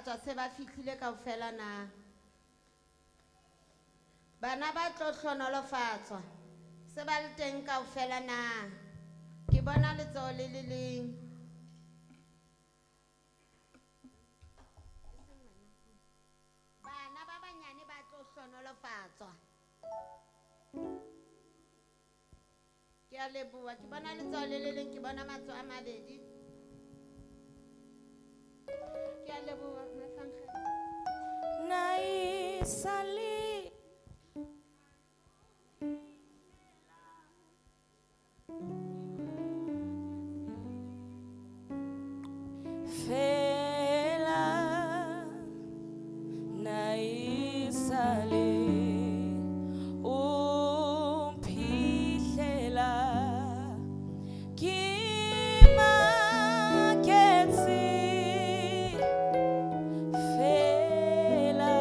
hlohonolofatswa se ba fihlile kaofela na? Bana ba tlo hlohonolofatswa se ba le teng kaofela na? Ke bona letsoho le le leng. Bana ba banyane ba tlo hlohonolofatswa. Ke a leboha, ke bona letsoho le le leng, ke bona matsoho a mabedi. Ke a leboha, Mafankgele. Naisali Fela naisali umphihlela ke maketse fela.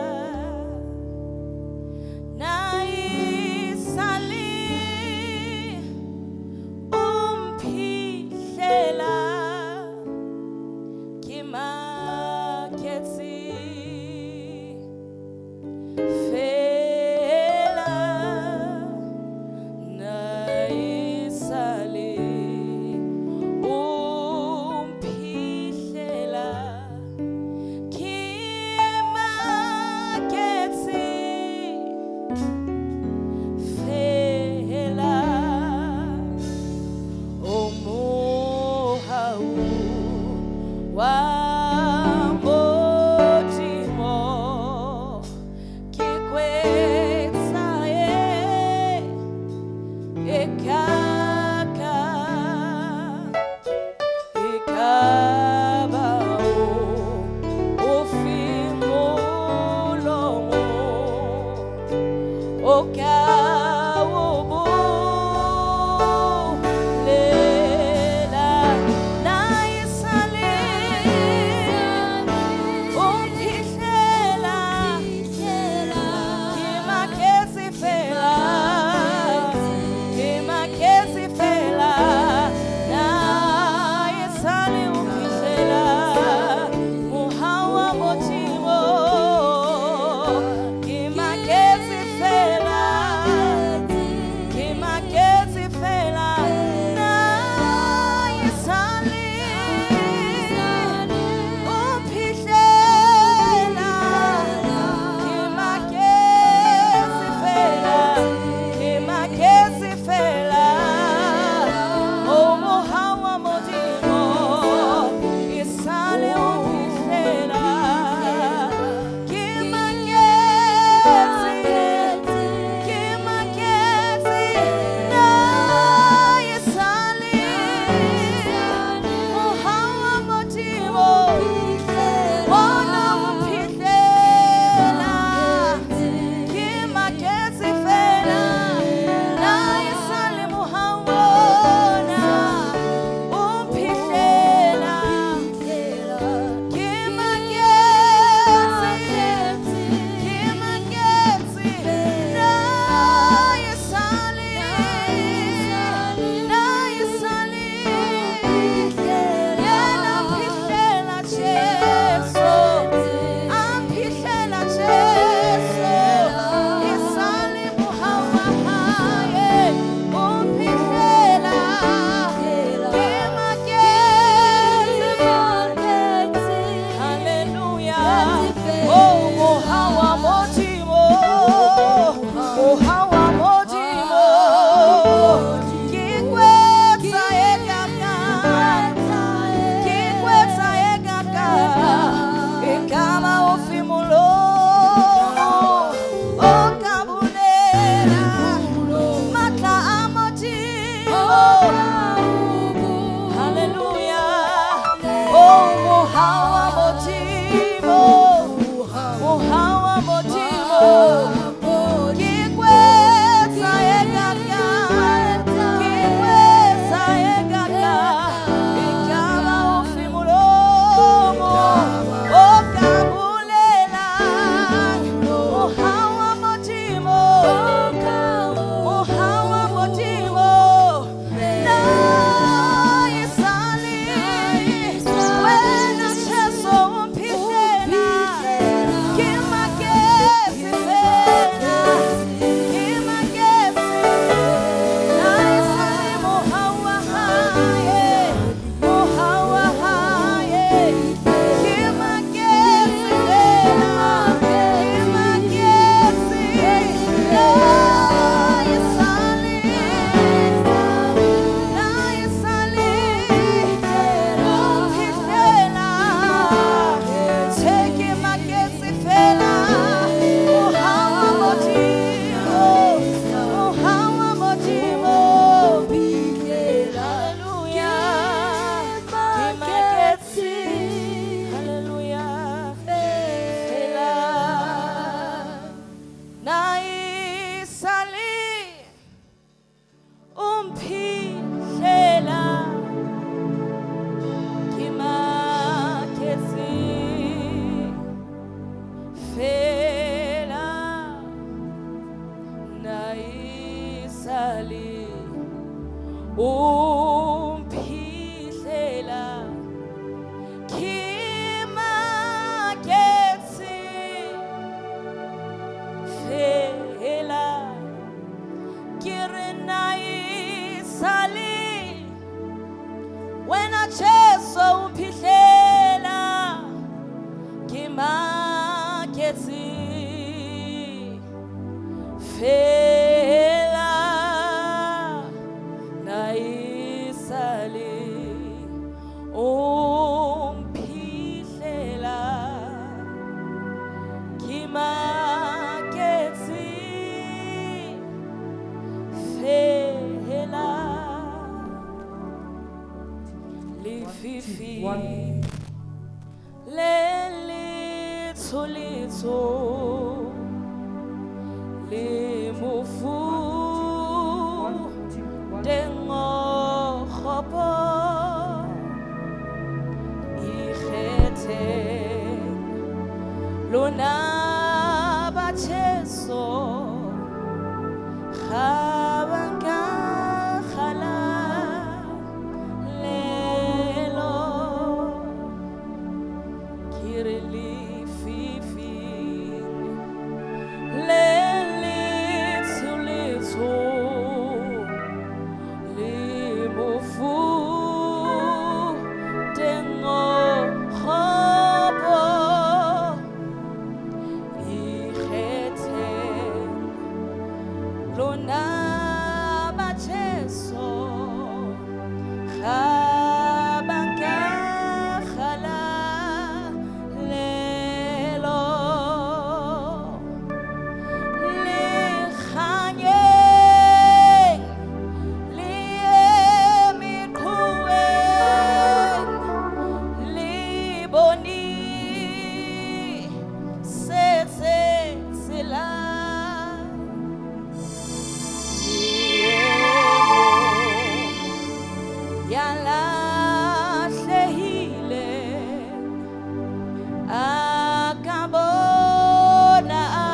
Maketsi fela na isale umphihlela ke maketsi fela lefifi le letsho letsho le mofu teng o kgopo ikgetheng lona batjheso kgabang ka kgalalelo ke re lefifing le letsho letsho le mofu teng o kgopo ikgetheng lona batjheso kgabang ka kgalalelo le kganyeng le eme qhoweng le bone setse tsela ya lahlehile a ka bona a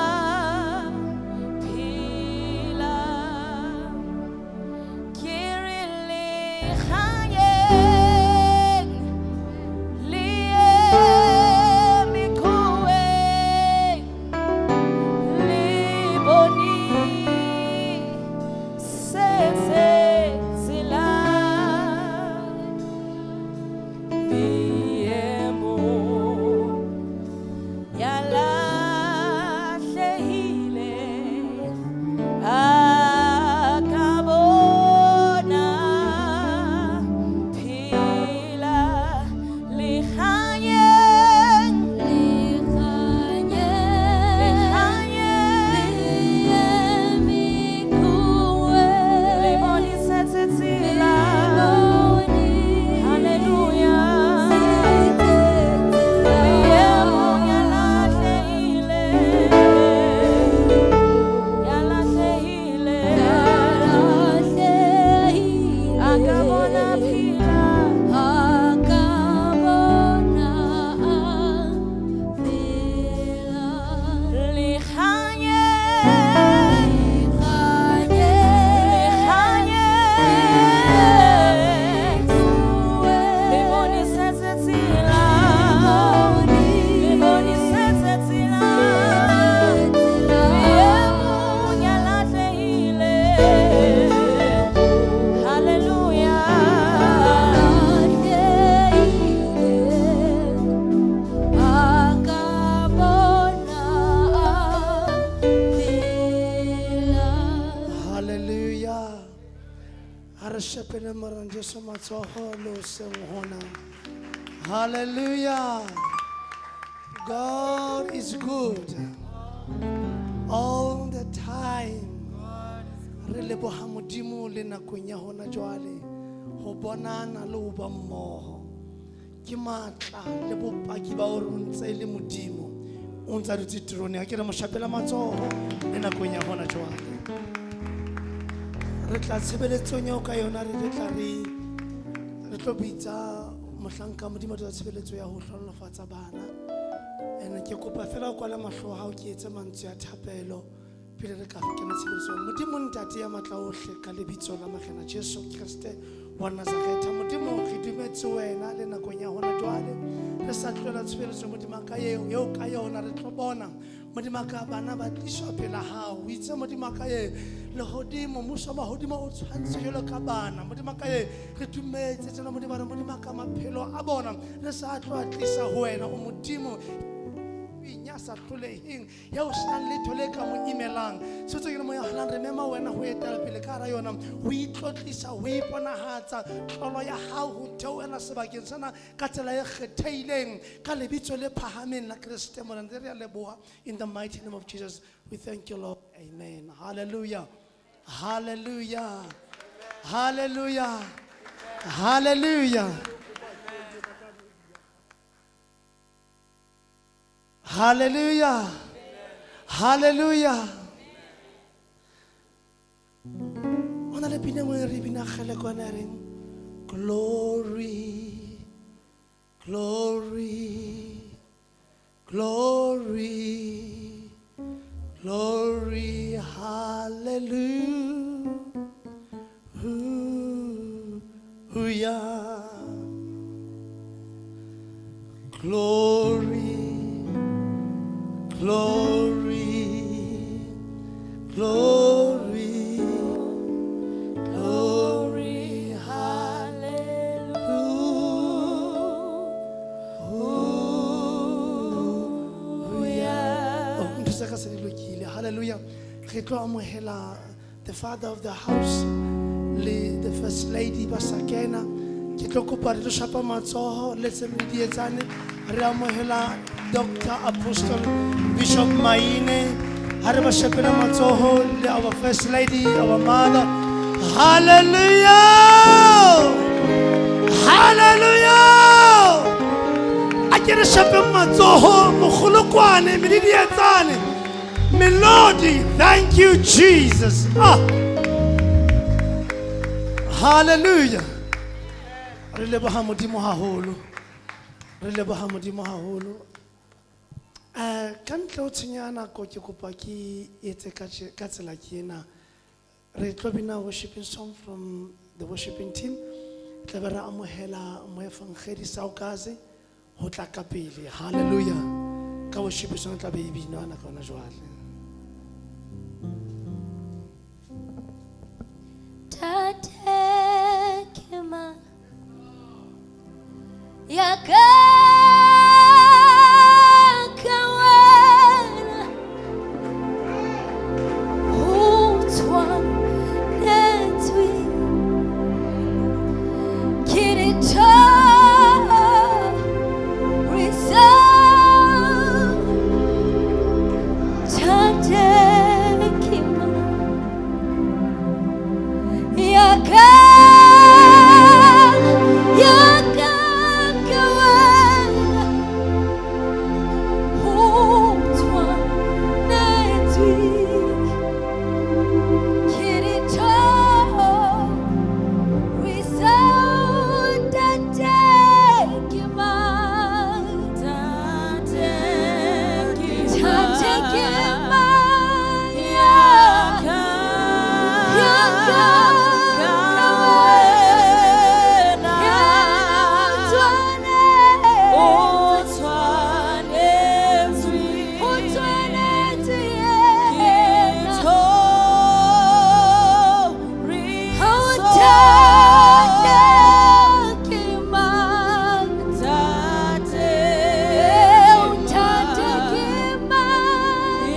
phela ke re le kganyeng le eme qhoweng le bone setse tsela Meemo ya lahlehile a ka bona phela le kganyeng le kganyeng le bone setse tsela. Hallelujah. Meemo ya lahlehile, ya lahlehile, a ka bona phela. Le kganyeng, le kganyeng, le bone setse tsela, le bone setse tsela. Meemo ya lahlehile. Hallelujah. Hallelujah. Ha re shapele Morena Jesu matsoho le hoseng hona. Hallelujah. God is good all the time. Re leboha Modimo le nakong ya hona jwale ho bonana le ho ba mmoho. Ke matla le bopaki ba hore o ntse e le Modimo, o ntse a dutse teroneng. Ha ke re mo shapela matsoho le nakong ya hona jwale. Re tla tshebeletsong eo ka yona re tla re re tlo bitsa mohlanka Modimo a tla tshebeletso ya ho hlohonolofatsa bana. Ene ke kopa fela o kwale mahlo a hao ke etse mantswe a thapelo pele re ka kena tshebeletsong. Modimo Ntate ya matla ohle ka lebitso la Morena Jesu Kriste wa Nazaretha. Modimo re dumetse wena le nakong ya hona jwale. Re sa tlohela tshebeletso Modimo ka eo eo ka yona re tlo bona Modimo ka bana ba tliswa pela hao. O itse Modimo ka e lehodimo mmuso wa mahodimo o tshwantse jwalo ka bana. Modimo ka e re dumetse tsena Modimo re Modimo ka maphelo a bona re sa tlo a tlisa ho wena o Modimo. ya sa hloleheng, ya o senang letho le ka mo imelang. Tshebetso ke moya o re mema wena ho etela pele ka hara yona, ho itlotlisa, ho iponahatsa tlolo ya hao ho theohela sebakeng sena ka tsela e kgethehileng, ka lebitso le phahameng la Kreste Morena. Re a leboha. In the mighty name of Jesus, we thank you, Lord. Amen. Hallelujah. Hallelujah. Hallelujah. Hallelujah. Hallelujah. Hallelujah. Ona le pina nngwe re bina kgale kwana e reng, glory, glory, glory, glory, hallelujah. Glory, glory, glory, glory, hallelujah. Oh, ntho tsa ka se di lokile. Hallelujah. Re tlo amohela the father of the house le the first lady ba sa kena. Ke tlo kopa re tlo shapa matsoho le tse le di etsane. Re amohela Dr. Apostle Bishop Maine. Ha re ba shapela matsoho le our first lady, our mother. Hallelujah! Hallelujah! A ke re shapeng matsoho, mogolokwane, medidietsane, melody. Thank you, Jesus. Ah. Hallelujah. Re leboha Modimo haholo. Re leboha Modimo haholo. Ka ntle ho tshenya nako ke kopa ke etse ka tsela ke ena. Re tlo bina worshiping song from the worshiping team. Tla be re amohela moefangedi Saukaze ho tla ka pele. Hallelujah. Ka worshiping song tla be e binwa nako yona jwale. Tate ke mang ya ka ka wena, ho tshwanetswe ke dithoriso. Tate ke mang ya ka, ya ka ka wena, ho tshwanetswe ke dithoriso. Tate ke mang, Tate ke mang ya ka, ya ka ka wena, o tshwanetswe, o tshwanetswe yena. Tate ke mang, Tate ke mang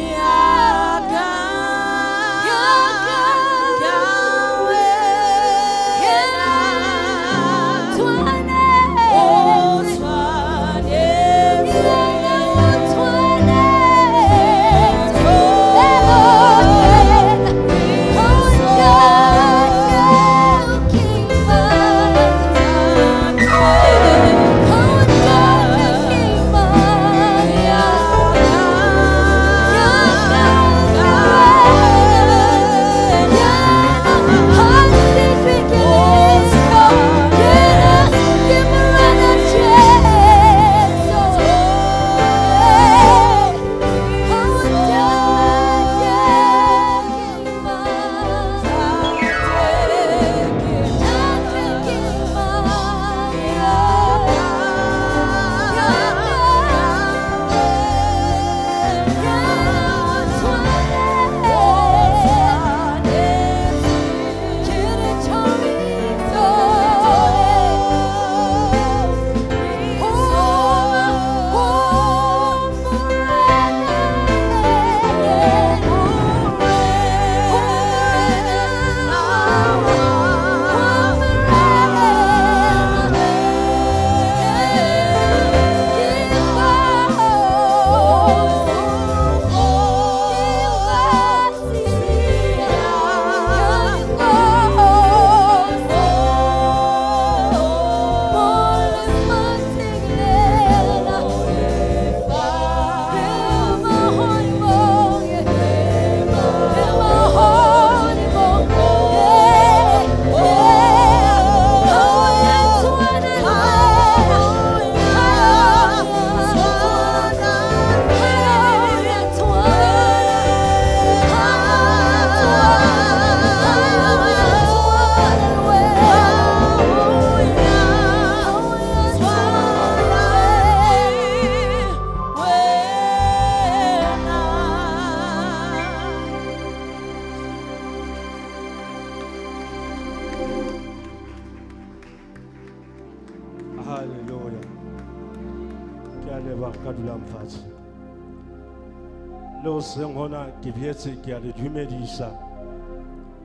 Le hoseng hona ke boetse ke a le dumedisa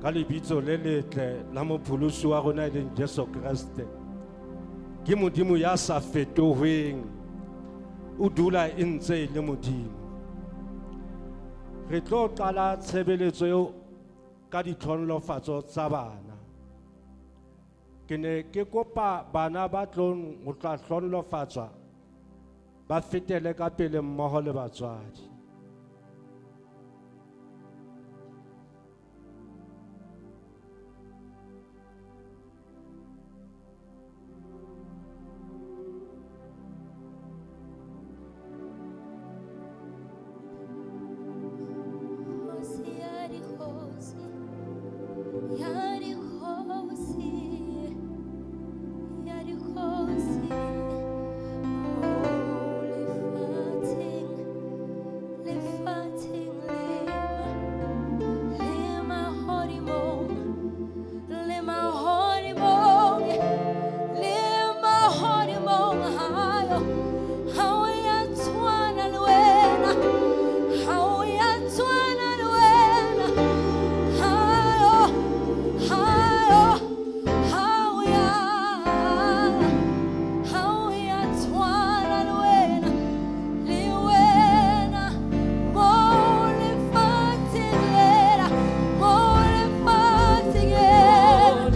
ka lebitso le letle la mopholosi wa rona e leng Jesu Kreste. Ke Modimo ya sa fetoheng, o dula e ntse e le Modimo. Re tlo qala tshebeletso eo ka ditlhonolofatso tsa bana. Ke ne ke kopa bana ba tlong ho tla hlonolofatswa ba fetele ka pele mmoho le batswadi. Kgosi ya dikgosi, ya dikgosi, ya dikgosi, mo lefatsheng, lefatsheng le mahodimong, le mahodimong, le mahodimong hayo, ha o ya tshwana le wena, ha o ya tshwana le wena, hayo, hayo, ha o ya, ha o ya tshwana le wena, le wena, mo lefatsheng lena, mo lefatsheng lena,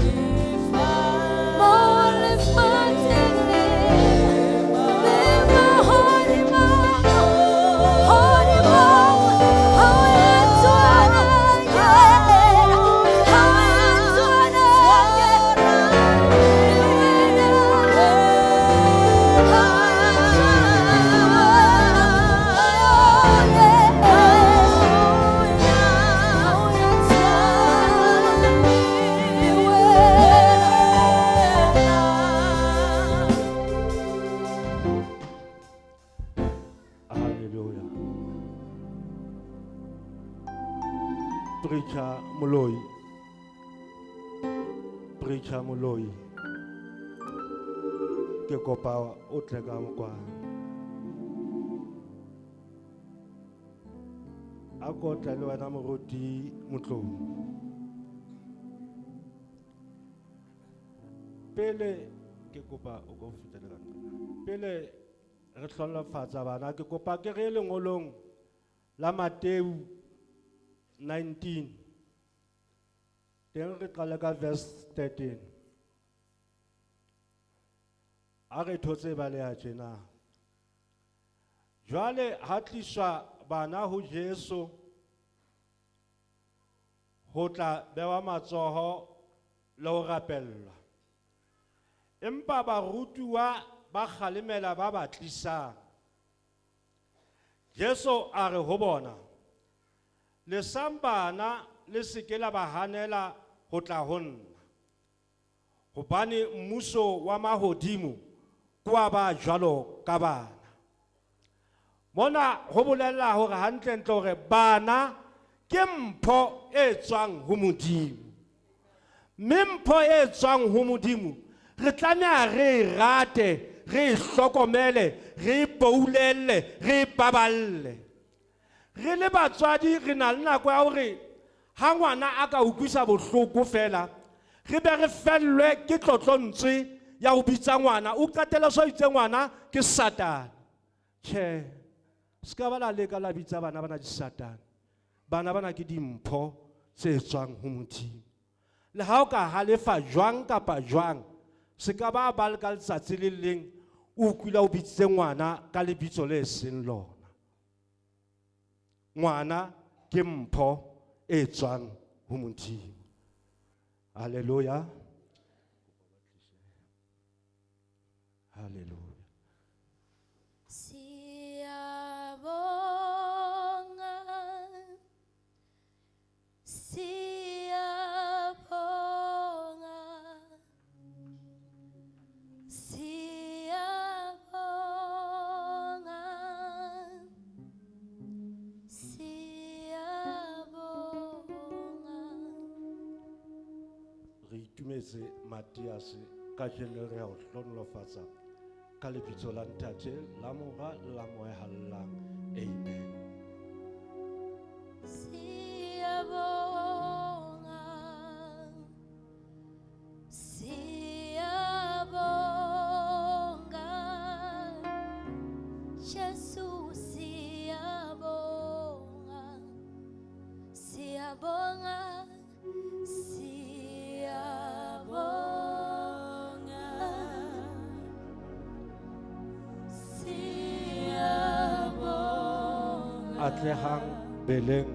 mo lefatsheng lena, le mahodimong, hodimong, ha o ya tshwana yena, ha o ya tshwana yena, le wena, ha o ya tshwana le wena, ha o ya tshwana le wena. Hallelujah. Preacher Moloi. Preacher Moloi. Ke kopa o tle ka kwano. A ko tle le wena moruti Motlou. Pele ke kopa o ko fetele ka nqena. Pele re hlonolofatsa bana, ke kopa ke re lengolong la Mateu 19. Teng re qale ka verse 13. A re thotse ba le ya tjena. Jwale ha tliswa bana ho Jesu ho tla bewa matsoho le ho rapellwa. Empa barutuwa ba kgalemela ba ba tlisang. Jesu a re ho bona, lesang bana le se ke la ba hanela ho tla ho nna, hobane mmuso wa mahodimo ke wa ba jwalo ka bana. Mona ho bolela hore hantlentle hore bana ke mpho e tswang ho Modimo. Mme mpho e tswang ho Modimo re tlameha re e rate, re e hlokomele, re e boulelle, re e baballe. Re le batswadi re na le nako ya hore ha ngwana a ka utlwisa bohloko fela, re be re fellwe ke tlotlontswe ya ho bitsa ngwana, o qetelle so itse ngwana ke Satane. Tjhe, se ka ba la leka la bitsa bana bana di-Satane. Bana bana ke dimpho tse tswang ho Modimo. Le ha o ka halefa jwang kapa jwang, se ka ba ba le ka letsatsi le leng o utlwile o bitsitse ngwana ka lebitso le seng lona. Ngwana ke mpho e tswang ho Modimo. Hallelujah. Hallelujah. Siyabonga, siyabonga, siyabonga, siyabonga. Re itumetse Matias kajeno re a o hlonolofatsa ka lebitso la Ntate, la Mora, le la Moya Halalelang. Amen. atlehang beleng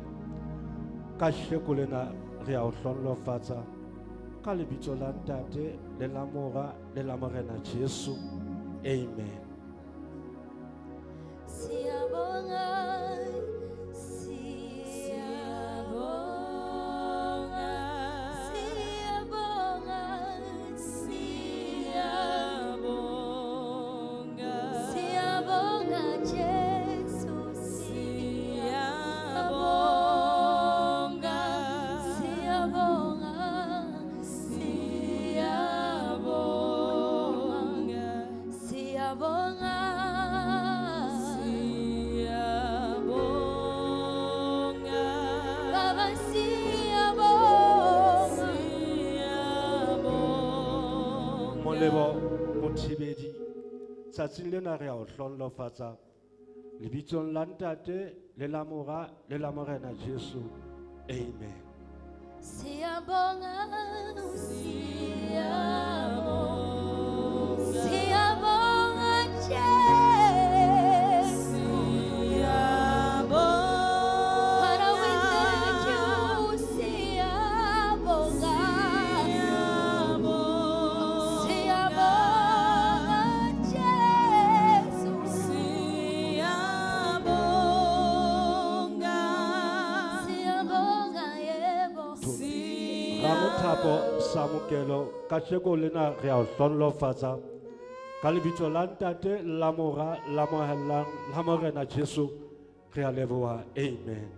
ka sheko lena re a o hlonolofatsa ka lebitso la Ntate le la Mora le la Morena Jesu. Amen. Siyabonga, siyabonga, siyabonga, siyabonga, siyabonga Jesu, siyabonga, siyabonga, siyabonga, siyabonga. Siyabonga. Baba siyabonga. Siyabonga. Molebo Mothibedi, tsatsing lena re a o hlonolofatsa lebitsong la Ntate le la Mora le la Morena Jesu. Amen. Siyabonga, siyabonga, siyabonga Jesu. Siyabonga. Father, we thank you. Siyabonga, siyabonga Jesu. Siyabonga. Siyabonga yebo. Ramothapo Samokelo, ka sheko lena re a o hlonolofatsa ka lebitso la Ntate la Mora la Mohelang la Morena Jesu. Re a leboha. Amen.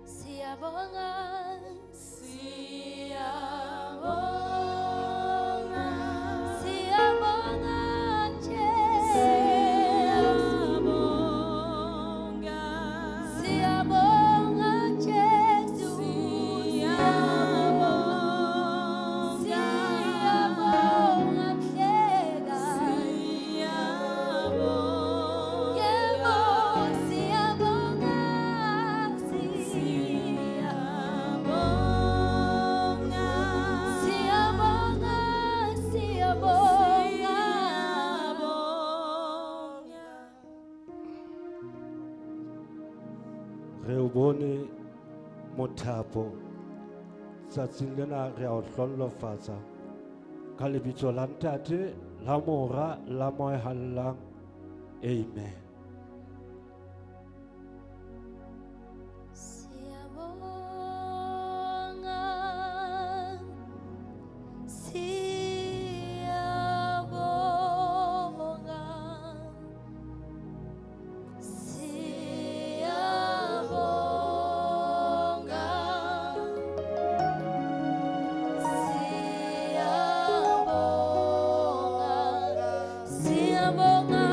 Siyabonga, Siyabonga. siyabonga Jesu. Siyabonga. Siyabonga Jesu. Siyabonga. Siyabonga Mhleka. Siyabonga. Yebo, siyabonga, Siyabonga. siyabonga, siyabonga. Siyabonga. Re o bone Mothapo, tsatsing lena re a o hlonolofatsa ka lebitso la Ntate la Mora la Mohelang. Amen. Siyabonga, siyabonga, siyabonga, siyabonga,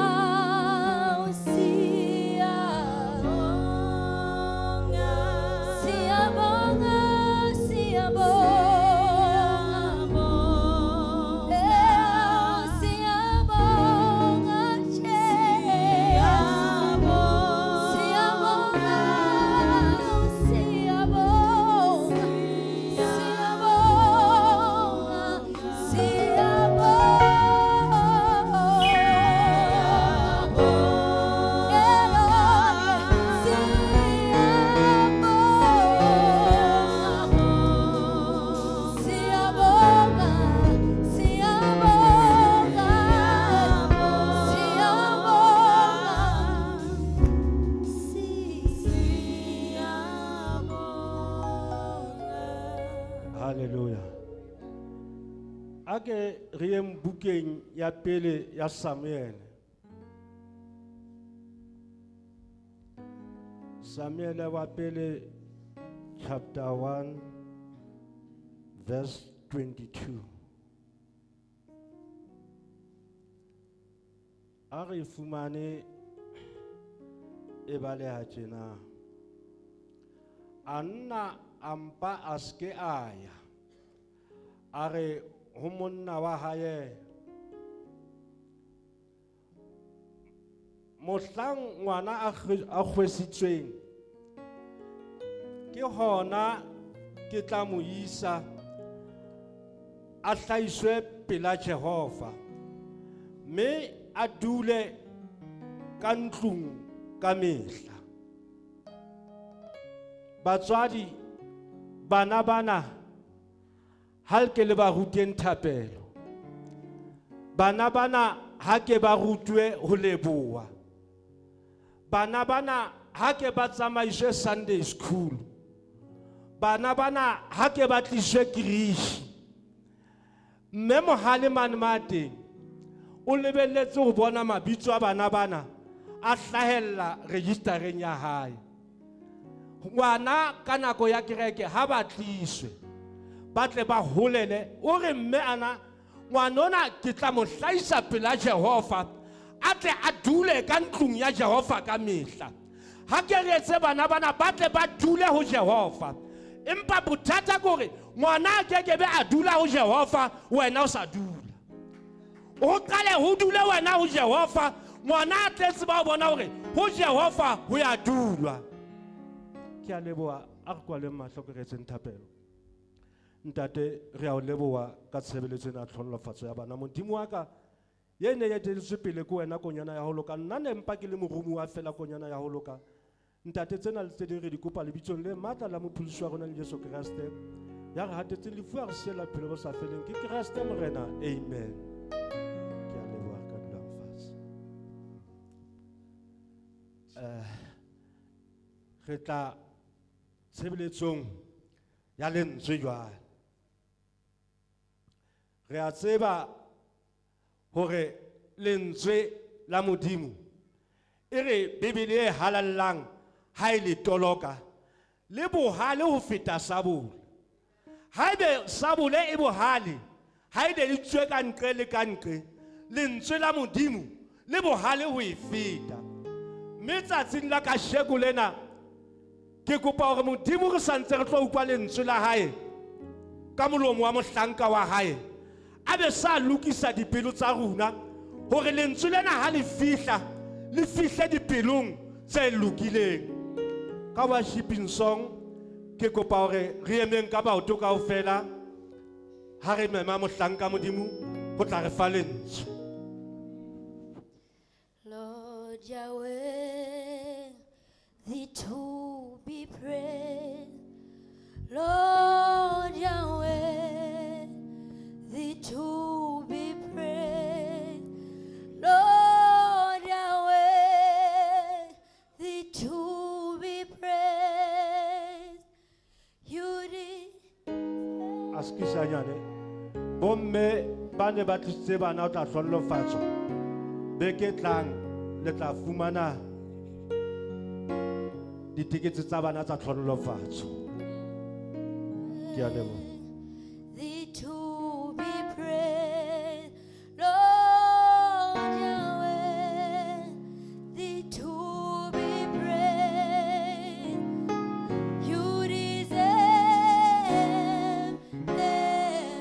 siyabonga, siyabonga. Siyabonga, siyabonga, siyabonga, Jesu. Siyabonga, siyabonga, siyabonga, siyabonga, siyabonga, siyabonga, siyabonga. Hallelujah. Ake re yeng bukeng ya pele ya Samuel. Samuel wa pele chapter 1 verse 22. A re fumane e baleha tjena. Anna a mpa a se ke a ya. A re ho monna wa hae, mohlang ngwana a kgwesitsweng ke hona ke tla mo isa a hlahiswe pela Jehova, mme a dule ka ntlung ka mehla. Batswadi bana bana ha le ke le ba ruteng thapelo. Bana bana ha ke ba rutwe ho leboha. Bana bana ha ke ba tsamaiswe Sunday school. Bana bana ha ke ba tliswe krishi. Mme Mohale mane ma teng o lebelletse ho bona mabitso a bana bana a hlahella registereng ya hae. Ngwana ka nako ya kereke ha ba tliswe ba tle ba holele. O re mme ana ngwanona ke tla mo hlahisa pela Jehova, a tle a dule ka ntlong ya Jehova ka mehla. Ha ke re etse bana bana ba tle ba dule ho Jehova, empa bothata ke hore ngwana a keke be a dula ho Jehova, wena o sa dula. O qale ho dule wena ho Jehova, ngwana a tle tseba ho bona hore ho Jehova ho ya dulwa. Ke a leboha, a re kwaleng mahlo ke re etseng thapelo. Ntate, re a o leboha ka tshebeletso ena ya tlhonolofatso ya bana. Modimo wa ka, ye ne e etelletswe pele ke wena konyana ya ho loka. Nna ne mpa ke le moromuwa fela konyana ya ho loka. Ntate, tsena le tse ding re di kopa lebitsong le matla la mopholosi wa rona le Jesu Kreste. Ya re hatetseng lefu a re siela bophelo bo sa feleng. Ke Kreste Morena. Amen. Ke a leboha, re ka dulang fatshe. Re tla tshebeletsong ya lentswe jwale. Re a tseba hore lentswe la Modimo e re Bibele e halallang ha e le toloka le bohale ho feta sabole. Haebe sabole e bohale, ha e le tswe ka nqe le ka nqe, lentswe la Modimo le bohale ho e feta. Mme tsatsing la kasheko lena ke kopa hore Modimo re santse re tlo utlwa lentswe la hae ka molomo wa mohlanka wa hae, a be sa lokisa dipelo tsa rona hore lentswe lena ha le fihla, le fihle dipelong tse lokileng. Ka worshiping song ke kopa hore re emeng ka maoto kaofela ha re mema mohlanka Modimo ho tla re fa lentswe. Lord Yahweh, thee to be praised. Lord Yahweh, thee to be praised. Lord Yahweh, thee to be praised. You did. Askisanyane, bomme ba ne ba tlisitse bana ho tla hlonolofatswa. Beke tlang le tla fumana ditekete tsa bana tsa tlhonolofatso. Ke a leboha. Thee to be praised, Lord Yahweh, thee to be praised. You deserve the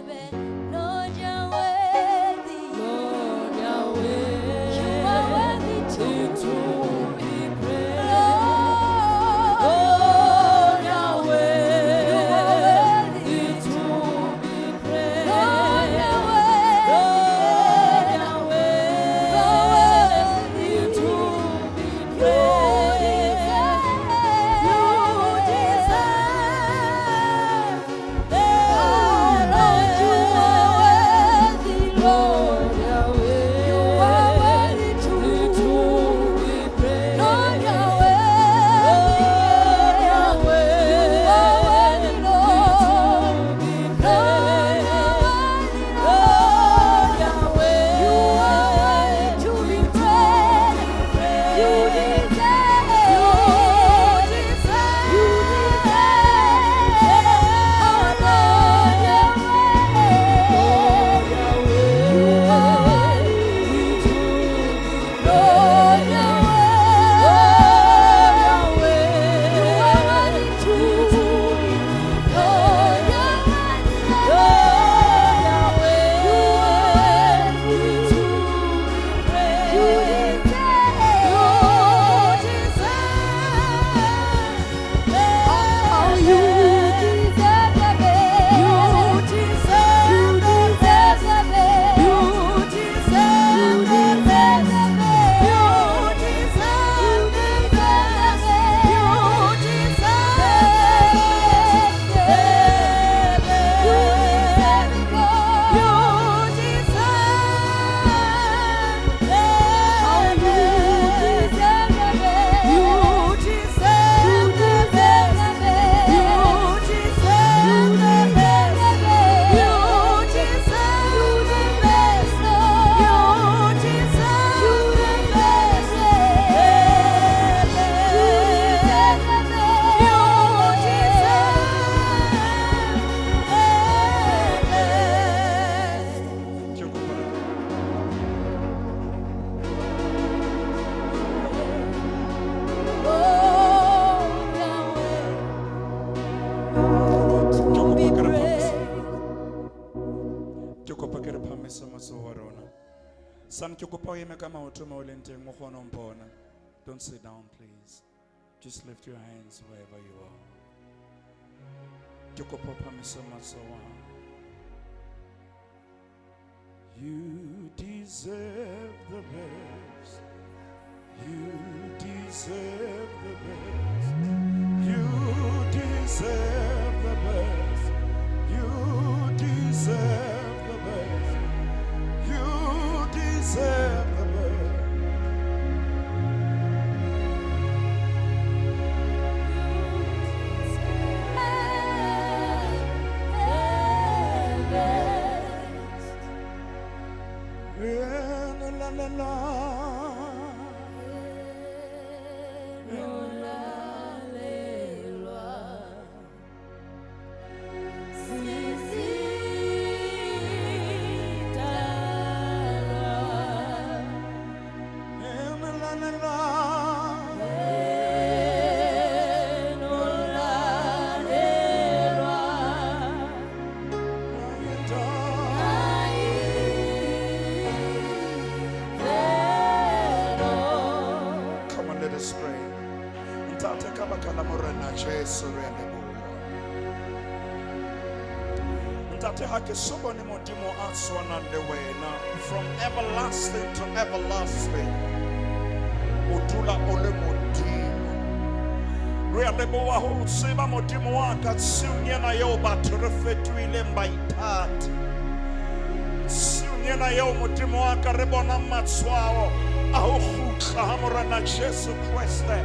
best, Lord Yahweh, thee. Lord Yahweh, You are worthy to to be praised. Lord Lord Yahweh, You are worthy thee to San ke kopa o eme ka maoto mo o leng teng o kgone ho mpona. Don't sit down, please. Just lift your hands wherever you are. Ke kopa o phamise matsoho a hao. You deserve the best. You deserve the best. You deserve the best. You deserve the best. You deserve the best. La la la. Come on, let us pray. Ntate ka baka la Morena Jesu re a leboha. Ntate ha ke so bone Modimo a tshwanang le wena from everlasting to everlasting. O dula o le Modimo. Re a leboha ho tseba Modimo wa ka tshiung ena eo batho re fetohileng baithati. Tshiung ena eo Modimo wa ka re bonang matshwao a ho kgutla ha Morena Jesu Kreste.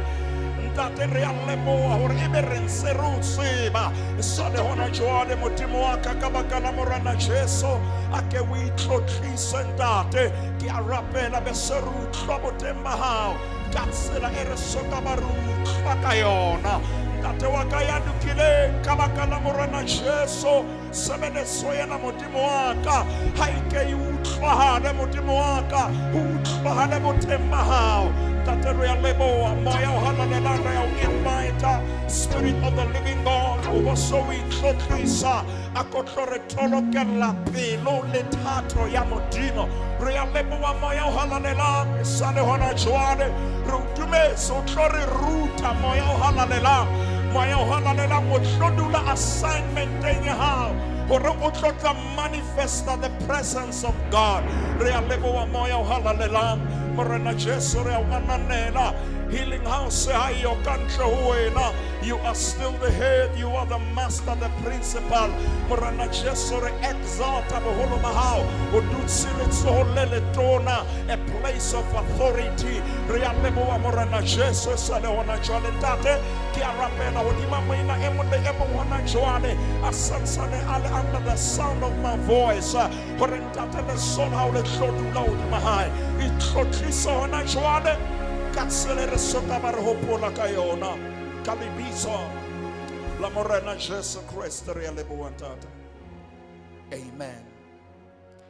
Ntate re a leboha hore ebe re ntse re o tseba e sale hona jwale Modimo wa ka ka baka la Morena Jesu a ke o itlotlise ntate. Ke a rapela be se re utlwa boteng ba hao ka tsela e re soka ba re utlwa ka yona. Ntate wa ka ya lokileng ka baka la Morena Jesu tshebeletso ena Modimo wa ka ha e ke e utlwahale Modimo wa ka ho utlwahale boteng ba hao. Ntate re a leboha moya o halalelang re a o invite Spirit of the living God o bo so o itlotlisa a ko tlo re tolokella pelo le thato ya Modimo. Re a leboha moya o halalelang e sale hona jwale re o dumetse o tlo re ruta moya o halalelang. Moya o halalelang o tlo dula assignmenteng ya hao hore o tlo tla manifesta the presence of God. Re a leboha moya o halalelang Morena Jesu re a o ananela. Healing House ha eyo ka ntle ho wena. You are still the head, you are the master, the principal. Morena Jesu re exalta boholo ba hao. O dutse letsohong le letona, a place of authority. Re a leboha Morena Jesu e sale hona jwale ntate. Ke a rapela hodima moena e mong le e mong hona jwale a santsane a le under the sound of my voice. Hore ntate letsoho la hao le tlo dula hodima hae. Itlotlise hona jwale ka tsela e re soka ba re hopola ka yona. Ka lebitso la Morena Jesu Kreste re a leboha ntate. Amen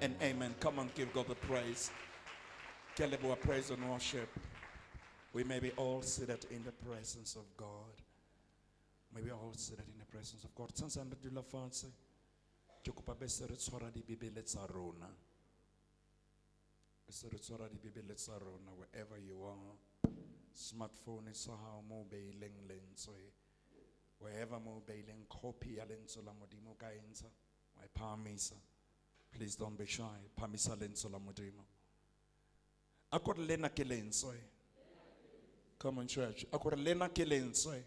and amen. Come on, give God the praise. Ke a leboha praise and worship. We may be all seated in the presence of God. May we all seated in the presence of God. Santsane re dula fatshe. Ke kopa be se re tshwara dibibele tsa rona. Be se re tshwara dibibele tsa rona wherever you are. Smartphone sa hao mo beileng lentswe. Wherever mo beileng copy ya lentswe la Modimo ka e ntsha, wa e phahamisa. Please don't be shy. Phahamisa lentswe la Modimo. A ko re lena ke lentswe. Come on, church. A ko re lena ke lentswe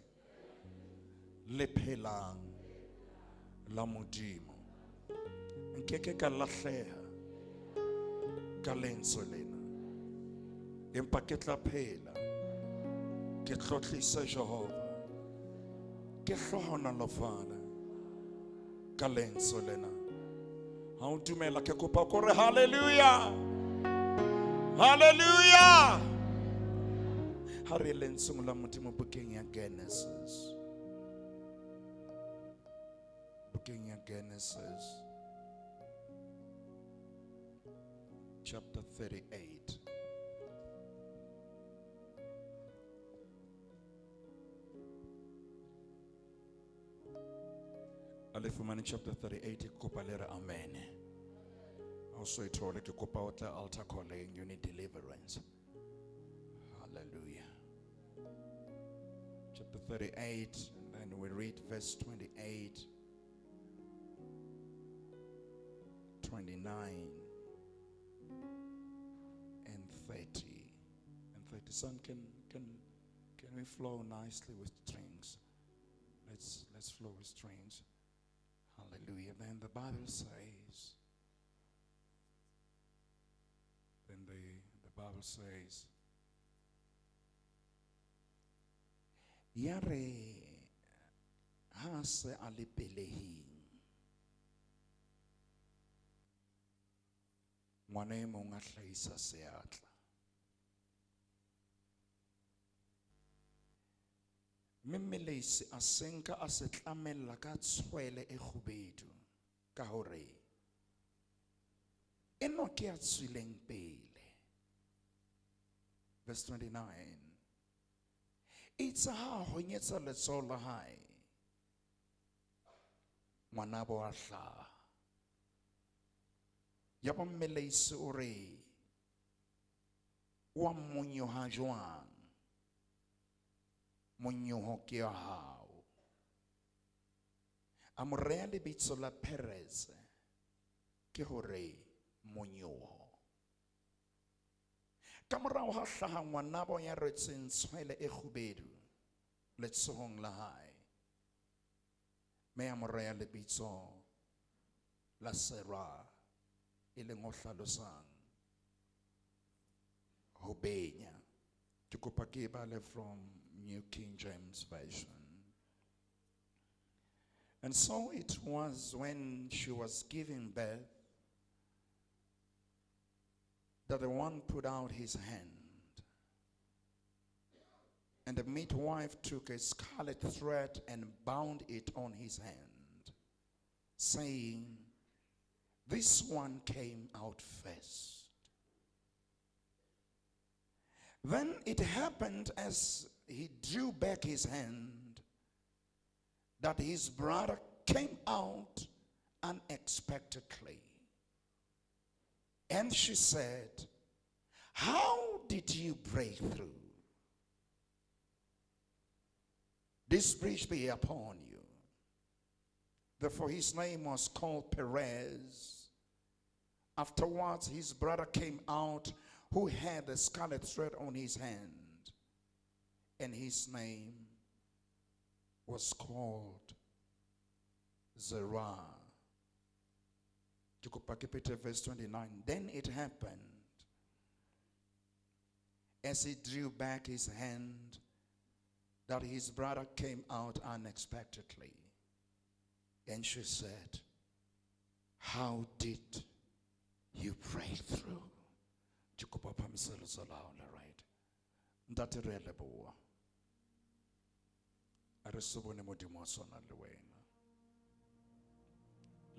le phelang la Modimo. Nkeke ka lahleha ka lentswe lena. Empa ke tla phela. Ke tlotlise Jehova. Ke hlohonolofala ka lentswe lena. Ha o dumela ke kopa o re hallelujah. Hallelujah. Ha re lentsweng la Modimo bukeng ya Genesis. Bukeng ya Genesis chapter 38. A le fumane chapter 38 ke kopa le re amen. Ha Ha o so e thole ke kopa o tle altar calling, you need deliverance. Hallelujah. Chapter 38, and then we read verse 28, 29, and 30. And 30. Son, can we flow nicely with strings? Let's flow with strings. Hallelujah. Then the Bible says, then the Bible says, Yare ha se a le pelehing, ngwana e mong a hlahisa seatla. Mme mmelesi a se nka a se tlamella ka tshwele e kgubedu ka hore enwa ke ya tswileng pele. Verse 29. Itse ha a honyetsa letsoho la hae, ngwanabo a hlaha. Yaba mmelesi o re, wa monyoha jwang? Monyoho ke ya hao. A mo reha lebitso la Perez, ke hore monyoho. Ka morao ha hlaha ngwanabo ya rwetseng tshwele e kgubedu letsohong la hae, mme a mo reha lebitso la Sera, e leng ho hlalosang ho benya. Ke kopa ke bale from New King James Version. And so it was when she was giving birth that the one put out his hand, and the midwife took a scarlet thread and bound it on his hand, saying, This one came out first. Then it happened as he drew back his hand that his brother came out unexpectedly. And she said, How did you break through? This breach be upon you. Therefore his name was called Perez. Afterwards his brother came out, who had the scarlet thread on his hand, and his name was called Zerah. Ke kopa ke phete verse 29. Then it happened, as he drew back his hand, that his brother came out unexpectedly. And she said, How did you break through? Ke kopa phahamisa letsoho la hao le right. Ntate, re a leboha. A re se bone Modimo wa tshwana le wena.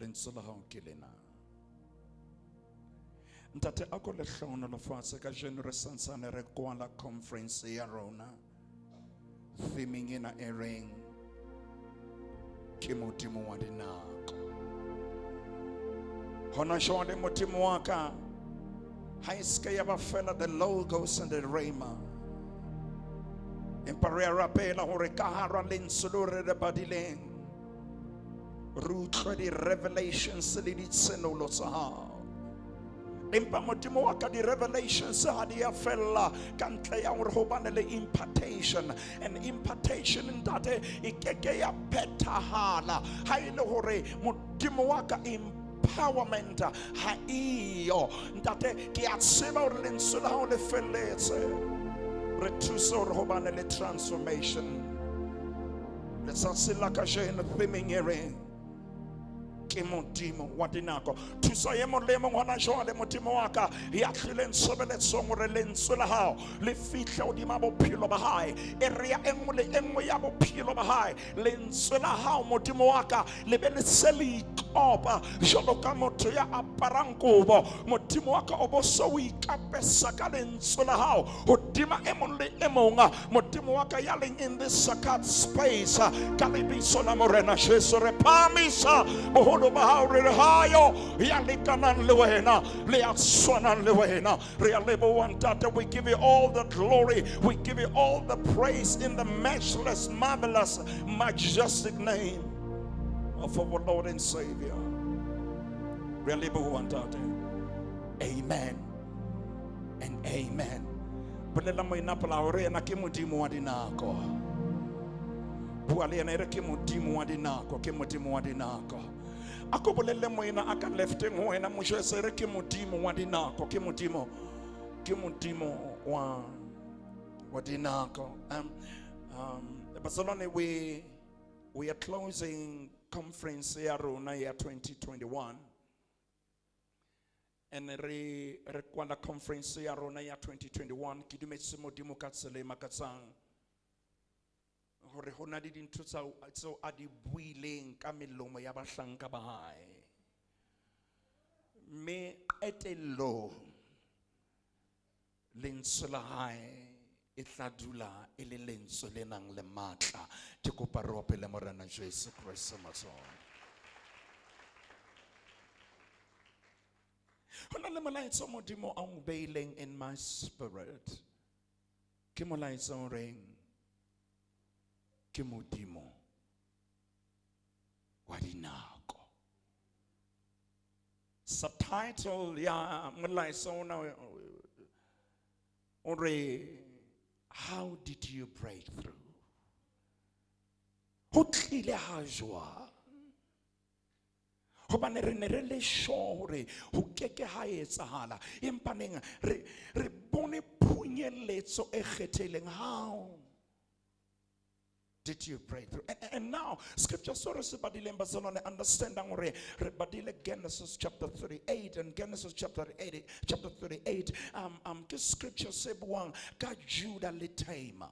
Lentswe la hao ke lena. Ntate, a ko le hlohonolofatse kajeno re santsane re kwala conference ya rona. Theming ena e reng ke Modimo wa dinako. Hona jwale Modimo wa ka, ha e se ke ya ba fela the logos and the rhema. Empa re a rapela hore ka hara lentswe leo re le badileng, re utlwe di-revelations le ditshenolo tsa hao. Empa Modimo wa ka, di-revelations ha di a fella ka ntle ya hore ho bane le impartation. And impartation, ntate, e keke ya phethahala ha e le hore Modimo wa ka empowerment ha eyo. Ntate, ke a tseba hore lentswe la hao le felletse. Re thuse hore ho bane le transformation. Letsatsi la kajeno themeng e reng ke Modimo wa dinako. Thusa e mong le mong hona jwale, Modimo wa ka, ya tlileng tshebeletsong hore lentswe la hao le fihle hodima bophelo ba hae. Area e nngwe le e nngwe ya bophelo ba hae, lentswe la hao Modimo wa ka le be le se le ikopa jwalo ka motho ya aparang kobo. Modimo wa ka o bo so o ikapesa ka lentswe la hao hodima e mong le e mong. Modimo wa ka ya leng in this sacred space, ka lebitso la Morena Jesu re phahamisa boholo Boholo ba hao re re hayo ya lekanang le wena le ya tshwanang le wena. Re a leboha Ntate, we give you all the glory, we give you all the praise in the matchless, marvelous, majestic name of our Lord and Savior. Re a leboha Ntate. Amen and amen. Bolela moena pela hore yena ke Modimo wa dinako. Bua le yena e re ke Modimo wa dinako, ke Modimo wa dinako. A ko bolelle moena a ka lefteng ho wena, mo jwetse re ke Modimo wa dinako, ke Modimo, ke Modimo wa dinako. Barcelona, we are closing conference ya rona ya 2021. And re kwala conference ya rona ya 2021. Ke dumetse Modimo ka tsela e makatsang hore ho na le dintho tseo a di buileng ka melomo ya bahlanka ba hae. Mme qetellong lentswe la hae e tla dula e le lentswe le nang le matla. Ke kopa re opele Morena Jesu Kreste matsoho. Ho na le molaetsa Modimo a o beileng in my spirit. Ke molaetsa o reng ke Modimo wa dinako. Subtitle ya molaetsa ona o re, how did you break through? Ho tlile ha jwang? Hobane re ne re le sure hore ho keke ha etsahala, empa neng re bone phunyeletso e kgethehileng. How did you break through? And now, scripture so re se badileng Barcelona, understanding hore re badile Genesis chapter 38, and Genesis chapter 8, chapter 38, ke scripture se buang ka Judah le Tamar.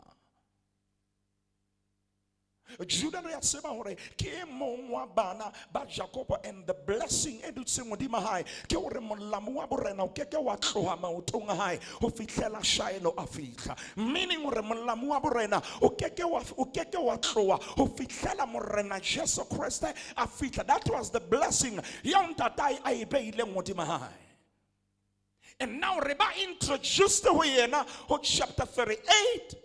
Judah re a tseba hore ke e mong wa bana ba Jakobo, and the blessing e dutseng hodima hae ke hore molamu wa borena o keke wa tloha maotong a hae ho fihlela Shiloh a fihla. Meaning hore molamu wa borena o keke wa tloha ho fihlela Morena Jesu Kreste a fihla. That was the blessing ya ntatae a e beileng hodima hae. And now re ba introduced ho yena ho chapter 38.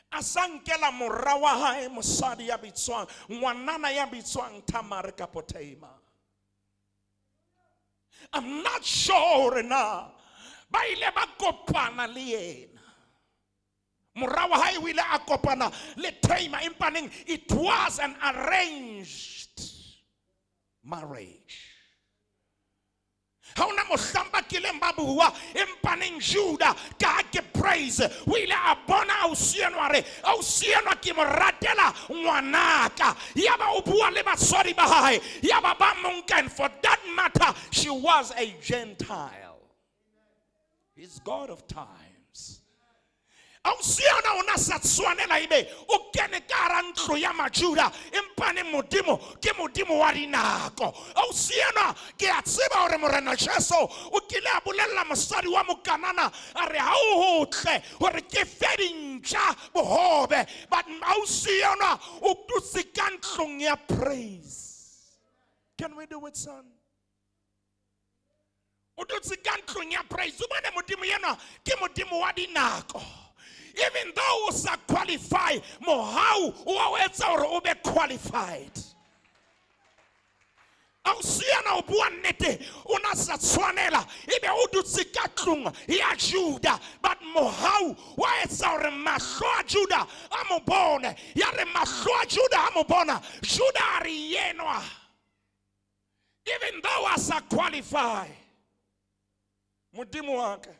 A sa nkela mora wa hae mosadi ya bitswang, ngwanana ya bitswang Tamar kapo Tamar. I'm not sure na ba ile ba kopana le yena. Mora wa hae o ile a kopana le Tamar, empa neng it was an arranged marriage. Ha ona mohlang ba kileng ba bua, empa neng Judah ka ke praise o ile a bona ausi enwa, re ausi enwa ke mo ratela ngwanaka. Yaba o bua le batswadi ba hae, yaba ba mo nka, and for that matter she was a Gentile. He's God of times. Ausi enwa o na sa tshwanela ebe o kene ka hara ntlo ya Majuda, empa ne Modimo ke Modimo wa dinako. Ausi enwa ke a tseba hore Morena Jesu o kile a bolella mosadi wa Mokanana a re ha o hotle hore ke fe dintja bohobe, but ausi enwa o dutse ka ntlong ya praise. Can we do it, son? O dutse ka ntlong ya praise. O bone Modimo enwa ke Modimo wa dinako. Even though o sa qualify, mohau o wa etsa hore o be qualified. Ausi ena o bua nnete, o na sa tshwanela ebe o dutse ka tlung ya Judah, but mohau wa etsa hore mahlo a Judah a mo bone. Ya re mahlo a Judah a mo bona, Judah a re yenwa. Even though a sa qualify, Modimo wa ka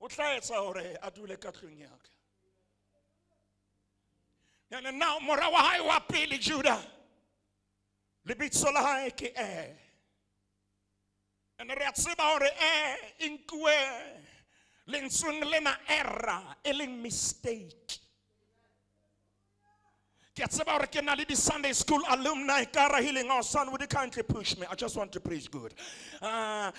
o tla etsa hore a dule ka tlung ya ka. And now mora wa hae wa pele Judah, lebitso la hae ke Er. And re a tseba hore Er e nkuwe lentsweng lena error, e leng mistake. Ke a tseba hore ke na le di-Sunday school alumni ka hara Healing House. Son, would you kindly push me? I just want to preach good. And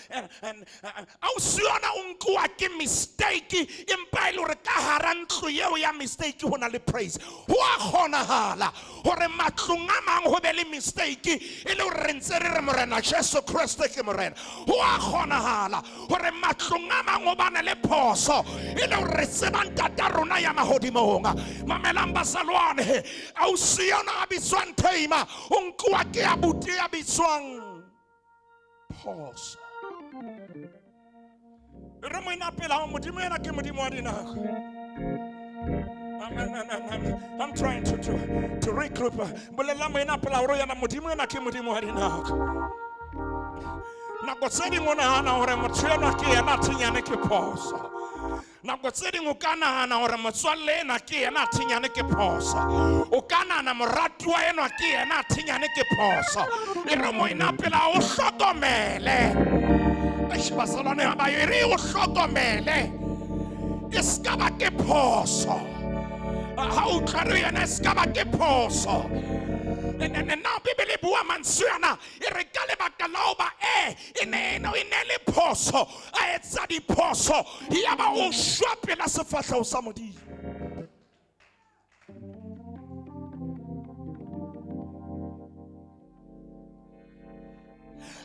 ausi yona o nkuwa ke mistake, empa e le hore ka hara ntlo eo ya mistake ho na le praise. Ho a kgonahala hore matlong a mang ho be le mistake, e le hore re ntse re re Morena Jesu Kreste ke Morena. Ho a kgonahala hore matlong a mang ho bane le phoso, e le hore re tseba ntata rona ya mahodimong. Mamelang bazalwane, ausi yona a bitswang Theima o nkuwa ke abuti ya bitswang phoso. E re moina pela hao, Modimo ena ke Modimo wa dinako. I'm trying to regroup. Bolella moena pela hore yena Modimo ena ke Modimo wa dinako. Nako tse ding o nahana hore motho enwa ke yena thinyane ke phoso. Nako tse ding o ka nahana hore motswalle ena ke yena thinyane ke phoso. O ka nahana moratuwa enwa ke yena thinyane ke phoso. E re moena pela o hlokomele. Eish, bazalwane ha ba e re o hlokomele. E ska ba ke phoso. Ha o utlwa re yena e ska ba ke phoso. And now Bibele e bua mantswe ana, e re ka lebaka la hoba e ne e ne le phoso, a etsa diphoso, ya ba o shwa pela sefahleho sa Modimo.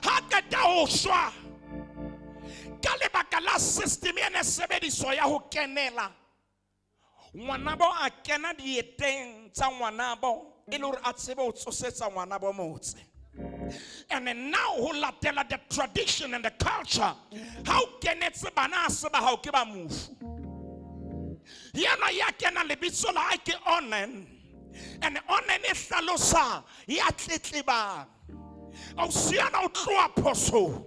Ha qeta ho shwa ka lebaka la system e ne sebediswa ya ho kenela ngwanabo, a kena dieteng tsa ngwanabo e le hore a tsebe ho tsosetsa ngwanabo motse. And then now ho latela the tradition and the culture, ha o kenetse bana a se ba hao ke ba mofu. Yena ya kena, lebitso la hae ke Onan, and Onan e hlalosa ya tletlebang. Ausi yana o tloha phosong,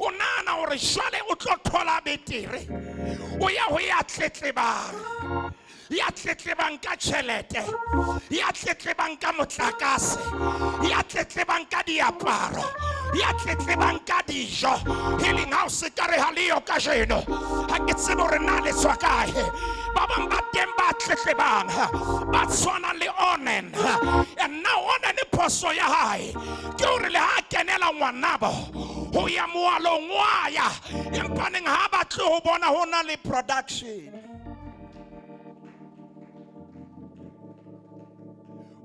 o nahana hore jwale o tlo thola betere, o ya ho ya tletlebang, ya tletlebang ka tjhelete, ya tletlebang ka motlakase, ya tletlebang ka diaparo, ya tletlebang ka dijo. Healing House ka re ha leyo kajeno, ha ke tsebe hore na le tswa kae. Ba bang ba teng ba tletlebang ba tshwana le Onan. And now Onan, phoso ya hae ke hore le ha kenela ngwanabo ho ya moalong wa ya, empaneng ha batle ho bona ho na le production.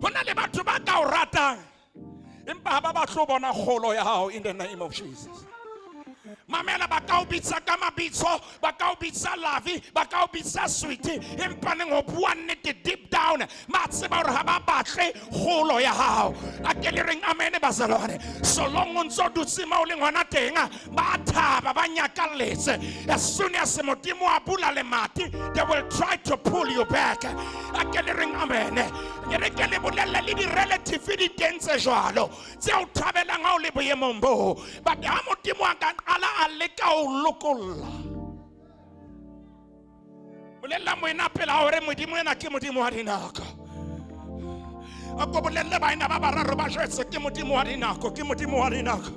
Ho na le batho ba ka o ratang, empa ha ba batle ho bona kgolo ya hao. In the name of Jesus, mamela, ba ka o bitsa ka mabitso, ba ka o bitsa lovey, ba ka o bitsa sweetie, empaneng ho bua nnete, deep down ba tseba hore ha ba batle kgolo ya hao. A ke le reng amen, bazalwane. So long o ntso dutse mo o leng hona teng, ba thaba, ba nyakalletse. As soon as Modimo a bula lemati, they will try to pull you back. A ke le reng amen. Ke re ke le bolelle, le di-relative di teng tse jwalo tse o thabelang ha o le boemong boo, but ha Modimo a ka qala a leka ho lokolla. Bolella moena pela hore Modimo ena ke Modimo wa dinako. A ko bolelle baena ba bararo, ba jwetse ke Modimo wa dinako, ke Modimo wa dinako.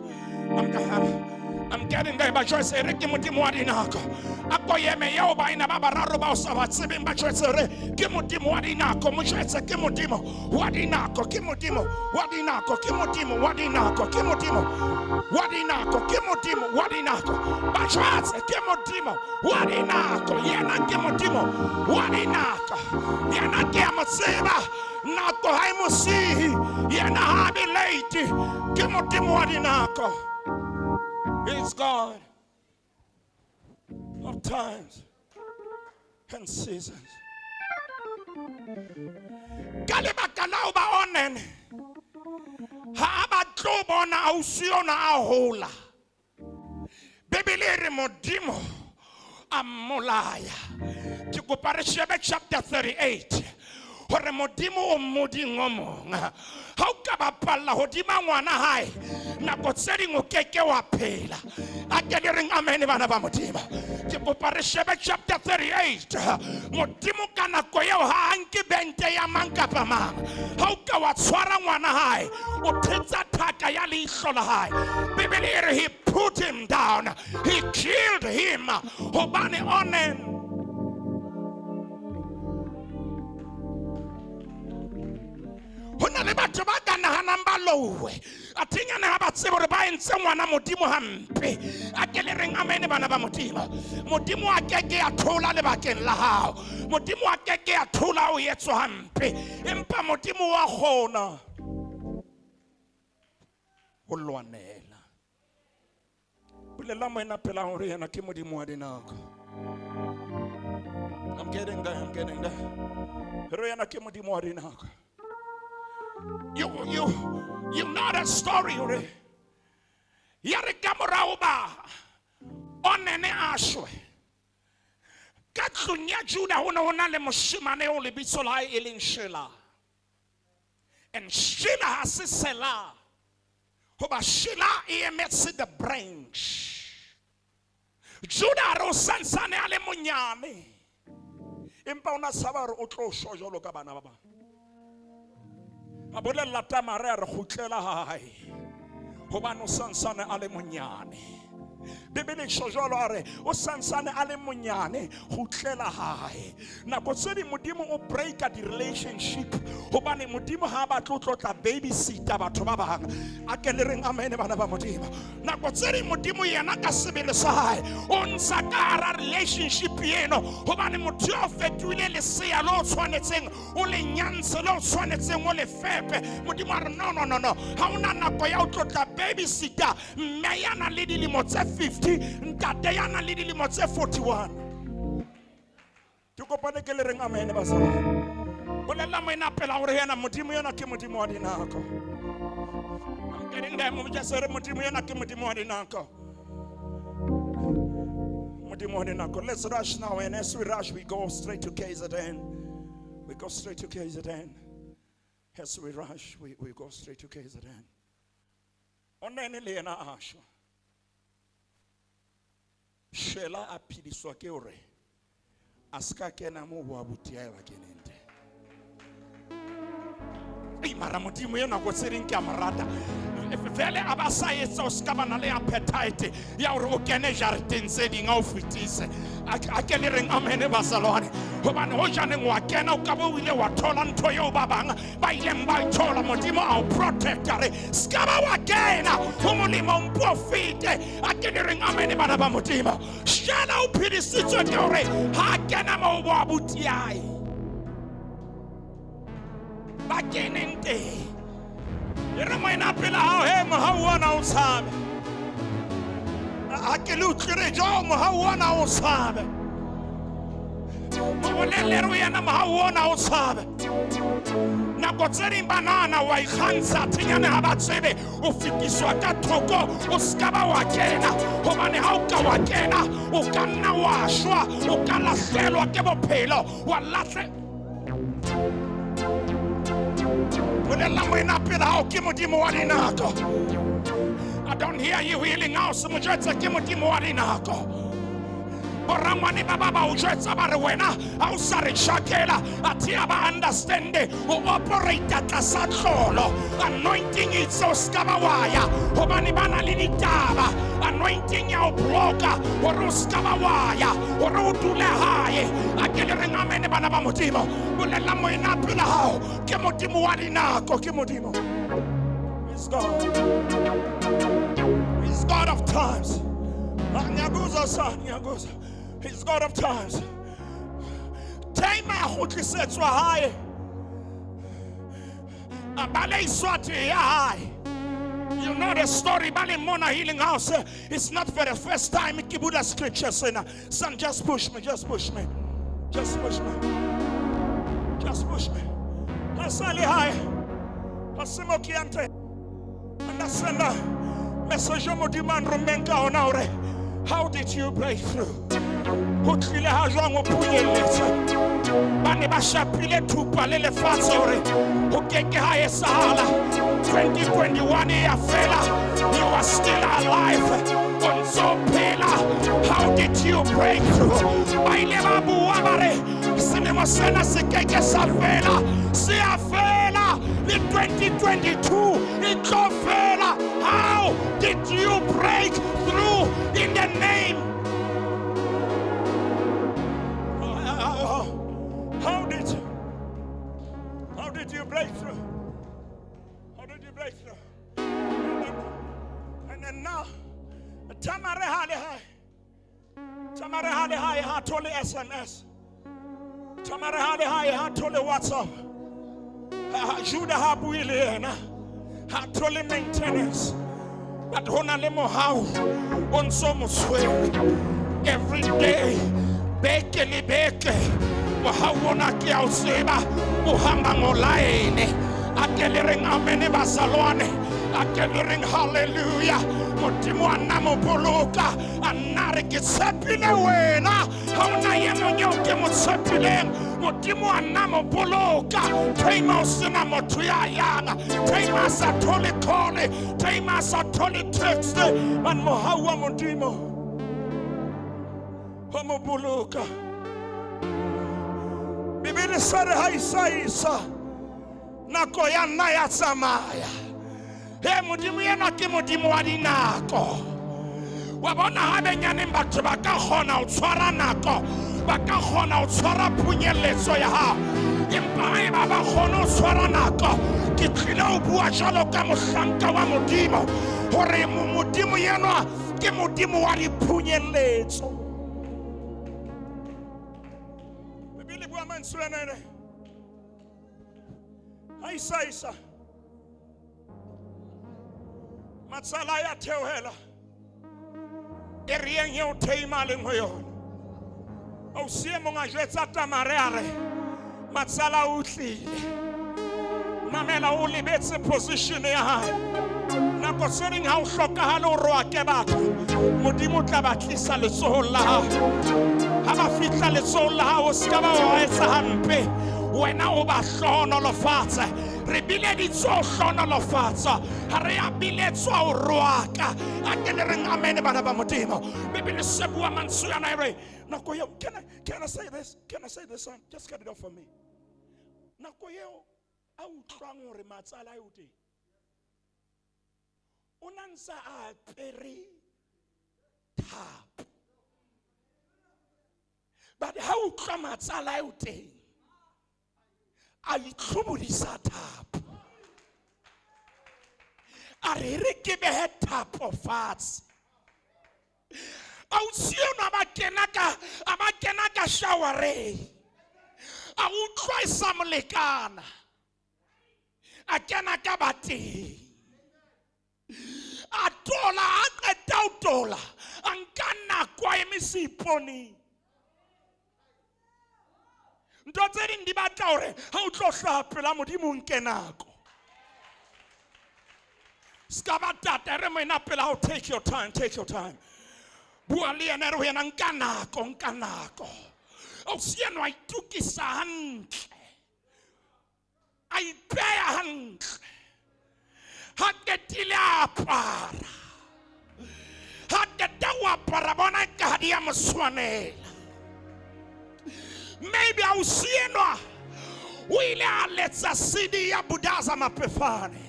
I'm getting there. Ba jwetse re ke Modimo wa dinako. A ko yeme eo baena ba bararo ba o sa ba tsebeng, ba jwetse re ke Modimo wa dinako. Mo jwetse ke Modimo wa dinako, ke Modimo wa dinako, ke Modimo wa dinako, ke Modimo wa dinako, ke Modimo wa dinako. Ba jwetse ke Modimo wa dinako. Yena ke Modimo wa dinako. Yena ke a mo tseba, nako ha e mo sihi, yena ha be late, ke Modimo wa dinako. He's God of times and seasons. Ka lebaka la ho ba Onan ha a batle ho bona ausi ona a hola, Bibele e re Modimo a mmolaya. Ke kopa re shebe chapter 38 hore Modimo o moding o mong. Ha o ka bapalla hodima ngwana hae, nako tse ding o keke wa phela. A ke le reng amen, bana ba Modimo. Ke kopa re shebe chapter 38. Modimo ka nako eo ha a nke bente ya mang kapa mang. Ha o ka wa tshwara ngwana hae, o thetsa thaka ya leihlo la hae. Bibele e re he put him down, he killed him, hobane Onan. bang ba louwe. Athinyane ha ba tsebe hore ba entse ngwana Modimo hampe. A ke le reng amen bana ba Modimo. Modimo a keke a thola lebakeng la hao. Modimo a keke a thola o etswa hampe. Empa Modimo wa kgona ho lwanela. Bolela moena pela hore yena ke Modimo wa dinako. I'm getting there, I'm getting there. Hore yena ke Modimo wa dinako. You know that story hore ya re ka morao ba Onene a shwe. Ka tlung ya Juda ho ne ho na le moshemane o lebitso la hae e leng Shela. And Shela ha se Sela. Hoba Shela e emetse the branch. Juda a re o santsane a le monyane. Empa o na tshaba hore o tlo shwa jwalo ka bana ba bang. A bolella Tamare a re kgutlela hae. Hobane o santsane a le monyane. Bibele e tjho jwalo a re o santsane a le monyane kgutlela hae. Nako tse ding Modimo o breaka di-relationship hobane Modimo ha a batle ho tlotla babysitter batho ba bang. A ke le reng amen bana ba Modimo. Nako tse ding Modimo yena ka sebele sa hae o ntsha ka hara relationship eno hobane motho yo o fetohile lesea le o tshwanetseng o le nyantshe le o tshwanetseng o le fepe. Modimo a re no no no no, ha ona nako ya ho tlotla babysitter mme ya nang le dilemo tse 50, ntate ya nang le dilemo tse 41. Ke kopane ke le reng amen bazalwane. Bolella moena pela hore yena Modimo yena ke Modimo wa dinako. I'm getting there, mo just re Modimo yena ke Modimo wa dinako. Modimo wa dinako. Let's rush now, and as we rush we go straight to KZN. We go straight to KZN. As we rush we go straight to KZN. Onene le yena a shwa. Shela a phediswa ke hore a ska kena moo bo abuti hae ba keneng teng. Ei, mara Modimo eo nako tse ding ke a mo rata. Vele a ba sa etsa o ska bana le appetite ya hore o kene jareteng tse ding a o fetise. A ke le reng amen bazalwane. Hobane ho janeng wa kena o ka bo o ile wa thola ntho eo ba bang ba ileng ba e thola. Modimo a o protecta re ska ba wa kena ho molemo mpo fete. A ke le reng amen bana ba Modimo. Shela o phedisitswe ke hore ha kena moo bo abuti hae ba keneng teng. E re moena pela hao he mohau ona o tshabe. A ke le utlwile jwang mohau ona o tshabe. Mo bolelle re yena mohau ona o tshabe. Nako tse ding banana wa ikgantsha thinyane ha ba tsebe o fetiswa ka thoko o ska ba wa kena. Hobane ha o ka wa kena o ka nna wa shwa, o ka lahlelwa ke bophelo, wa lahle. Bolella moena pela hao ke Modimo wa dinako. I don't hear you healing house. Mo jwetsa ke Modimo wa dinako. Borangwane ba ba o jwetsa ba re wena ha o sa re tjhakela athe ha ba understande o operate tlasa tlolo. Anointing itse o ska ba wa ya hobane ba na le ditaba. Anointing ya o bloka hore o ska ba wa ya hore o dule hae. A ke le reng amen bana ba Modimo. Bolella moena pela hao ke Modimo wa dinako, ke Modimo. He's God. He's God of times. Ngiyakuza son, ngiyakuza. He's God of times. Time a kgutlisetswa hae. A baleiswa ya hae. You know the story, Bali Mona Healing House. It's not for the first time. Ke bula scripture sena. Son, just push me, just push me. Just push me. Just push me. Hasali hae. Hasimo kiante. Understand message Modimo a nrommeng ka ona hore how did you break through? Ho tlile ha jwang o phunyelletsa? Ba ne ba shapile thupa le lefatshe hore ho keke ha etsahala. 2021 e ya fela, you are still alive. O ntso phela. How did you break through? Ba ile ba bua ba re selemo sena se keke sa fela, se a fela. Le 2022 e tlo fela. How did you break through in the name? How did you break through? How did you break Breakthrough. And then now, Tamare hale hai. Tamare hale hai ha thole SMS. Tamare hale hai ha thole WhatsApp. Judah ha bue le yena. Ha thole maintenance. But hona le mohau o ntso mo tshwere every day, beke le beke. Mohau ona ke a o tseba, o hamba ngolaene. A ke le reng amene bazalwane, a ke le reng hallelujah. Modimo a nna mo boloka, a nna re ke tshepile wena, ha ona ye mong eo ke mo tshepileng. Modimo a nna mo boloka. Theima o sena motho ya yang, theima a sa thole call, theima a sa thole text, man mohau wa Modimo ho mo boloka. Bibele sa re ha isa isa nako ya nna ya tsamaya. He Modimo yena ke Modimo wa dinako. Wa bona ha benyaneng batho ba ka kgona ho tshwara nako, ba ka kgona ho tshwara phunyeletso ya hao, empa haeba ba kgone ho tshwara nako, ke tlile ho bua jwalo ka mohlanka wa Modimo hore Modimo yenwa ke Modimo wa diphunyeletso. Bibele bua mantswe ana ene. Ha isa isa matsala ya theohela eriyeng eo theima leng ho yona. Ausi e mong a jwetsa Tamare a re matsala o tlile, mamela o lebetse position ya hae. Nako tse ding ha o hlokahale o roake batho, Modimo o tla ba tlisa letsohong la hao. Ha ba fihla letsohong la hao, o se ka ba wa etsa hampe, wena o ba hlohonolofatse. Re bileditswe ho hlohonolofatsa, ha re a biletswa ho roaka. A ke le reng amene bana ba Modimo. Bibele se bua mantswe ana e re nako eo, can I say this? Can I say this one? Just cut it off for me. Nako eo a utlwang hore matsala eo teng, o na ntsa a apere thapo, but ha utlwa matsala eo teng, a itlhobodisa thapo, a re re ke behe thapo fatshe. Ausi enwa a ba kena ka showereng, a utlwa e sa mo lekana, a kena ka bateng, a tola, a qeta ho tola, a nka nako a eme seiponeng. Ntho tse ding di batla hore ha o tlo hlaha pela Modimo o nke nako. Ska ba tata re moena pela hao, take your time, take your time. Bua le yena re ho yena nka nako, nka nako. Ausi enwa a itokisa hantle, a ipeya hantle. Ha qetile a apara, ha qeta ho apara bona ka ha di a mo tshwanela. Maybe ausi enwa o ile a letsa CD ya Budaza Mapefane,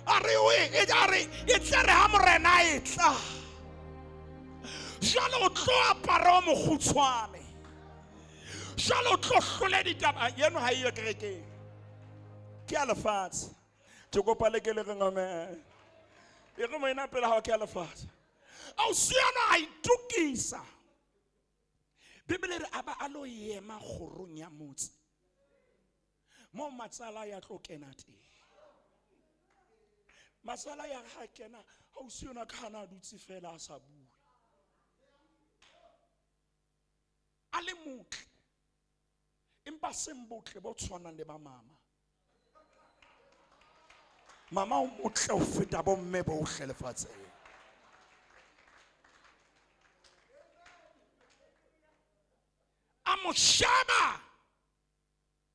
a re e tle re ha morena a e tla, jwale o tlo apara o mokgutshwane, jwale o tlo hlole ditaba. Yeno ha eyo kerekeng, ke ya lefatshe. Ke kopa le ke le reng amen. E re moena pela hao ke ya lefatshe. Ausi enwa a itokisa. Bibele re a ba a lo ema kgorong ya motse mo matsala ya tlo kena teng. Matsala ya ha kena, ausi enwa ka hana a dutse fela a sa bue, a le motle, empa seng botle bo tshwanang le ba mama. Mama o motle ho feta bomme bohle lefatsheng. A mo sheba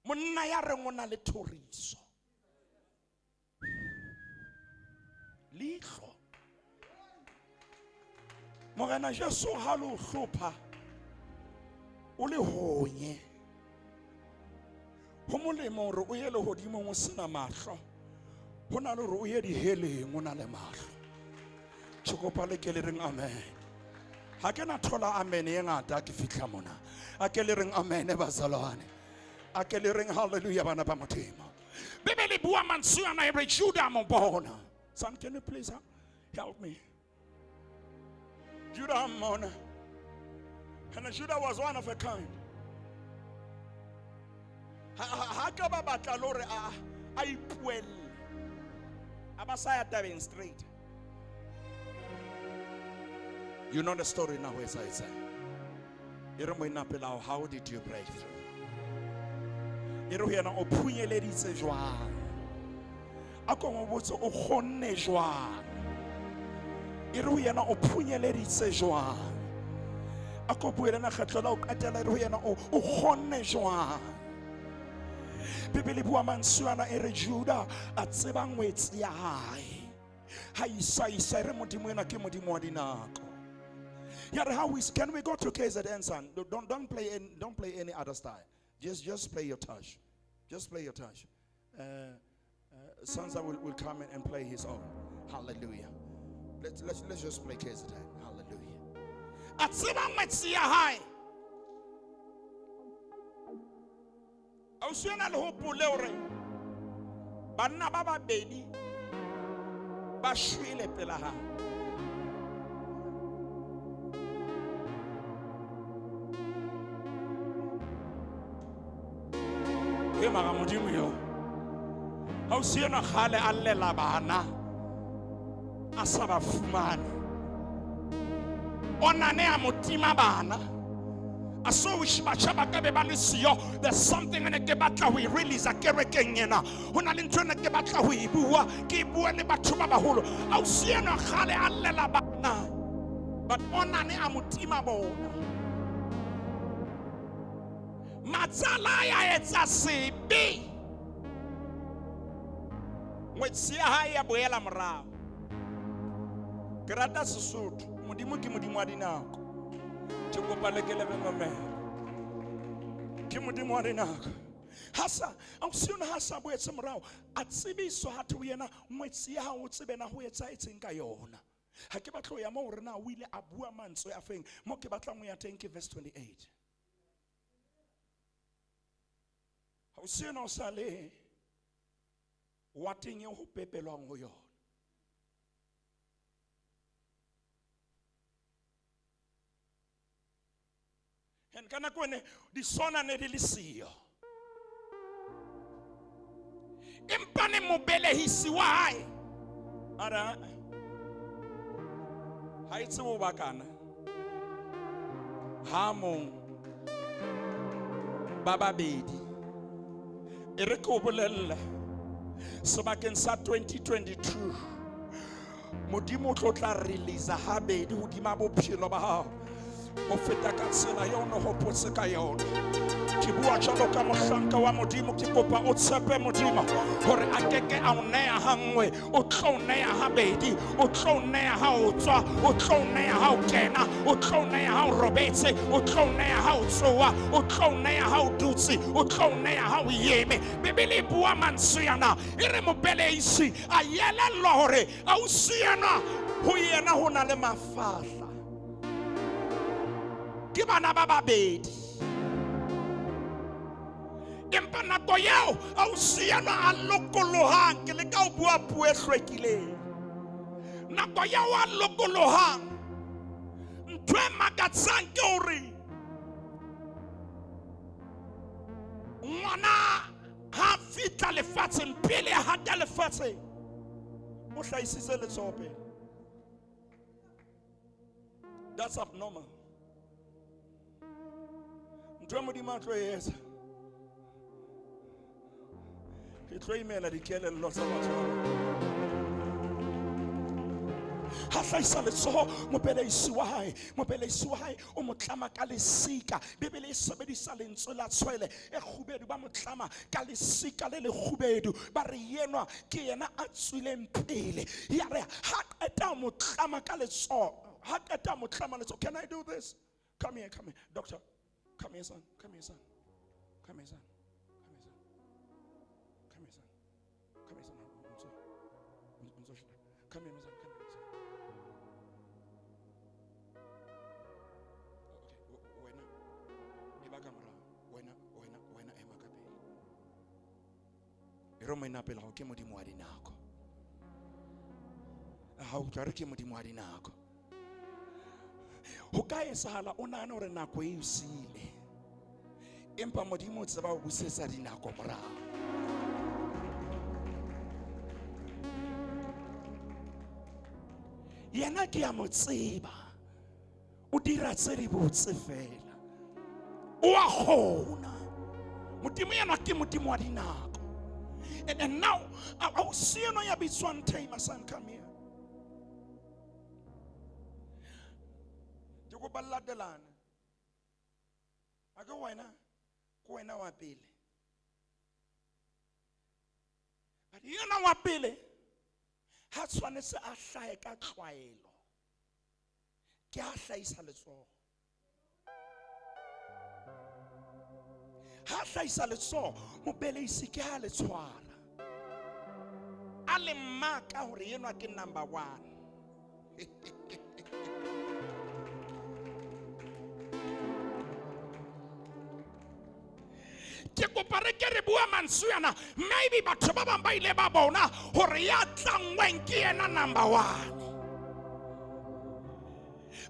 monna ya reng o na le thoriso, leihlo. Morena Jesu ha le o hlopha o le honye, ho molemo hore o ye lehodimong o sena mahlo, ho na le hore o ye diheleng o na le mahlo. Ke kopa le ke le reng amen. Ha ke na thola amen e ngata ke fihla mona. A ke le reng amen bazalwane. A ke le reng hallelujah bana ba Modimo. Bibele e bua mantswe ana e re Judah mo bona. Son, can you please help me? Judah mmona. And Judah was one of a kind. Ha ka ba batla le hore a ipuelle. A ba sa ya tabeng straight. You know the story now, where it's at. How did you break through? O phunyeleditse jwang? A ko mo botse o kgonne jwang? E re ho yena o phunyeleditse jwang? A ko bue le nna kgetlo la ho qetela, e re ho yena o kgonne jwang? Bibele e bua mantswe ana e re Judah a tseba ngwetsi ya hae. Ha isa isa e re Modimo ena ke Modimo wa dinako. Ya re, how is, can we go to KZN, son? Don't play any other style. Just play your touch. Just play your touch. Sansa will come in and play his own. Hallelujah. Let's just play KZN. Hallelujah. A tseba ngwetsi ya hae. Ausi ena le hopole hore banna ba babedi ba shwele pela hae. E mara Modimo yo. Ausi ena kgale a llela bana a sa ba fumane. Onane a mo tima bana. I so wish batjha ba ka be ba le siyo. There's something ene ke batla ho e release kerekeng ena. Ho na le ntho ene ke batla ho e bua, ke e bua le batho ba baholo. Ausi ena kgale a llela bana, but onane a mo tima bona. Matsala ya etsa sebe. Ngwetsi ya hae ya boela morao. Ke rata Sesotho. Modimo ke Modimo wa dinako. Ke kopa le ke lebe mamela. Ke Modimo wa dinako. Hasa, ausi ona ha sa boetse morao, a tsebiswa ha thwe yena ngwetsi ya hao o tsebe na ho etsahetseng ka yona. Ha ke batlo ya mo hore na o ile a bua mantswe a feng. Mo ke batlang ho ya teng ke verse 28. Ausi ona o sa le wateng eo ho pepelwang ho yona. And ka nako ene di sona ne di le siyo. Empa ne mobelehisi wa hae a re, ha e tsebe ho bakana. Ha mong ba babedi. E re ke o bolelle sebakeng sa 2022 Modimo o tlo tla release habedi hodima bophelo ba hao. Ho feta ka tsela eo o hopotse ka yona. Ke bua jwalo ka mohlanka wa Modimo, ke kopa o tshepe Modimo hore a keke a o neya hanngwe, o tlo o neya habedi, o tlo o neya ha o tswa, o tlo o neya ha o kena, o tlo o neya ha o robetse, o tlo o neya ha o tsoha, o tlo o neya ha o dutse, o tlo o neya ha o eme. Bibele e bua mantswe ana e re mobeleisi a elellwa hore ausi ena ho yena ho na le mafahla. Ke bana ba babedi. Empa nako eo ausi ena a lokolohang, ke leka ho bua puo e hlwekileng. Nako eo a lokolohang, ntho e makatsang ke hore ngwana ha fihla lefatsheng, pele a hata lefatsheng, o hlahisitse letsoho pele. That's abnormal. Ntho e Modimo a tlo e etsa, ke tlo imela dikelello tsa batho ba bang. Ha hlahisa letsoho mobeleisi wa hae, mobeleisi wa hae o mo tlama ka lesika. Bibele e sebedisa lentswe la tshwele e kgubedu, ba mo tlama ka lesika le lekgubedu, ba re yenwa ke yena a tswileng pele. Ya re ha qeta mo tlama ka letsoho, ha qeta mo tlama letsoho. Can I do this? Come here, come here, doctor. Come here, son. Come here, son. Come here, son. Come here, son. Come here, son. Come here, son. Come here, son. Come here, son. Okay, wena eba ka morao. Wena, wena, wena ema ka pele. E re moena pele hao ke modimo wa dinako. Ha o utlwa re ke modimo wa dinako. Ho ka etsahala o nahane hore nako e o siile. Empa modimo o tseba ho busetsa dinako morao. Yena ke a mo tseba. O dira tse di botse fela. O a kgona. Modimo yena ke modimo wa dinako. And now, I will see you ya bitswang Tamer, son, come here. Ke kopa le latelane. A ke wena, ke wena wa pele. But yena wa pele ha tshwanetse a hlahe ka tlwaelo. Ke a hlahisa letsoho. Ha hlahisa letsoho, mobeleisi ke ha le tshwara. A le maka hore enwa ke number 1. Ke kopa re ke re bua mantswe ana, maybe batho ba bang ba ile ba bona hore ya tlangweng ke yena number 1.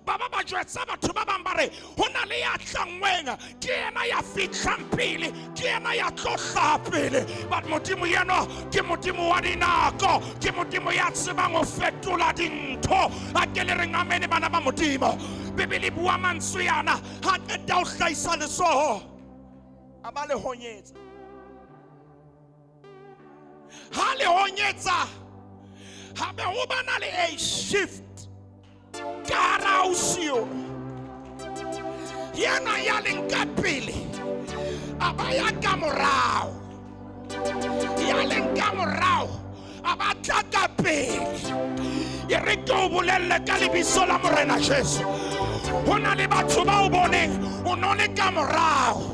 Ba ba jwetsa batho ba bang ba re ho na le ya tlangweng ke yena ya fihlang pele, ke yena ya tlo hlaha pele. But modimo yena ke modimo wa dinako, ke modimo ya tsebang ho fetola dintho. A ke le reng amene bana ba modimo. Bibele e bua mantswe ana, ha qeta ho hlahisa letsoho a ba le honyetsa. Ha le honyetsa, ha be ho bana le a shift. Karausio. Yena ya leng ka pele a ba ya ka morao. Ya leng ka morao a ba tla ka pele. E re ke o bolelle ka lebitso la Morena Jesu. Ho na le batho ba o boneng o no le ka morao.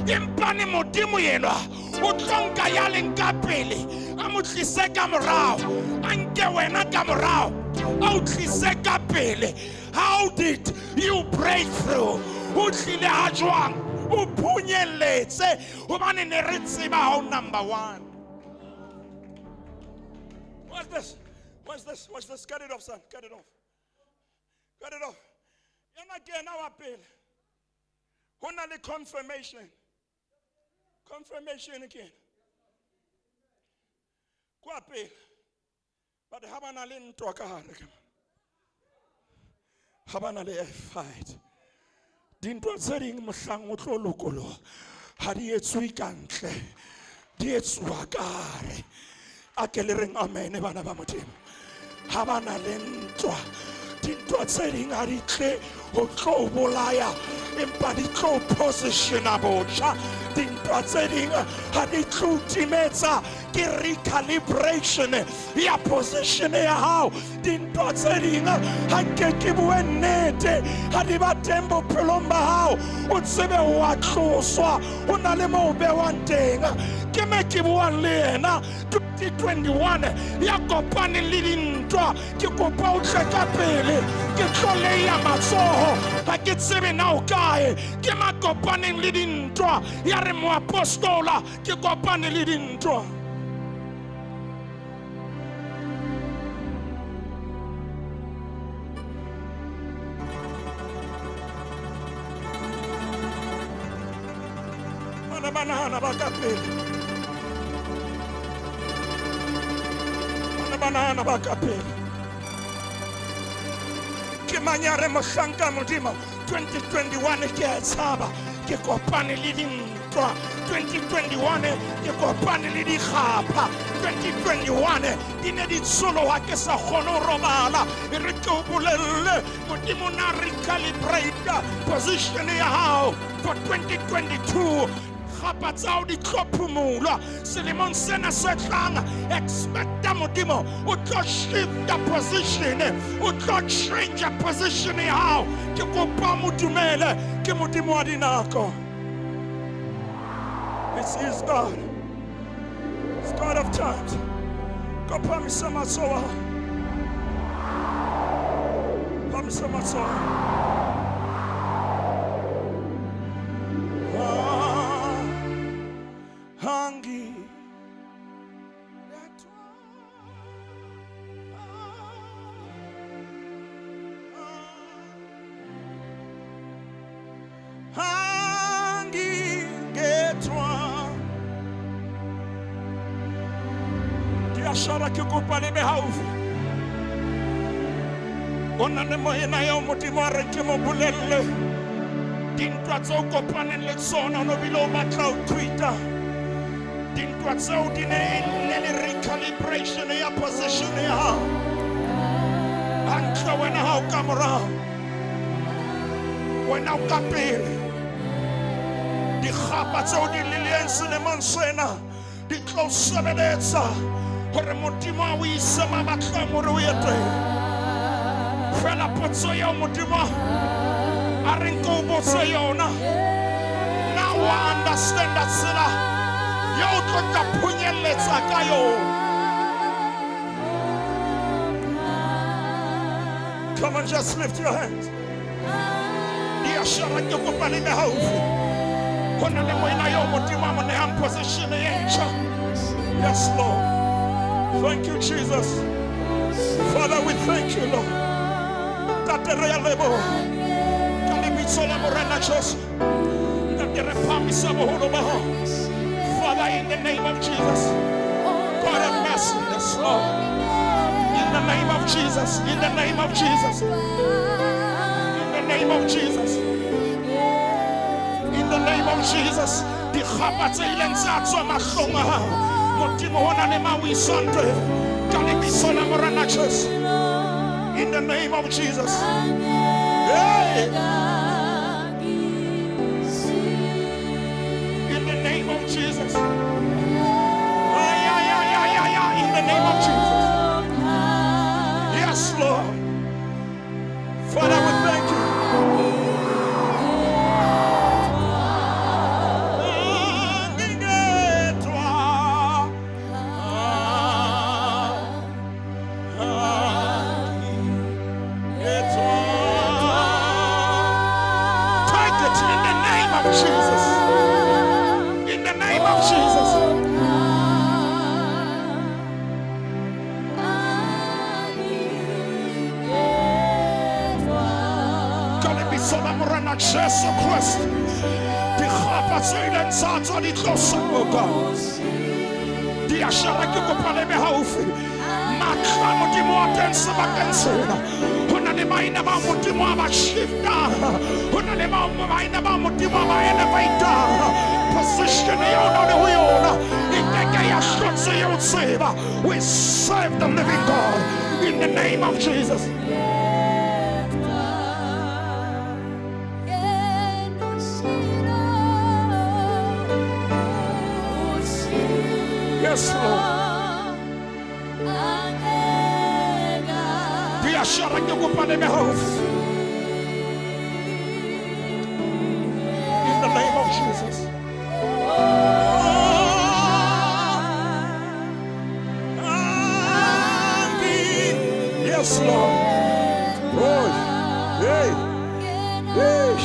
Empa ne modimo yenwa o tlo nka ya leng ka pele a mo tlise ka morao, a nke wena ka morao, a o tlise ka pele. How did you break through? O tlile ha jwang? O phunyelletse hobane ne re tseba ha o number 1. What's this? What's this? What's this? Cut it off, son. Cut it off. Cut it off. Yena ke yena wa pele. Ho na le confirmation. Confirmation again. Kwa pele. But ha ba na le ntwa ka hare ka mona. Ha ba na le a fight. Dintwa tse ding mohlang o tlo lokoloha ha di etswe ka ntle, di etsuwa ka hare. A ke le reng amen bana ba modimo. Ha ba na le ntwa, dintwa tse ding ha di tle ho tlo bolaya, empa di tlo positiona botjha. Dintwa tse ding ha di tlo timetsa, ke recalibration ya position ya hao. Dintwa tse ding ha nke ke bue nnete, ha di ba teng bophelong ba hao, o tsebe wa tloswa, ho na le moo o bewang teng. Ke me ke buang le yena 2021 ya kopane le dintwa, ke kopa o tle ka pele, ke tlo leya matsoho, ha ke tsebe na o kae. Ke makopaneng le dintwa, ya re moapostola ke kopane le dintwa. Bana ba nahana ba ka pele. Bana ba nahana ba ka pele. Ke mang ya re mohlanka modimo 2021 ke a tshaba, ke kopane le dintwa. 2021 ke kopane le dikgapha. 2021 di ne di tsholoha ke sa kgone ho robala. E re ke o bolelle modimo na recalibrate position ya hao for 2022. Kgapha tsa hao di tlo phumulwa selemong sena se tlang. Expecta modimo o tlo shifta position, o tlo change position ya hao. Ke kopa mo dumele, ke modimo wa dinako. This is God. It's God of times. Go phamisa matsoho. Phamisa matsoho. Hangi Diashara ke kopa le be haufi. O na le moena eo Modimo a re ke mo bolelle. Dintwa tseo kopaneng le tsona o no bile o batla ho tweeta. Dintwa tseo di ne le recalibration ya position ya hao. Hantle wena ha o ka morao. Wena o ka pele. Dikgapa tseo di leleng selemong sena di tlo sebeletsa hore Modimo a o ise mabatleng hore o ye teng. Fela potso eo Modimo a reng ke o botse yona. Na wa understand tsela eo o tlo tla phunyelletsa ka yona? Come on, just lift your hands. Diashara ke kopa le be haufi. Ho na le moena eo Modimo a mo nehang position e ntjha. Yes, Lord. Thank you, Jesus. Father, we thank you, Lord. Ntate re a leboha. Ka lebitso la Morena Jesu. Ntate re phahamisa boholo ba hao. Father, in the name of Jesus. God have mercy. Yes, Lord. In the name of Jesus. In the name of Jesus. In the name of Jesus. In the name of Jesus. Dikgapa tse ileng tsa tswa mahlong a hao. Modimo ho na le ma o isang teng. Ka lebitso la Morena Jesu. In the name of Jesus. Hey. In the name of Jesus. Ay, ay, ay, ay, ay, ay. In the name of Jesus. Yes, Lord. Father, we thank you. Take it in the name of Jesus. In the name of Jesus. Ka lebitso la Morena Jesu Kreste. Dikgapa tse ileng tsa tswa di tlo sokoka. Diashara ke kopa le be haufi. Matla Modimo a teng sebakeng sena. Ho na le baena ba Modimo a ba shiftang. Ho na le baena ba Modimo a ba elevatang. Position eo o le ho yona e keke ya hlotse eo tseba. We serve the living God in the name of Jesus. Yes, Lord. Diashara ke kopa le be haufi. In the name of Jesus. Yes, Lord. Oh, hey, hey,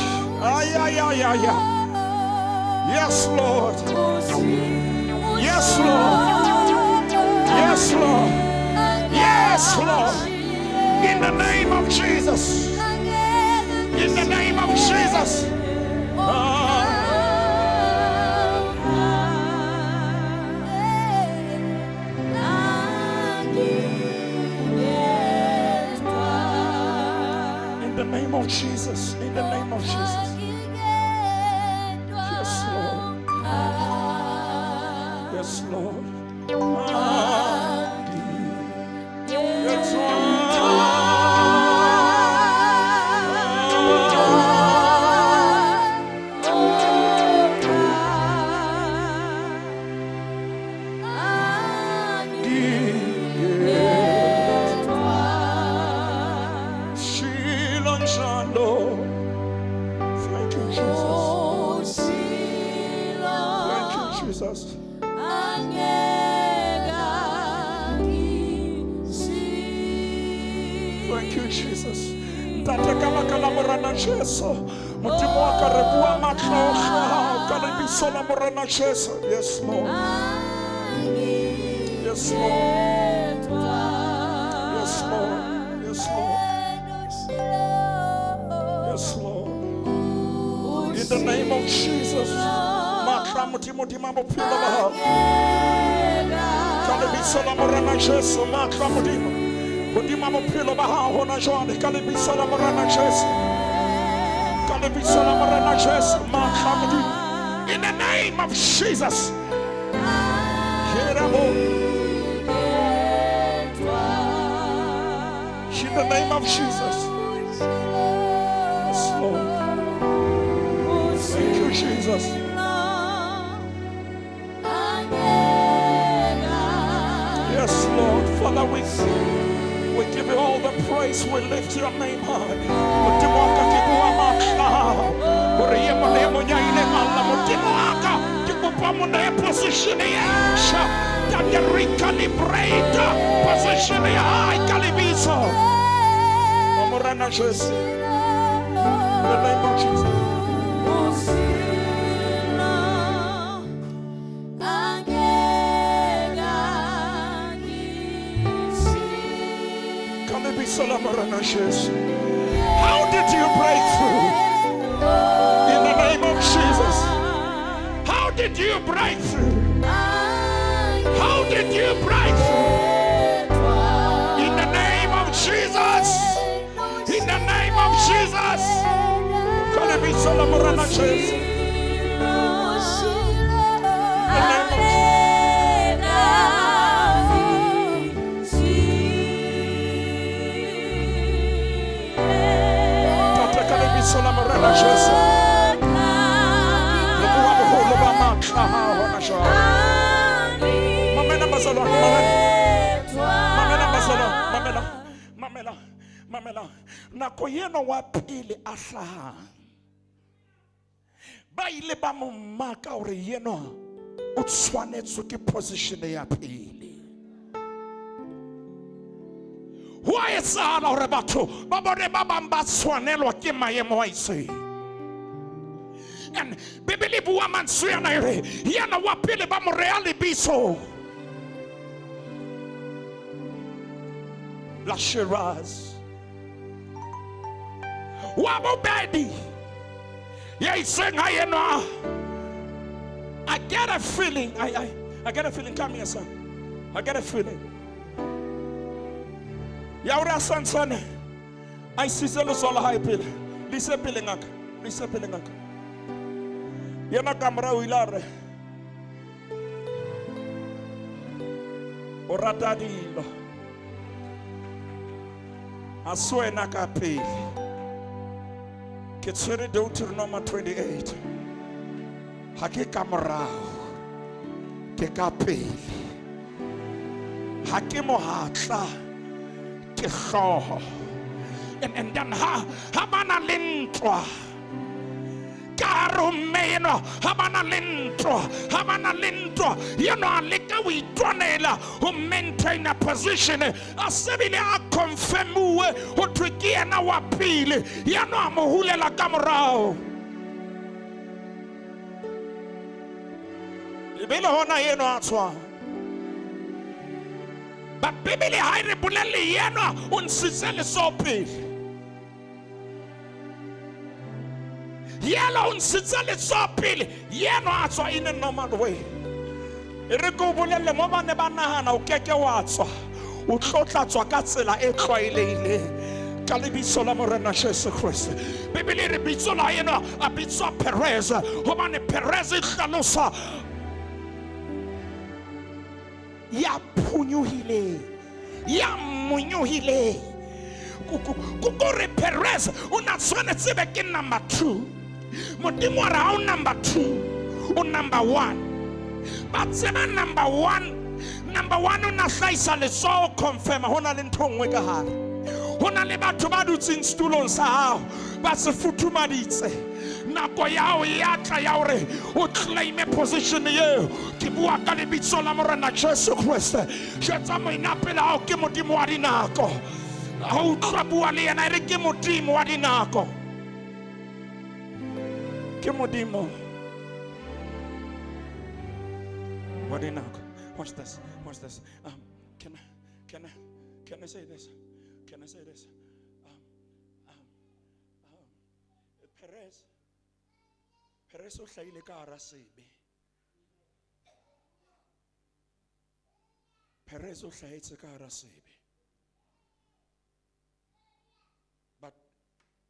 ay, ay, ay, ay, ay. Yes, Lord. Yes, Lord. Yes, Lord. Yes, Lord. In the name of Jesus. In the name of Jesus. In the name of Jesus. In the name of Jesus. Yes, Lord. Yes, Lord. Thank you, Jesus. Thank you, Jesus. Thank you, Jesus. Ntate ka baka la Morena Jesu. Modimo wa ka re bua matla ohle a hao ka lebitso la Morena Jesu. Yes, Lord. Yes, Lord. Yes, Lord. Yes, Lord. Yes, Lord. In the name of Jesus. Matla Modimo hodima bophelo ba hao. Ka lebitso lebitso la Morena Jesu, matla Modimo. Hodima bophelo ba hao hona jwale, ka lebitso la Morena Jesu. Ka lebitso la Morena Jesu, matla Modimo. In the name of Jesus. In the name of Jesus. Yes, Lord. Thank you, Jesus. Yes, Lord. Father, we give you all the praise. We lift your name high. Modimo wa ka, ke bua matla a hao. Hore e mong le e mong ya ileng a lla, Modimo wa ka, ke kopa mo nehe position e ntjha. Ntate, recalibrate position ya hae ka lebitso la Morena Jesu. In the name of Jesus. Ka lebitso la Morena Jesu. How did you break through? In the name of Jesus. How did you break through? How did you break through? In the name of Jesus. In the name of Jesus. Ka lebitso la Morena Jesu. In the name of Jesus. Tate, ka lebitso la Morena Jesu. Re bua boholo ba matla a hao hona jwale. Mamela bazalwane, mamela. Mamela bazalwane, mamela. Mamela, mamela. Nako eno wa pele a hlahang, ba ile ba mo maka hore yena o tshwanetswe ke position ya pele. Ho a etsahala hore batho ba bone ba bang ba tshwanelwa ke maemo a itseng. And Bibele e bua mantswe ana e re, yena wa pele ba mo reha lebitso la Shiraz. Wa bobedi ya itseng ha yenwa. I get a feeling. I get a feeling. Come here, son. I get a feeling. Ya hore a santsane a isitse letsoho la hae pele. Le ise pele ngaka. Le ise pele ngaka. Yena ka morao o ile a re o rata dilo, a se wena ka pele. Ke tshwere Deuteronomy 28. Ha ke ka morao, ke ka pele. Ha ke mohatla, ke hlooho. And then ha bana le ntwa ka hare ho mme enwa, ha bana le ntwa, ha bana le ntwa, yenwa a leka ho itwanela ho maintain a position. A sebile a confirmuwe ho thwe ke yena wa pele, yenwa a mo hulela ka morao. Ebile hona yenwa a tshwang. But Bibele ha e re bolelle yenwa o ntshitse letsoho pele. Yena o ntshitse letsoho pele, yenwa a tswa in a normal way. E re ke o bolelle mo ba ne ba nahana o keke wa tswa, o tlo tla tswa ka tsela e tlwaelehileng. Ka lebitso la Morena Jesu Kreste. Bibele e re bitso la yenwa a bitswa Perez, hobane Perez e hlalosa ya phonyohileng, ya monyohileng. Kore Perez o na tshwanetse be ke number 2. Modimo a re ha o number 2, o number 1. Ba tseba number 1. Number 1 o na hlahisa letsoho confirm ho na le ntho e nngwe ka hare. Ho na le batho ba dutseng setulong sa hao ba se futhumaditse. Nako ya hao ya tla ya hore o claim position eo. Ke bua ka lebitso la Morena Jesu Kreste. Jwetsa moina pele hao ke Modimo wa dinako. Ha o utlwa bua le yena, e re ke Modimo wa dinako. Ke Modimo wa dinako. Watch this. Watch this. Can I say this? Can I say this? Perez o hlahile ka hara sebe. Perez o hlahetse ka hara sebe. But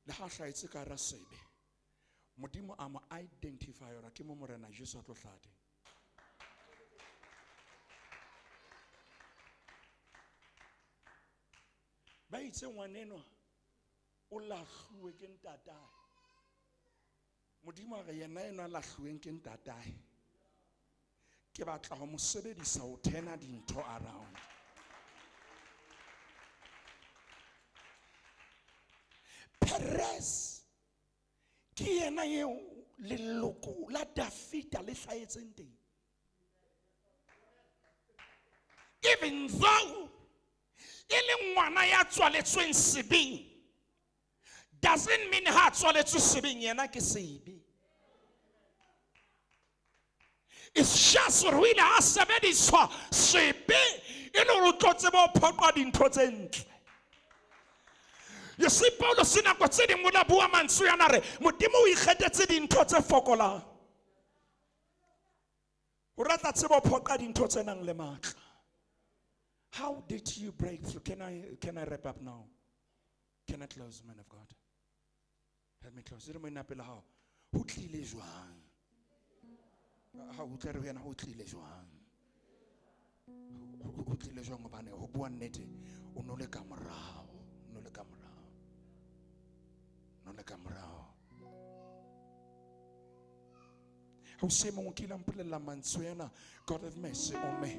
le ha hlahetse ka hara sebe, Modimo a mo identify hore ke mo Morena Jesu a tlo hlaha teng. Ba itse ngwanenwa o lahluwe ke ntatae. Modimo a re yena enwa a lahluweng ke ntatae, ke batla ho mo sebedisa ho turn-a dintho around. Perez ke yena eo leloko la Dafita le hlahetseng teng. Even though e le ngwana ya tswaletsweng sebeng, doesn't mean ha tswaletswe sebeng yena ke sebe. It's just hore o ile a sebediswa sebe e le hore o tlo tseba ho phoqa dintho tse ntle. You see, Paulus nako tse ding o la bua mantswe ana re Modimo o ikgethetse dintho tse fokolang hore a tla tseba ho phoqa dintho tse nang le matla. How did you break through? Can I wrap up now? Can I close, man of God? Let me close. E re moena pele hao, ho tlile jwang? Ha o tle re ho yena, ho tlile jwang? Ho tlile jwang hobane ho bua nnete, o no le ka morao, o no le ka morao. O no le ka morao. Ha o se mong o kile a mpolella mantswe ana, God have mercy on me.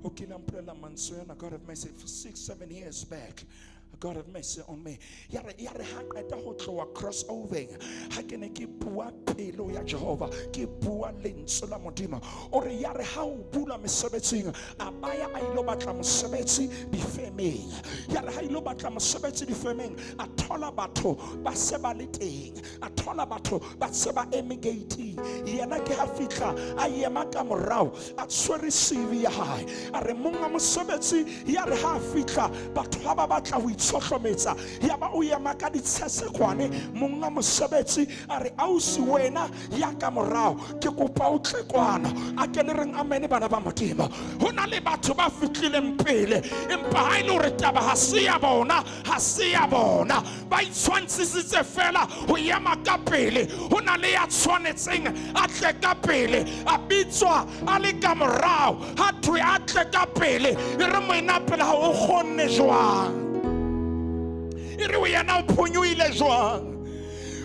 O kile a mpolella mantswe ana, God have mercy, for 6-7 years back. God have mercy on me. Ya re ha qeta ho tloha crossovering, ha ke ne ke bua pelo ya Jehova, ke bua lentswe la Modimo. O re ya re ha o bula mesebetsing, a baya a ilo batla mosebetsi difemeng. Ya re ha ilo batla mosebetsi difemeng, a thola batho ba se ba le teng, a thola batho ba se ba eme gate-ing. Yena ke ha fihla a ema ka morao, a tshwere CV ya hae. A re monga mosebetsi, ya re ha fihla batho ha ba batla ho itshohlometsa, ya ba o ema ka ditshesekwane. Monga mosebetsi a re ausi wena ya ka morao, ke kopa o tle kwana. A ke le reng amen bana ba Modimo. Ho na le batho ba fihlileng pele, empa ha e le hore taba ha se ya bona, ha se ya bona. Ba itshwantshisitse fela ho ema ka pele. Ho na le ya tshwanetseng a tle ka pele, a bitswa a le ka morao, ha thwe a tle ka pele. E re moena pele ha o kgonne jwang? E re o yena o phonyohile jwang?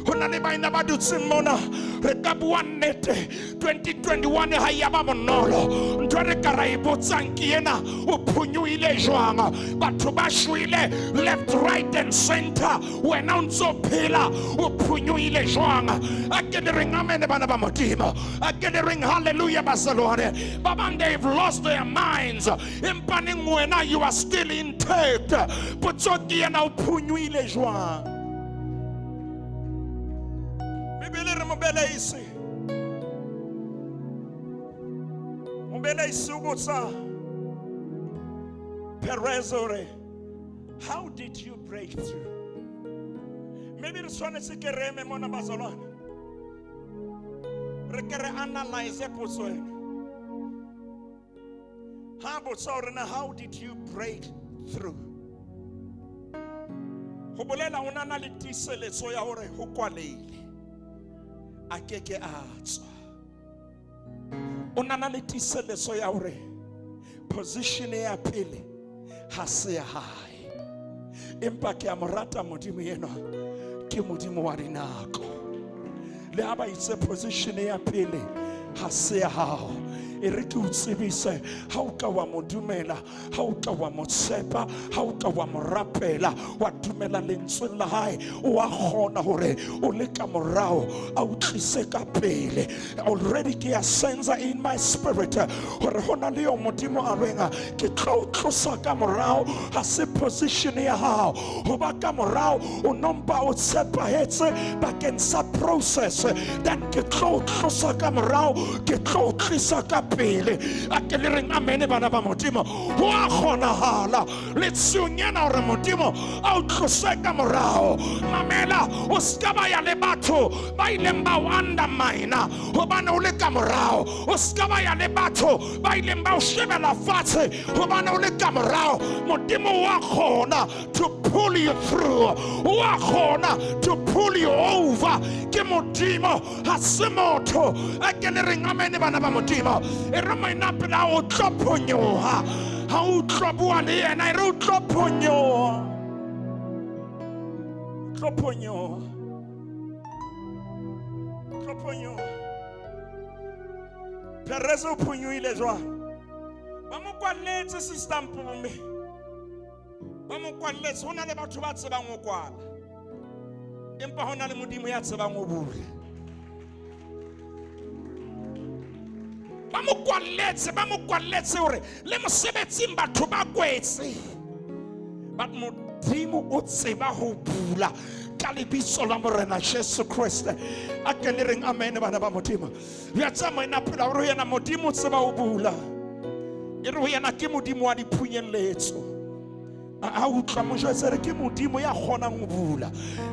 Ho na le baena ba dutseng mona, re ka bua nnete, 2021 ha ya ba bonolo. Ntho re ka ra e botsang ke ena, o phonyohile jwang? Batho ba shwele left, right and center, wena o ntso phela, o phonyohile jwang? A ke le reng amen bana ba Modimo. A ke le reng hallelujah bazalwane. Ba bang they've lost their minds, empa neng wena you are still intact. Potso ke ena, o phonyohile jwang? Bibele re mobeleisi. Mobeleisi o botsa Perez hore, how did you break through? Maybe re tshwanetse ke re eme mona bazalwane, re ke re analyze potso ena. Ha botsa hore na how did you break through? Ho bolela o na le tiiseletso ya hore ho kwalehile, a ke ke a tswa. O na le tiiseletso ya hore position ya pele ha se ya hae, empa ke a mo rata Modimo enwa, ke Modimo wa dinako. Le ha ba itse position ya pele ha se ya hao, e re ke o tsebise, ha o ka wa mo dumela, ha o ka wa mo tshepa, ha o ka wa mo rapela, wa dumela lentsweng la hae, o a kgona hore o le ka morao a o tlise ka pele. Already ke a sense in my spirit hore ho na le eo Modimo a reng ke tlo o tlosa ka morao. Ha se position ya hao ho ba ka morao, o nompa o tshepahetse bakeng sa process, then ke tlo o tlosa ka morao, ke tlo o tlisa ka pele. A ke le reng amene bana ba Modimo. Ho a kgonahala le tshiunyana hore Modimo a o tlose ka morao. Mamela, o ska ba ya le batho ba ileng ba o undermine hobane o le ka morao. O ska ba ya le batho ba ileng ba o shebela fatshe hobane o le ka morao. Modimo wa kgona to pull you through, wa kgona to pull you over. Ke Modimo, ha se motho. A ke le reng amene bana ba Modimo. E re moena pela o tlo phonyoha. Ha o tlo bua le yena, e re o tlo phonyoha. Tlo phonyoha. Tlo phonyoha. Perez o phonyohile jwang? Ba mo kwalletse Sister Mpume. Ba mo kwalletse. Ho na le batho ba tsebang ho kwala, empa ho na le Modimo ya tsebang ho bula. Ba mo kwalletse, ba mo kwalletse hore le mosebetsing batho ba kwetse. But Modimo o tseba ho bula ka lebitso la Morena Jesu Kriste. A ke le reng amen bana ba Modimo. Ya tsamaya phela hore yena Modimo o tseba ho bula. E re ho yena ke Modimo wa diphunyelletso. A utlwa mo jwetse re ke Modimo ya kgonang ho bula.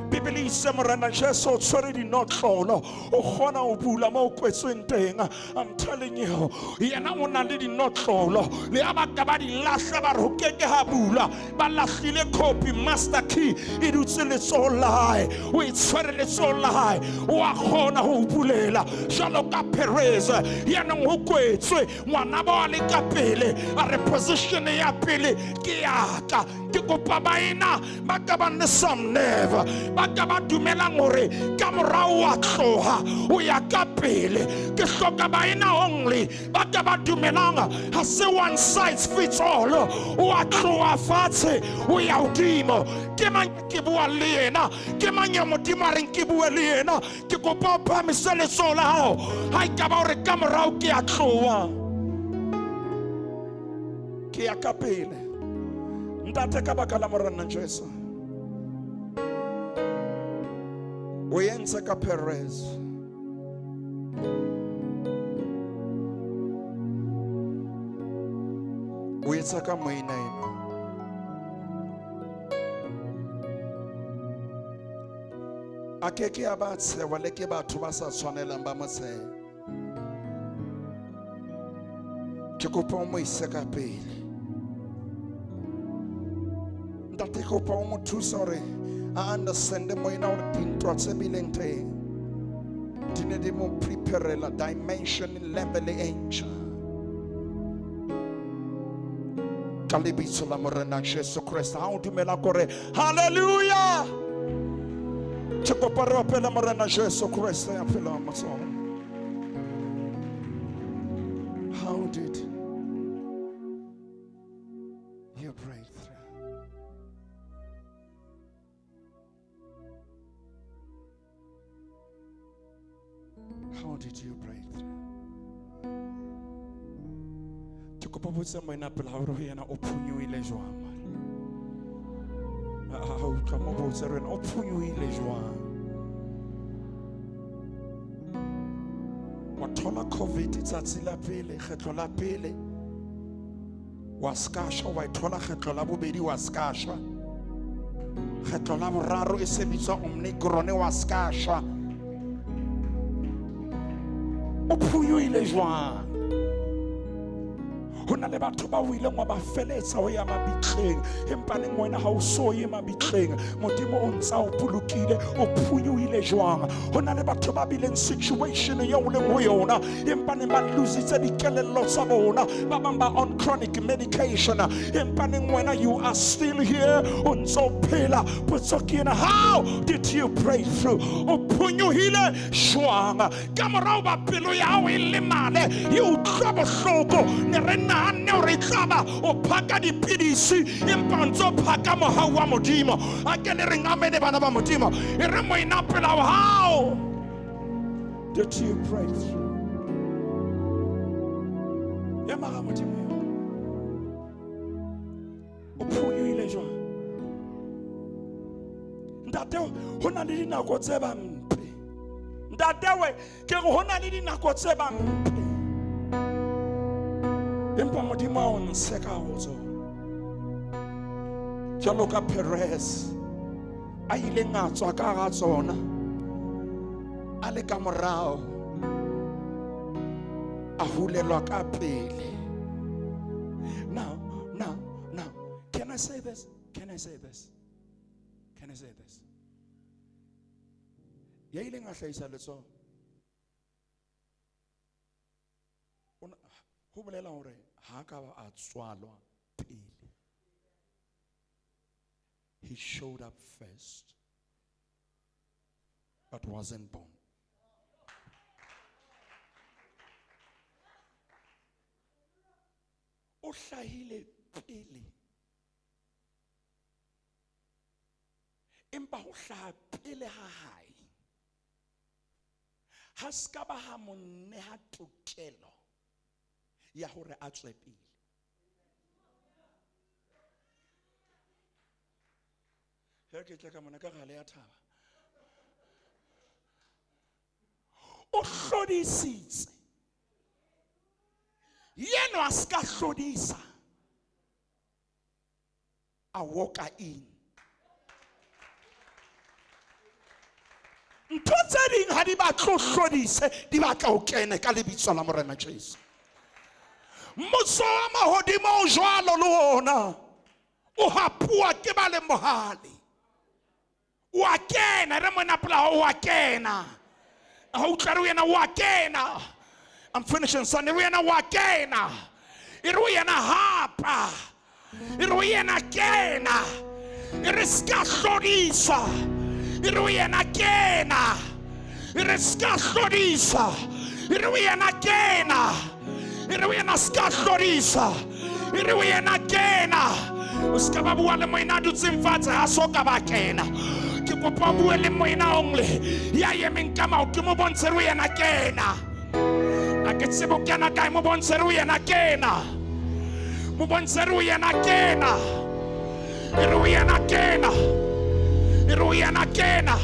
Bibele itse Morena Jesu o tshwere dinotlolo, o kgona ho bula mo o kwetsweng teng. I'm telling you, yena o na le dinotlolo. Le ha ba ka ba di lahla ba re ho keke ha bula, ba lahlile copy master key e dutse letsohong la hae. O e tshwere letsohong la hae, o a kgona ho bulela. Jwalo ka Perez, yanong ho kwetswe ngwana ba le ka pele, a re position ya pele ke ya ka. Ke kopa baena ba ka ba le some nerve, ba ka ba dumelang hore ka morao wa tloha o ya ka pele. Ke hloka baena only ba ka ba dumelang ha se one size fits all. O a tloha fatshe o ya hodimo. Ke mang ke bua le yena? Ke mang ya Modimo a reng ke bue le yena? Ke kopa o phahamise letsoho la hao. Ha e ka ba hore ka morao ke a tloha, ke ya ka pele. Ntate, ka baka la Morena Jesu, o entse ka Perez. O etsa ka moena ena. A ke ke a ba tshewa le ke batho ba sa tshwanelang ba mo tsheha. Ke kopa o mo ise ka pele. Ntate, ke kopa o mo thuse hore a understand moena hore dintwa tse bileng teng di ne di mo preparela dimension level e ntjha. Ka lebitso la Morena Jesu Kriste, ha o dumela kore hallelujah. Ke kopa re opele Morena Jesu Kriste ya phelang matsoho. How did you break through? How did you break through? Ke kopa botsa moena pele hore ho yena o phonyohile jwang mara. Ha utlwa mo botsa re o phonyohile jwang? Wa thola COVID tsatsi la pele, kgetlo la pele. Wa ska shwa, wa thola kgetlo la bobedi wa ska shwa. Kgetlo la boraro e se bitswa Omicron wa ska shwa. O phonyohile jwang? Ho na le batho ba o ileng wa ba feletsa ho ya mabitleng, empa le wena ha o so ye mabitleng. Modimo o ntsa o bolokile, o phonyohile jwang? Ho na le batho ba bileng situation eo o leng ho yona, empa neng ba lositse dikelello tsa bona, ba bang ba on chronic medication, empa neng wena you are still here, o ntso o phela. Potso ke ena, how did you break through? O phonyohile jwang? Ka morao ba pelo ya hao e lemale, e utlwa bohloko, ne re nahanne hore e tlaba o phaka dipidisi, empa o ntso phaka mohau wa Modimo. A ke le reng amene bana ba Modimo. E re moena pela hao, how did you break through? Ya mara Modimo eo. O phonyohile jwang? Ntate, ho na le dinako tse bang mpe. Ntate we, ke re ho na le dinako tse bang mpe. Empa Modimo a o ntshe ka ho tsona. Jwalo ka Perez a ileng a tswa ka hara tsona a le ka morao a hulelwa ka pele. Now, can I say this? Can I say this? Can I say this? Ya ileng a hlahisa letsoho. Ho bolela hore ha ka ba a tswalwa pele. He showed up first, but wasn't born. O hlahile pele. Empa ho hlaha pele ha hae. Ha ska ba ha mo neha tokelo ya hore a tswe pele. He ke tla ka mona ka gale ya thaba. O hlodisitse. Yena a ska hlodisa. A walk in. Ntho tse ding ha di batle ho hlodise, di batla ho kene ka lebitso la Morena Jesu. Mmuso wa mahodimo o jwalo le ona. O hapuwa ke ba le mohale. O a kena, re mona pela hao, o a kena. Ha o utlwa re o yena, o a kena. I'm finishing, son. Re o yena, o a kena. E re o yena hapa. E re o yena kena. E re ska hlodisa. E re o yena kena. E re ska hlodisa. E re o yena kena. E re o yena ska hlodisa. E re o yena kena. O ska ba bua le moena a dutseng fatshe ha so ka ba kena. Ke kopa o bue le moena ongle ya emeng ka maoto mo bontshe re o yena kena. A ke tsebe o kena kae, mo bontshe re o yena kena. Mo bontshe re o yena kena. E re o yena kena. E re o yena kena.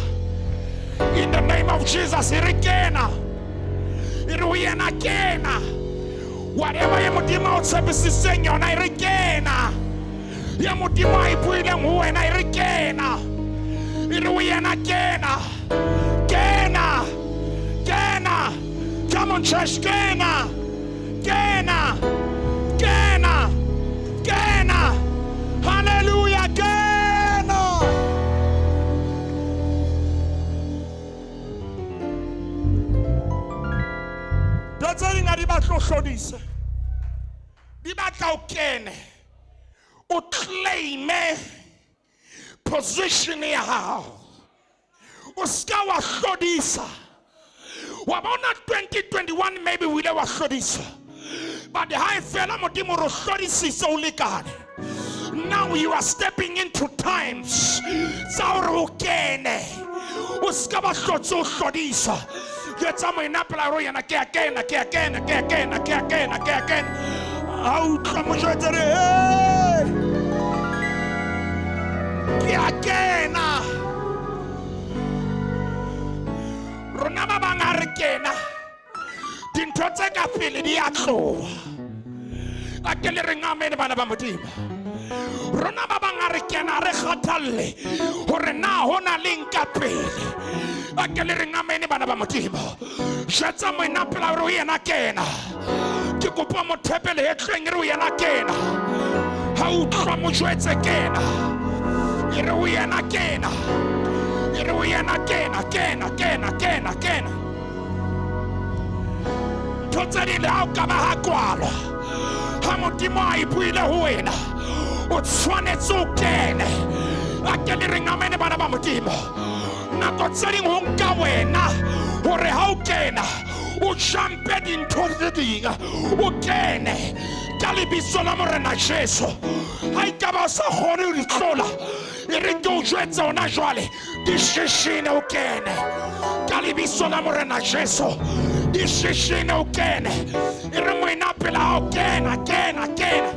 In the name of Jesus, e re kena. E re o yena kena. Whatever ye Modimo a o tshepisitseng yona, e re kena. Ya Modimo a e buileng ho wena, e re kena. E re o yena kena. Kena. Kena. Come on, church, kena. Kena. Kena. Kena. Hallelujah, kena. Ntho tse ding ha di batle ho hlodisa. Di batla o kene. O claime position ya hao. O ska wa hlodisa. Wa bona 2021 maybe o ile wa hlodisa. But ha e fela Modimo re hlodisitse o lekane. Now you are stepping into times tsa hore o kene. O ska ba hlotse o hlodisa. Jwetsa moena pela hore yena ke a kena, ke a kena, ke a kena, ke a kena, ke a kena. Ha utlwa mo jwetse re, hey! Ke a kena. Rona ba bang ha re kena, dintho tse ka pele di a tloha. A ke le reng amen bana ba Modimo. Rona ba bang ha re kena re kgathalle hore na ho na leng ka pele. A ke le reng amen bana ba Modimo. Jwetsa moena pela hore o yena kena. Ke kopa mothepele e tleng re o yena kena. Ha utlwa mo jwetse kena. E re o yena kena. E re o yena kena, kena, kena, kena, kena. Ntho tse ding le ha o ka ba ha kwalwa. Ha Modimo a e buile ho wena, o tshwanetse o kene. A ke le reng amen bana ba Modimo. Nako tse ding ho nka wena hore ha o kena o jumpe dintho tse ding, o kene ka lebitso la Morena Jesu. Ha e ka ba o sa kgone ho di tlola, e re ke o jwetse hona jwale, di shishine o kene ka lebitso la Morena Jesu. Di shishine o kene. E re moena pela hao, kena, kena, kena.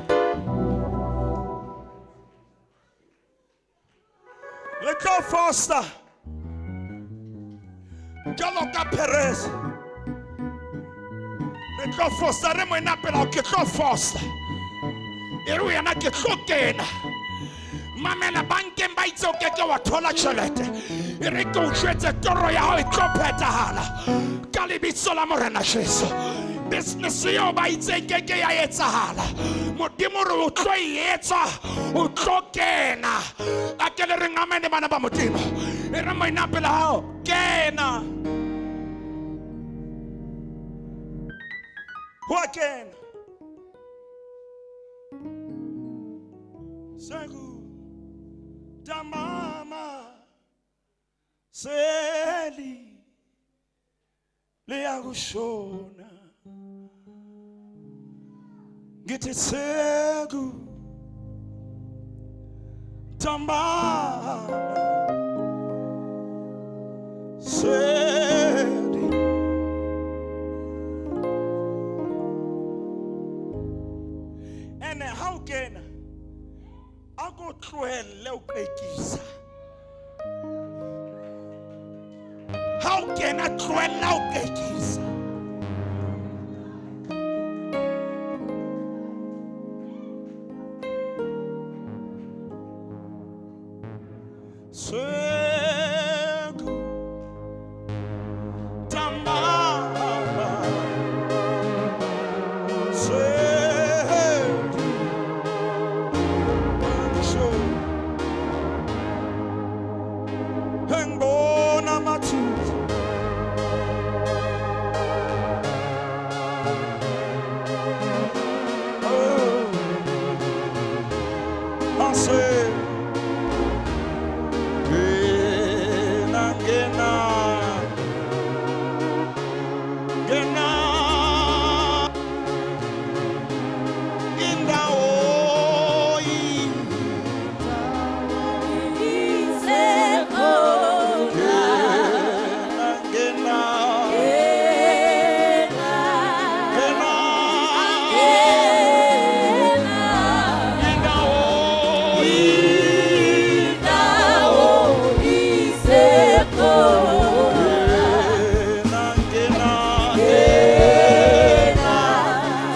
Re tlo fosta jwalo ka Perez. Re Re tlo fosa re moena pela ke tlo fosa. E re wena ke tlo kena. Mamela bankeng ba itse o ke ke wa thola tjhelete. E re ke o jwetse toro ya hao e tlo phethahala. Ka lebitso la Morena Jesu. Business eo ba itse ke ke ya etsahala. Modimo re o tlo e etsa, o tlo kena. A ke le reng amen bana ba Modimo. E re moena pela hao kena. Ho a kena. Sengu tamama seli liyakushona ngithi sengu tamama seli ene ha o kena a ko tlohelle o qekisa. Ha o kena tlohella o qekisa. Sengu tamama seli Ngibona mathuthu oh ase gena gena gena indawo gena gena gena indawo gena gena indawo gena gena gena indawo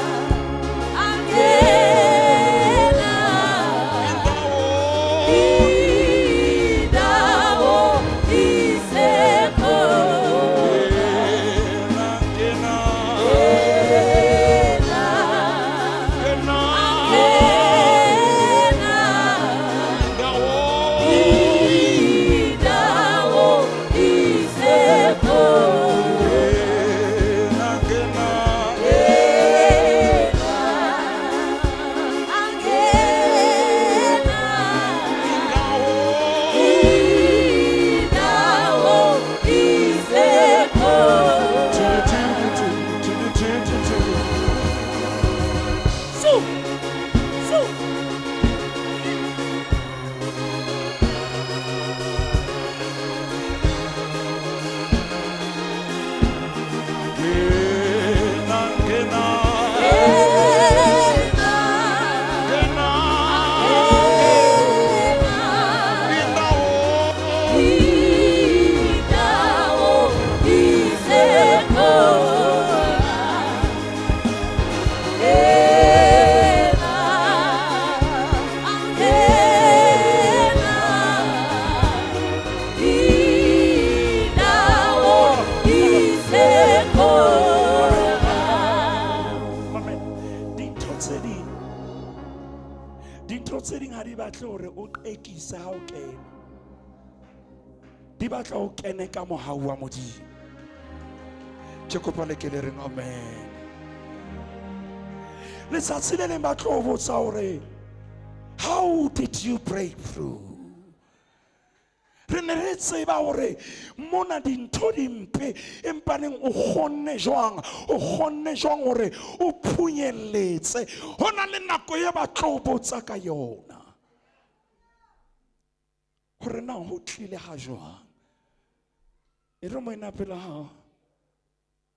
gena gena indawo Gena gena gena indawo Amen. Dintho tse ding ha di batle hore o qekise ha o kena. Di batla o kene ka mohau wa Modimo. Ke kopa le ke le reng amen. Letsatsi le leng ba tlo botsa hore how did you break through? Re ne re tseba hore mona dintho di mpe empaneng o kgonne jwang hore o phunyelletse. Ho na le nako e ba tlo botsa ka yona hore na ho tlile ha jwang. E re moena pela hao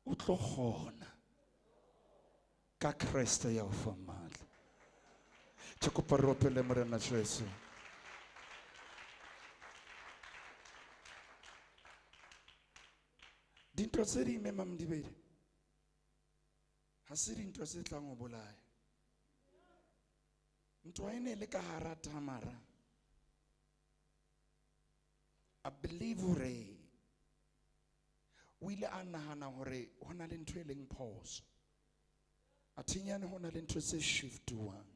o tlo kgona ka Kreste ya o fa matla. Ke kopa re opele Morena Jesu. Dintho tse ding mme Mamdibedi Ha se dintho tse tlang ho bolaya. Ntwa e ne le ka hara Tamara. I believe hore o ile a nahana hore ho na le ntho e leng phoso. A thinyane ho na le ntho tse shiftuwang.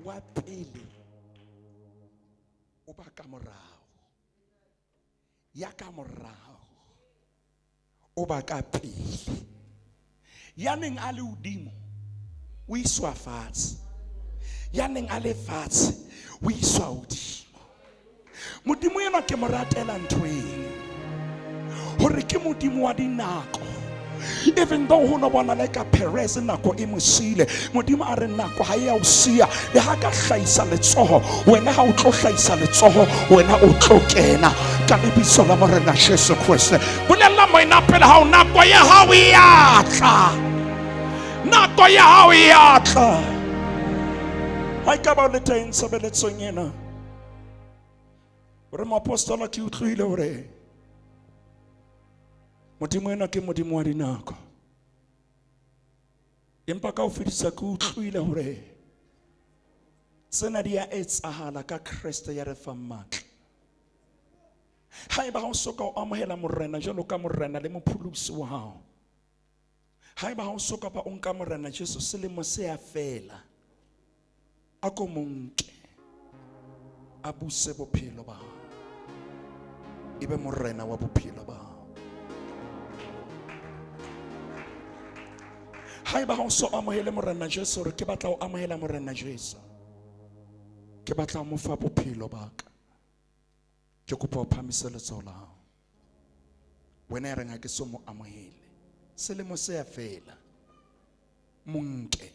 Wa pele o ba ka morao, ya ka morao o ba ka pele. Ya neng a le hodimo o iswa fatshe, ya neng a le fatshe o iswa hodimo. Modimo enwa ke mo ratela ntho eno, hore ke Modimo wa dinako. Even though ho no bona le ka Perez nako e mo siile, Modimo a re nako ha e ya o siya. Le ha ka hlahisa letsoho, wena ha o tlo hlahisa letsoho, wena o tlo kena ka lebitso la Morena Jesu Kriste. Bolella moena pele hao, nako ya hao e a tla, nako ya hao e a tla. Ha ekaba o le teng tshebeletsong ena, hore moapostola ke utlwile hore Modimo ena ke Modimo wa dinako, empa ka ho fedisa ke utlwile hore tsena di a etsahala ka Kreste ya re fang matla. Haeba ha o soka o amohela Morena jwalo ka Morena le mopholosi wa hao, haeba ha o soka ba o nka Morena Jesu selemo se a fela, a ko mo nke a buse bophelo ba hao, ebe Morena wa bophelo ba hao. Haeba ha o so amohele Morena Jesu, hore ke batla ho amohela Morena Jesu, ke batla ho mo fa bophelo ba ka, ke kopa o phamise letsoho la hao. Wena ya reng ha ke so mo amohele, selemo se a fela, mo nke.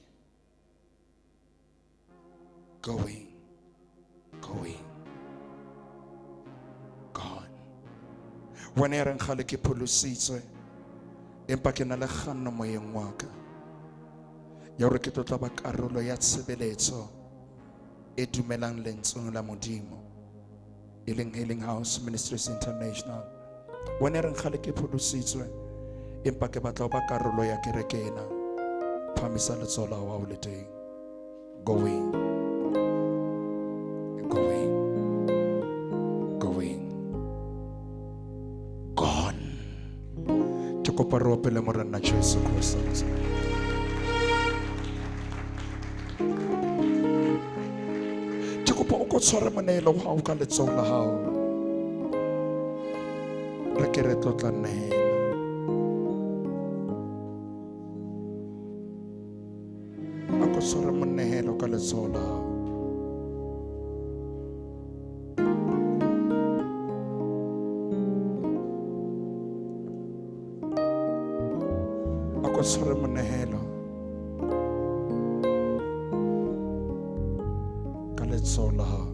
Going, going, gone. Wena ya reng kgale ke pholositswe, empa ke na le kganno moyeng wa ka ya hore ke tlo tla ba karolo ya tshebeletso e dumelang lentsweng la Modimo, e leng Healing House Ministries International. Wena ya reng kgale ke pholositswe, empa ke batla ho ba karolo ya kereke ena, phamisa letsoho la hao ha o le teng. Going, going, going, gone. Ke kopa re opele Morena Jesu Kriste. Ke kopa o ko tshware monehelo wa hao ka letsoho la hao, re ke re tlotla nehela. A ko tshware monehelo ka letsoho la hao. A ko tshware monehelo ka letsoho la hao.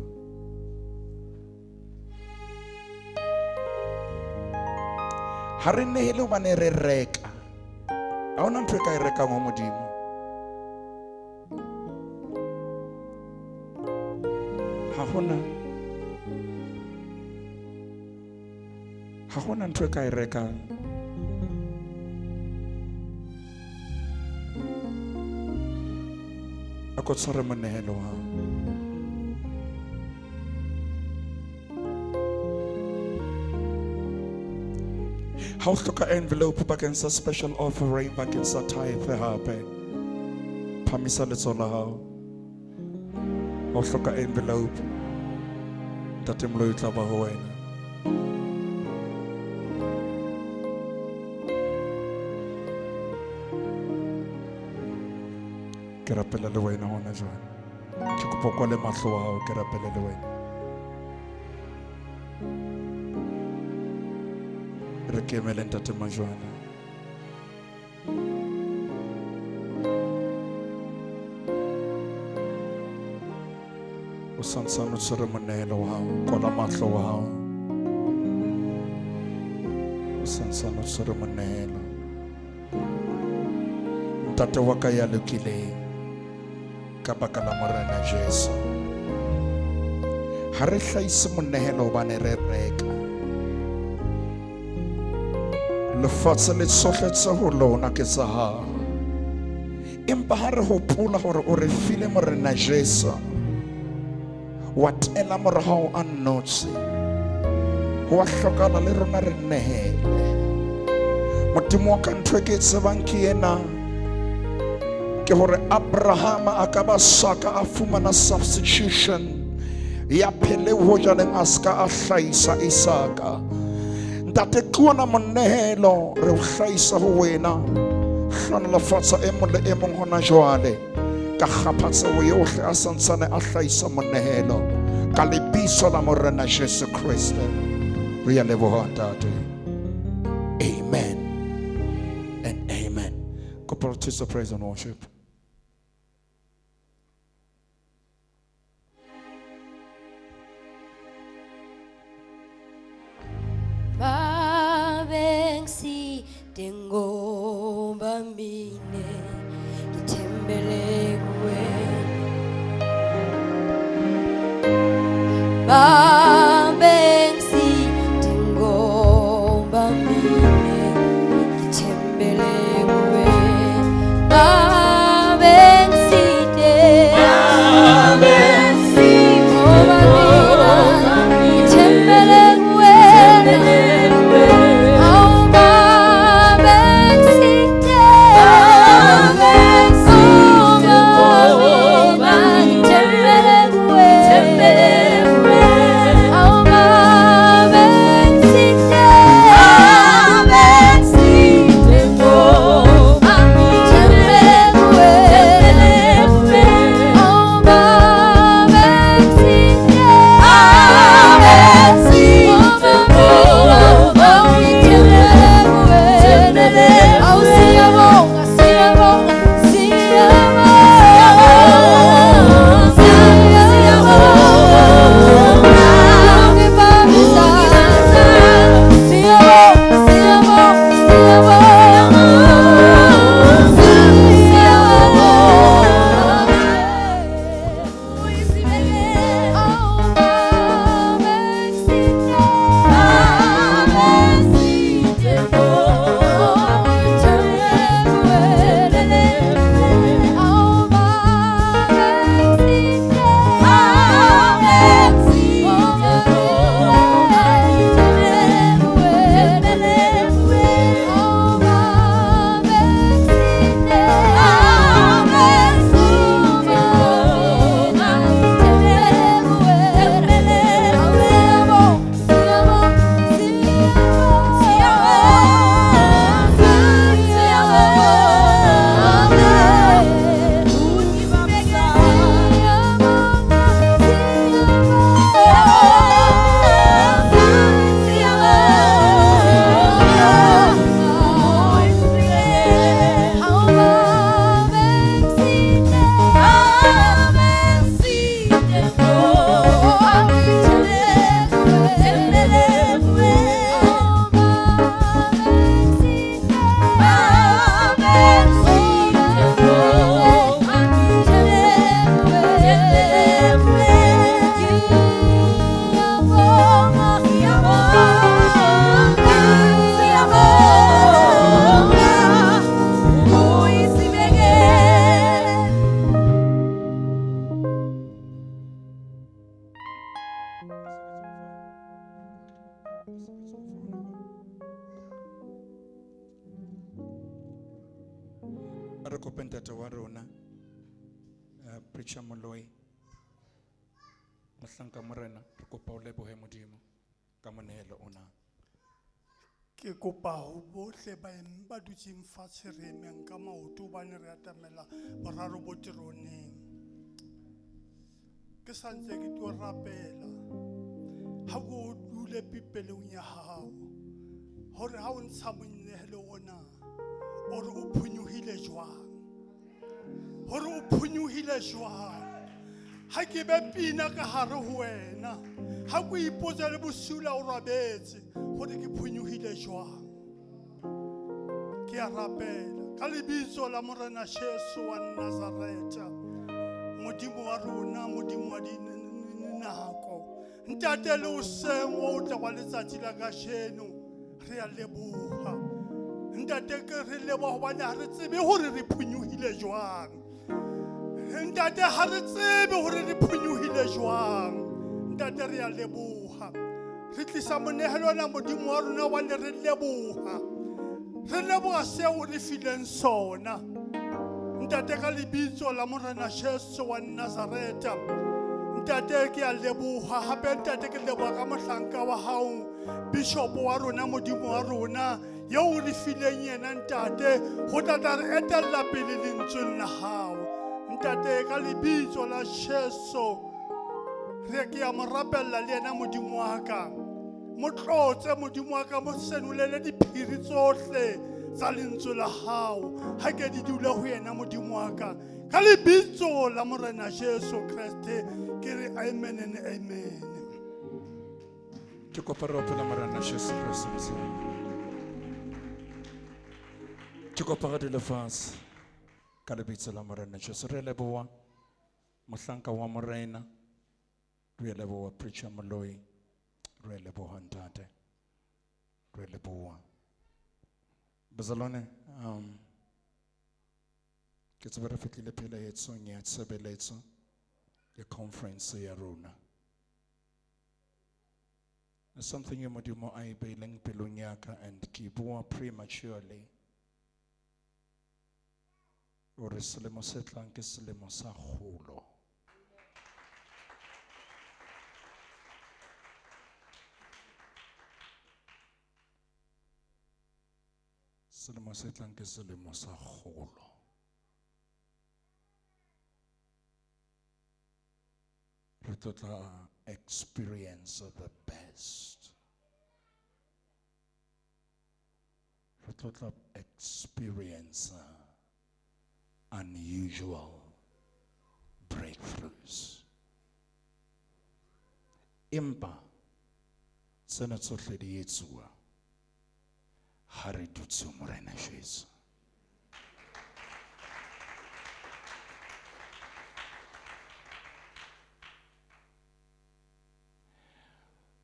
Ha re nehele hobane re reka. Ha hona ntho e ka e rekang ho Modimo. Ha hona ntho e ka e rekang. A ko tshware monehelo wa hao. Ha o hloka envelope bakeng sa special offering, bakeng sa tithe hape, phamisa letsoho la hao. Ha o hloka envelope, Ntate Moloi o tla ba ho wena. Ke rapela le wena hona jwale. Ke kopa o kwale mahlo a hao, ke rapele le wena. Re ke emele Ntate Majwana. O santsane o tshwere monehelo wa hao, kwala mahlo wa hao. O santsane o tshwere monehelo. Ntate wa ka ya lokileng, ka baka la Morena Jesu, ha re hlahise monehelo hobane re reka. Lefatshe le tsohle tse ho lona ke tsa hao. Empa ha re hopola hore o re file Morena Jesu, wa tela morao a nnotshi, ho a hlokahala le rona re nehele. Modimo wa ka, ntho e ke e tsebang ke ena, ke hore Abraham a ka ba saka a fumana substitution ya pheleu ho jaleng a ska a hlahisa Isaka. Ntate, ke ona monehelo re o hlahisa ho wena. Hlohonolofatsa e mong le e mong hona jwale ka kgaphatseho yohle a santsane a hlahisa monehelo ka lebitso la Morena Jesu Kriste. Re a leboha Ntate. Amen and amen. Kopa re thuse praise and worship. Ngoba mine ngithembele kuwe, babe ngiside ngoba mine ngithembele kuwe, babe ngiside ngoba mina ngithembele kuwe. Re kope ntate wa rona, Preacher Moloi, mohlanka Morena, re kopa o lebohe Modimo ka monehelo ona. Ke kopa ho bohle ba ba dutseng fatshe re emeng ka maoto hobane re atamela boraro bo teroneng. Ke santse ke tlo rapela ha o dule pipelong ya hao hore ha o ntsha monehelo ona ore o phonyohile jwang, hore o phonyohile jwang. Ha ke be pina ka hare ho wena, ha ko ipotsa le bosula o robetse hore ke phonyohile jwang. Ke a rapela ka lebitso la Morena Jesu wa Nazareta, Modimo wa rona, Modimo wa dinako, Ntate le hoseng o tla wa letsatsi la kajeno, re a leboha. Ntate ke re leboha hobane ha re tsebe hore re phonyohile jwang. Ntate ha re tsebe hore re phonyohile jwang. Ntate re a leboha. Re tlisa monehelo ona Modimo wa rona hobane re leboha. Re leboha seo re fileng sona. Ntate ka lebitso la Morena Jesu wa Nazareta. Ntate ke a leboha hape ntate ke leboha ka mohlanka wa hao Bishop wa rona Modimo wa rona eo re fileng yena ntate ho tla tla re etella pele lentsweng la hao. Ntate ka lebitso la Jesu re ke a mo rapella le yena Modimo wa ka. Mo tlotse Modimo wa ka, mo senolele diphiri tsohle tsa lentswe la hao. Ha ke di dule ho yena Modimo wa ka. Ka lebitso la Morena Jesu Kreste ke re amen and amen. Ke kopa re opele Morena Jesu Kreste. Ke kopa re dule fatshe ka lebitso la Morena Jesu. Re leboha mohlanka wa Morena, re leboha Preacher Moloi, re leboha ntate, re leboha Bazalwane. Ke tsebe re fihlile pheletsong ya tshebeletso ya conference ya rona. There's something e Modimo a e beileng pelong ya ka, and ke bua prematurely hore selemo se tlang ke selemo sa kgolo. Selemo se tlang ke selemo sa kgolo. Re tlo tla experience the best. Re tlo tla experience unusual breakthroughs. Empa tsena tsohle di etsuwa ha re dutse Morena Jesu.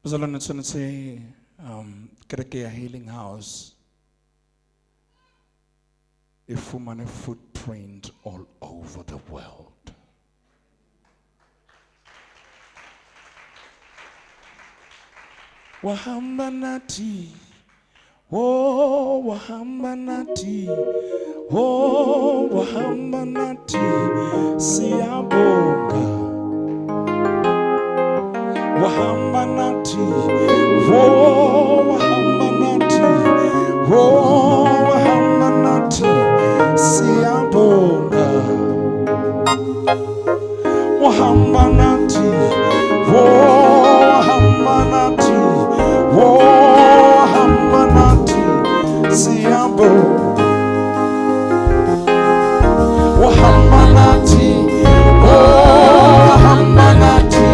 Bazalwane, tshwanetse kereke ya Healing House e fumane footprint all over the world. Wahamba nathi, oh wahamba nathi, oh wahamba nathi, siyabonga. Wahamba nathi, oh wahamba nathi, oh wahamba nathi, siyabonga. Wahamba nathi, oh wahamba nathi, oh wahamba nathi, siyabonga. Wahamba nathi, oh wahamba nathi,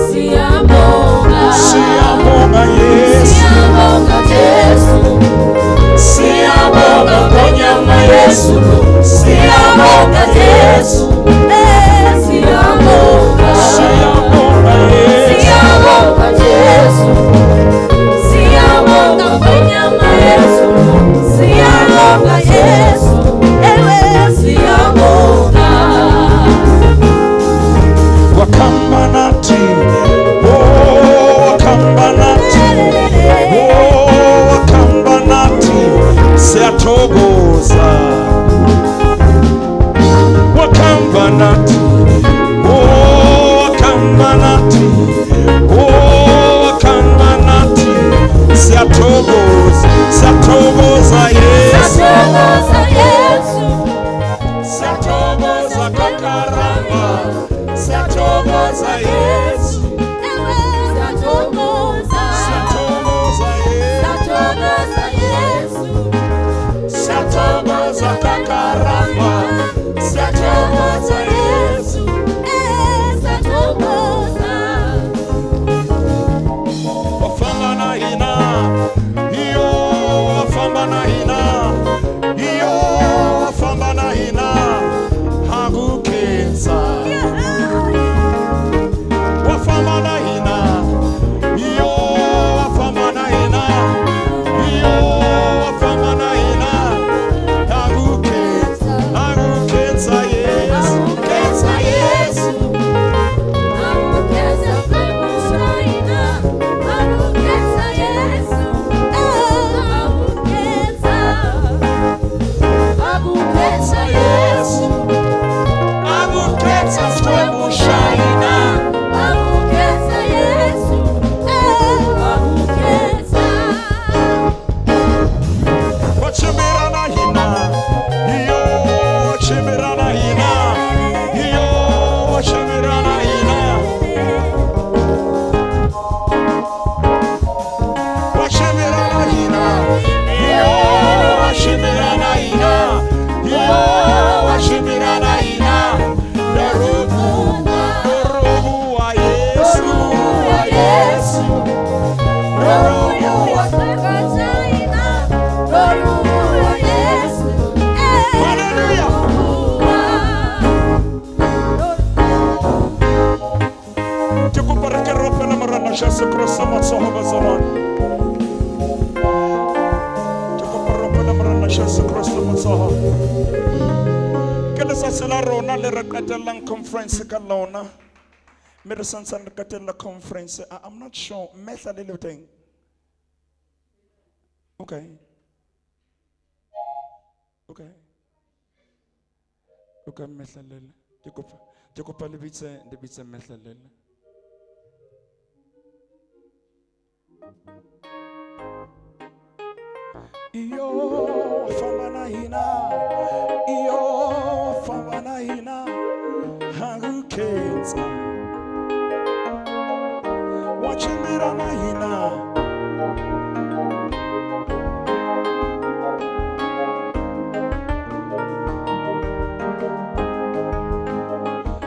siyabonga Yesu, siyabonga Jesu, siyabonga Ngonyama Yesu, siyabonga Jesu, siyabonga, siyabonga Yesu, siyabonga Jesu, siyabonga Ngonyama Yesu, siyabonga Jesu, siyabonga. Wakamba nathi, oh wakamba nathi, oh wakamba nathi, siyathokoza. Jesu Kriste matsoho. Ke letsatsi la rona le re qetellang conference ka lona. Mme re santsane re qetella conference. I'm not sure. Mehla le le teng. Okay. Okay. Okay, mehla le le. Ke kopa le bitse mehla le le. Iyo famana hina, iyo famana hina, harukenza. Wachimira na hina.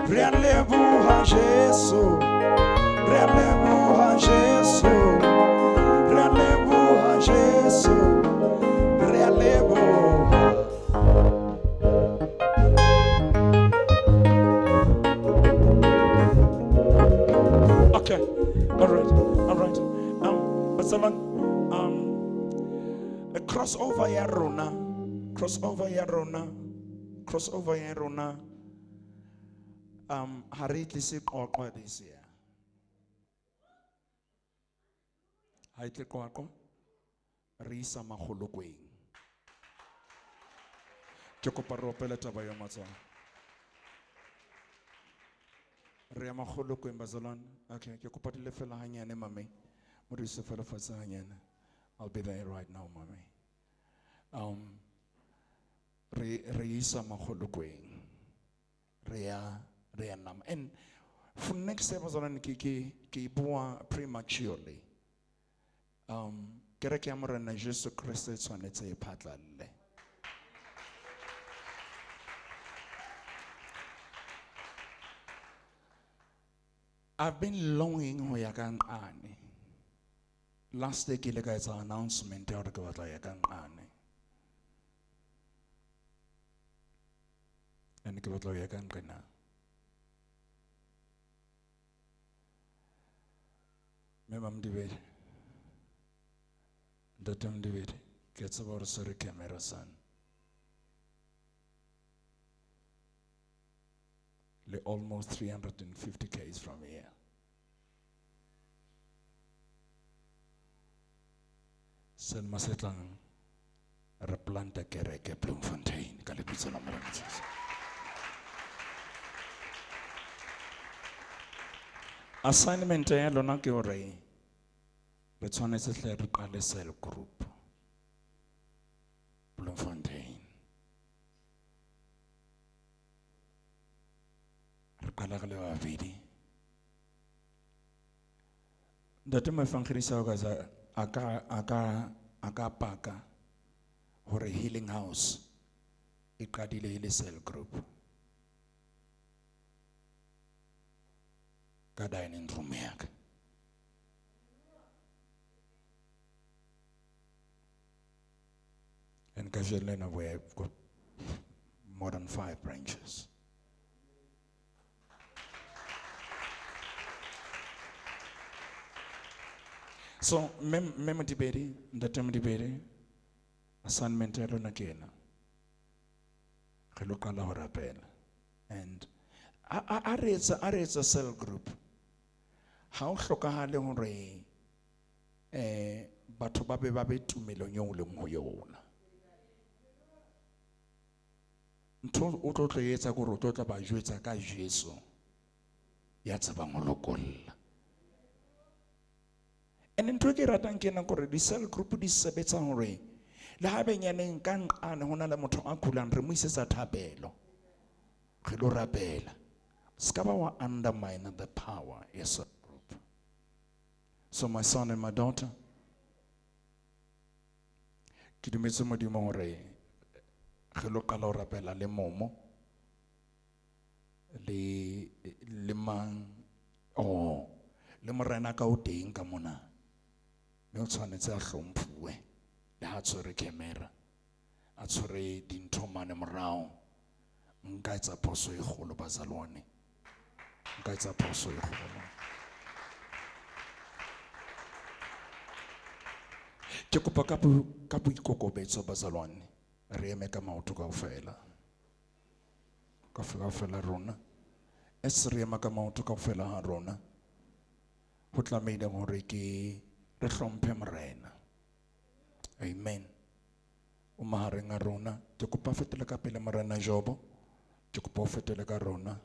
Relevo Jesu, relevo Jesu, relevo Jesu. Okay, all right. Bazalwane, a crossover ya rona. Ha re tlise Qwaqwa this year. Ha e tle Qwaqwa, re isa Makgolokweng. Ke kopa re opele taba ya matsoho. Re ya Makgolokweng bazalwane. Okay, ke kopa di lefela hanyane mame. Mo di se fela fatshe hanyane. I'll be there right now mame. Re isa Makgolokweng. Re ya nama. And for next year bazalwane ke bua prematurely. Kereke ya Morena Jesu Kriste e tshwanetse e phatlalle. I've been longing ho ya ka nqane. Last day ke ile ka etsa announcement ya hore ke batla ya ka nqane. And ke batla ho ya ka nqena. Mme Mamdibedi, Ntate Mdibedi, ke tseba hore se re camera son. Le almost 350 k's from here. Selma setlang re planta kereke Bloemfontein ka lebitso la Morena Jesu. Assignment ya lona ke hore re tshwanetse hle re qale cell group Bloemfontein. Re qala re le babedi. Ntate Moefangedi o ka a ka paka hore Healing House e qadile e le cell group ka dining room ya ka. And kajeno we have got more than 5 branches. So, mem dibedi, ntate Modibedi, assignment ya lona ke ena. Re lo qala ho rapela. And a re etsa cell group. Ha o hlokahale hore batho ba be tumelong eo leng ho yona. Ntho o tlo etsa ke hore o tlo tla ba jwetsa ka Jesu ya tsebang ho lokolla. And ntho e ke ratang ke ena kore di-cell group di sebetsa hore le ha benyaneng ka nqane ho na le motho a kulang re mo isetsa thapelo. Re lo rapela. Se ka ba wa undermine the power ya cell group. So my son and my daughter, ke dumetse Modimo hore re lo qala ho rapela le momo le mang oh le morena ka o teng ka mona. Mme o tshwanetse a hlomphuwe le ha tshwere camera a tshwere dintho mane morao. Nka etsa phoso e kgolo bazalwane. Nka etsa phoso e kgolo. Ke kopa ka boikokobetso bazalwane. Re eme ka maoto kaofela. Kaofela rona. Es re ema ka maoto kaofela ha rona. Ho tlamehile hore ke re hlomphe morena. Amen. O mahareng a rona. Ke kopa fetele ka pele morena Jobo. Ke kopa o fetele ka rona.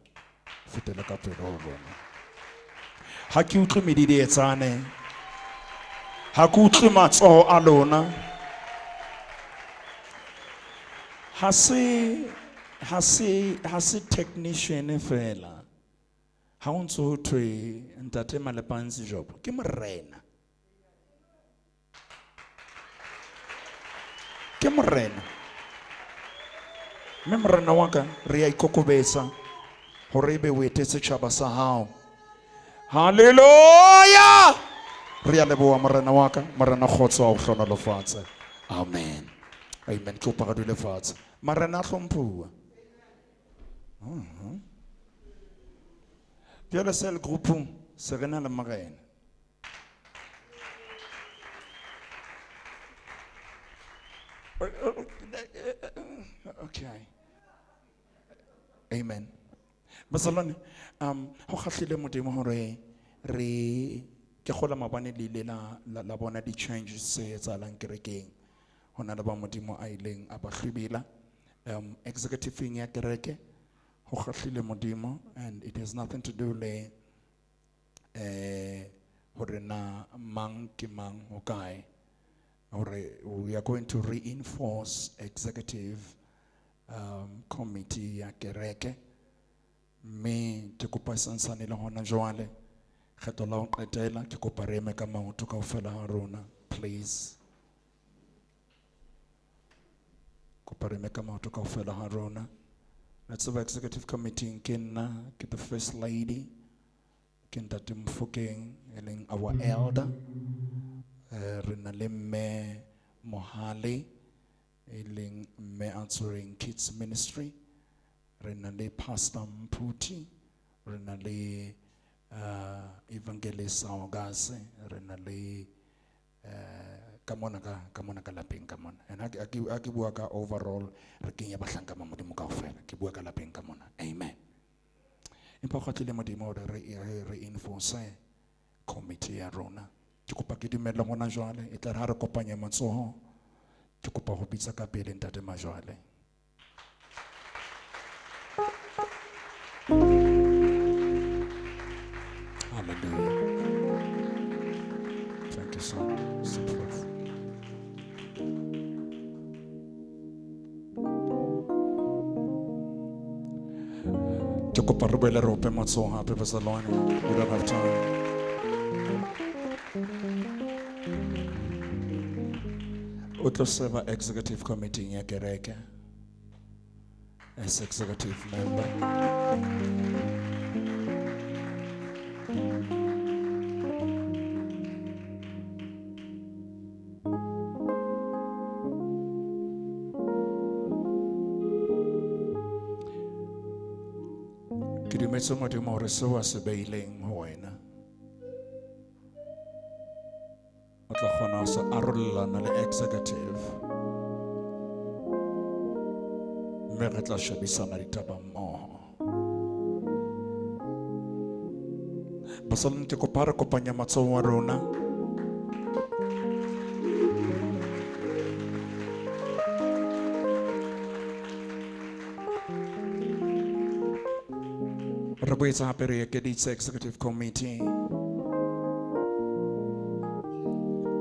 Fetele ka pele ho rona. Ha ke utlwe medidietsane. Ha ke utlwe matsoho a lona. Ha se technician fela. Ha o ntso ho thwe ntate Malepanzi Jobo ke morena. Ke morena. Mme morena wa ka re a ikokobetsa hore ebe o etetse tjhaba sa hao. Hallelujah! Re a leboha morena wa ka, morena kgotso a o hlohonolofatse. Amen. Amen. Ke kopa re dule fatshe. Marena a hlomphuwa. Jwale cell groupong se re na le morena. Okay. Amen. Bazalwane, ho kgahlile Modimo hore re ke kgola mabane le ile la bona di changes tse etsahalang kerekeng. Ho na le ba Modimo a ileng a ba hlwibila. Executive ya kereke ho kgahlile Modimo, and it has nothing to do le hore na mang ke mang ho kae. Hore we are going to reinforce executive committee ya kereke. Mme ke kopa santsane le hona jwale kgetho la ho qetela ke kopa re eme ka maoto kaofela ha rona, please. Kopa re eme ka maoto kaofela ha rona. La tseba executive committee ke nna, ke the first lady, ke ntate Mofokeng e leng our elder. Re na le mme Mohale e leng mme a tshwereng kids ministry. Re na le Pastor Mphuti, re na le Evangelist Saogase, re na le ka mona ka lapeng ka mona. And ha ke bua ka overall re kenya bahlanka ba Modimo kaofela, ke bua ka lapeng ka mona. Amen. Empa kgatlile Modimo hore re reinforce committee ya rona. Ke kopa ke dumelle hona jwale, e tla re ha re kopanya matsoho, ke kopa ho bitsa ka pele ntate Majwale. Hallelujah. Thank you, son. Ke kopa re boele re ope matsoho hape, bazalwane. We don't have time. O tlo serve executive committee ya kereke as executive member. Ke dumetse Modimo hore seo a se beileng ho wena o tla kgona ho se arolelana le executive, mme re tla shebisana ditaba mmoho. Bazalwane, ke kopa re kopanye matsoho a rona. Re boetse hape re ekeditse executive committee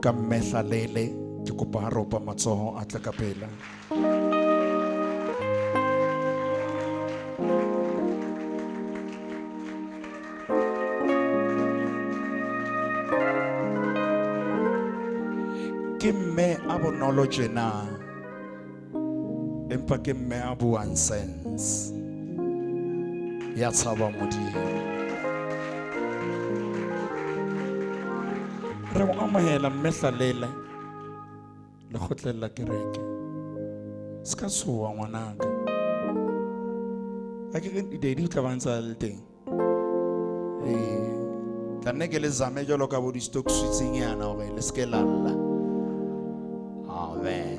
ka mmehlalele. Ke kopa ha re opa matsoho a tle ka pela. Ke mme a bonolo tjena, empa ke mme a buang sense, ya tshaba Modimo. Re o amohela mme Hlalele lekgotleng la kereke. Se ka tshoha ngwanaka. Ha ke re daddy o tla ba ntse a le teng. Ee, tla nne ke le zame jwalo ka bo di-stock switching-nyana hore le se ke la lla. Amen.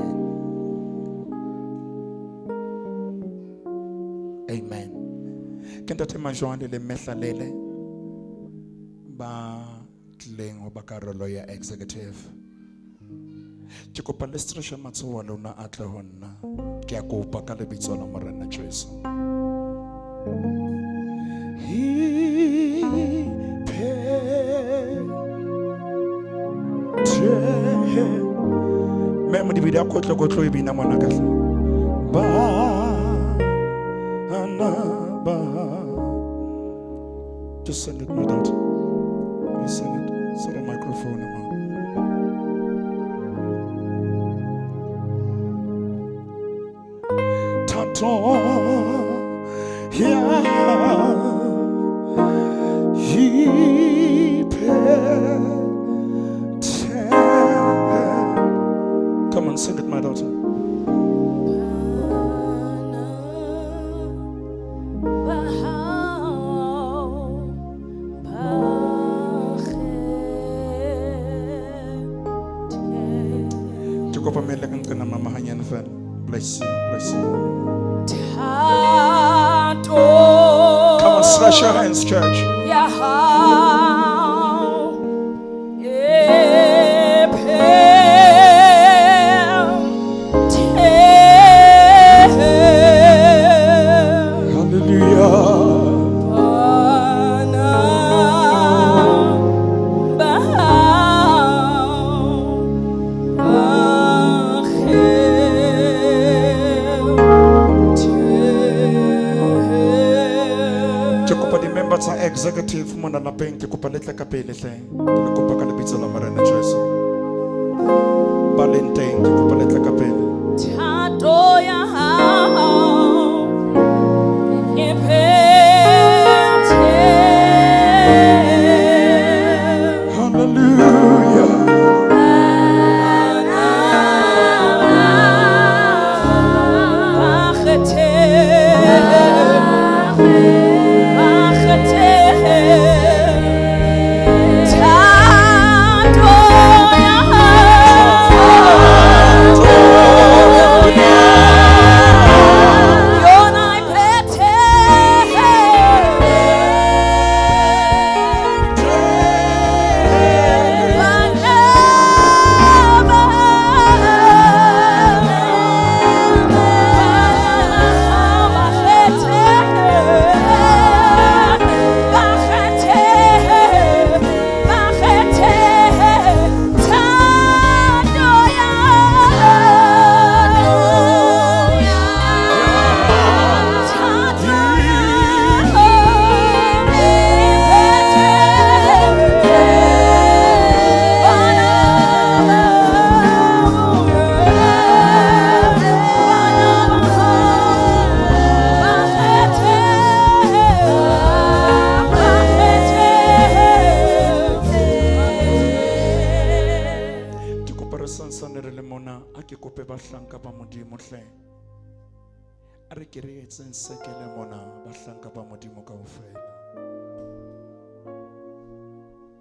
Amen. Ke ntate Majwale le Mehlalele ba tlileng ho ba karolo ya executive. Ke kopa le stretch matsoho a lona a tle ho nna. Ke a kopa ka lebitso la Morena Jesu. Mme modibidi a kotlo kotlo e bina ngwana ka hle. Ba ana ba. Just send it, my daughter. You sing it. Sort of microphone, ma. Tato ya Come on, sing it, my daughter. Bless you, bless you. Come on, stretch your hands, church. Hallelujah. Executive mona lapeng ke kopa letla ka pele hle ke kopa ka lebitso la Morena Jesu ba leng teng ke kopa letla ka pele Thato ya hao e phethe. Hallelujah.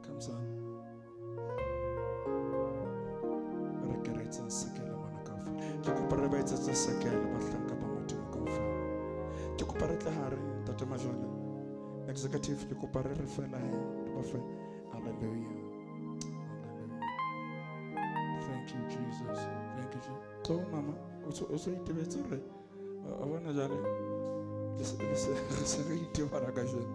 Come son. Ke kopa re ba etsetse sekele bahlanka ba Modimo kaofela. Ke kopa re tle hare ntate Majwale. Executive ke kopa re re fela he re ba fe. Hallelujah. Hallelujah. Thank you Jesus. Thank you Jesus. So mama o so itebetse re a bona jale le se re itebara ka jeno.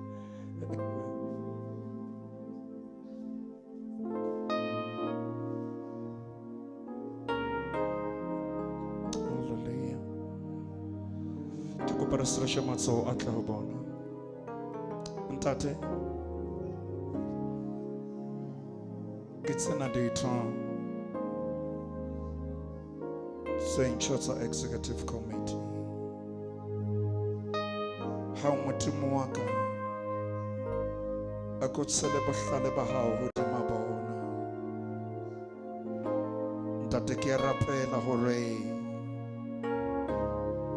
Stretch matsoho a tle ho bona. Ntate, ke tsena ditho tse ntjha tsa executive committee. Ha o Modimo wa ka, a ko tshele bohlale ba hao hodima bona. Ntate, ke a rapela hore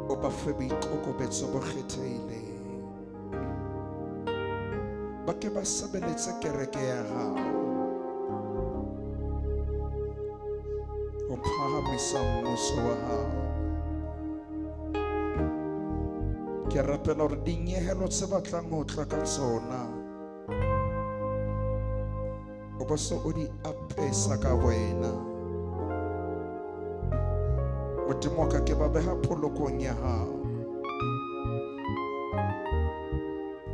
o ba fe boikokobetso bo kgethehileng. Ba ke ba sebeletse kereke ya hao ho phahamisa mmuso wa hao. Ke Ke rapela hore dinyehelo tse batlang ho tla ka tsona o bo so o di apesa ka wena. Modimo wa ka, ke ba beha polokong ya hao,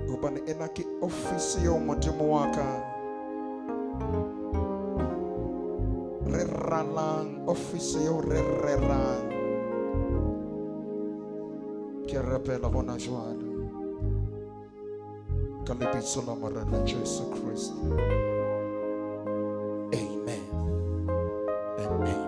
hobane ena ke ofisi eo Modimo wa ka re ralang, ofisi eo re rerang. Ke rapela hona jwale ka lebitso la Morena Jesu Kriste. Amen and amen.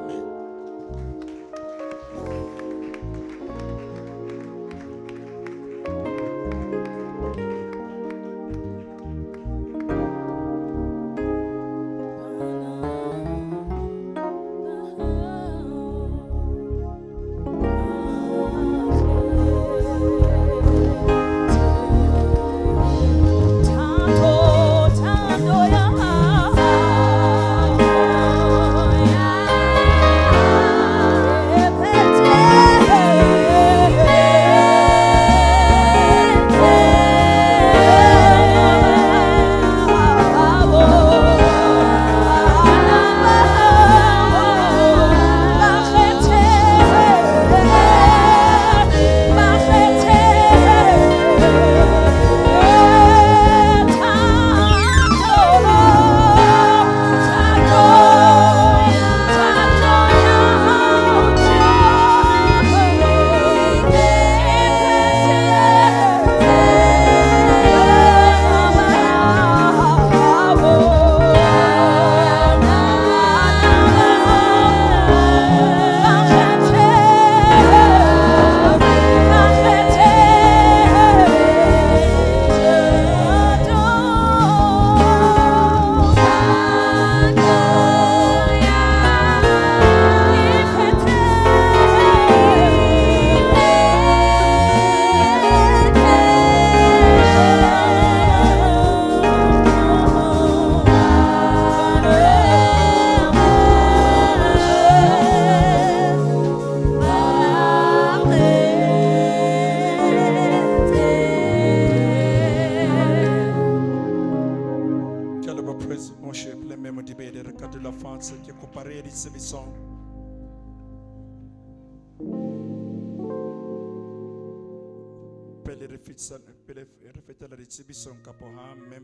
Pele re fetela ditsebisong kapo ha mme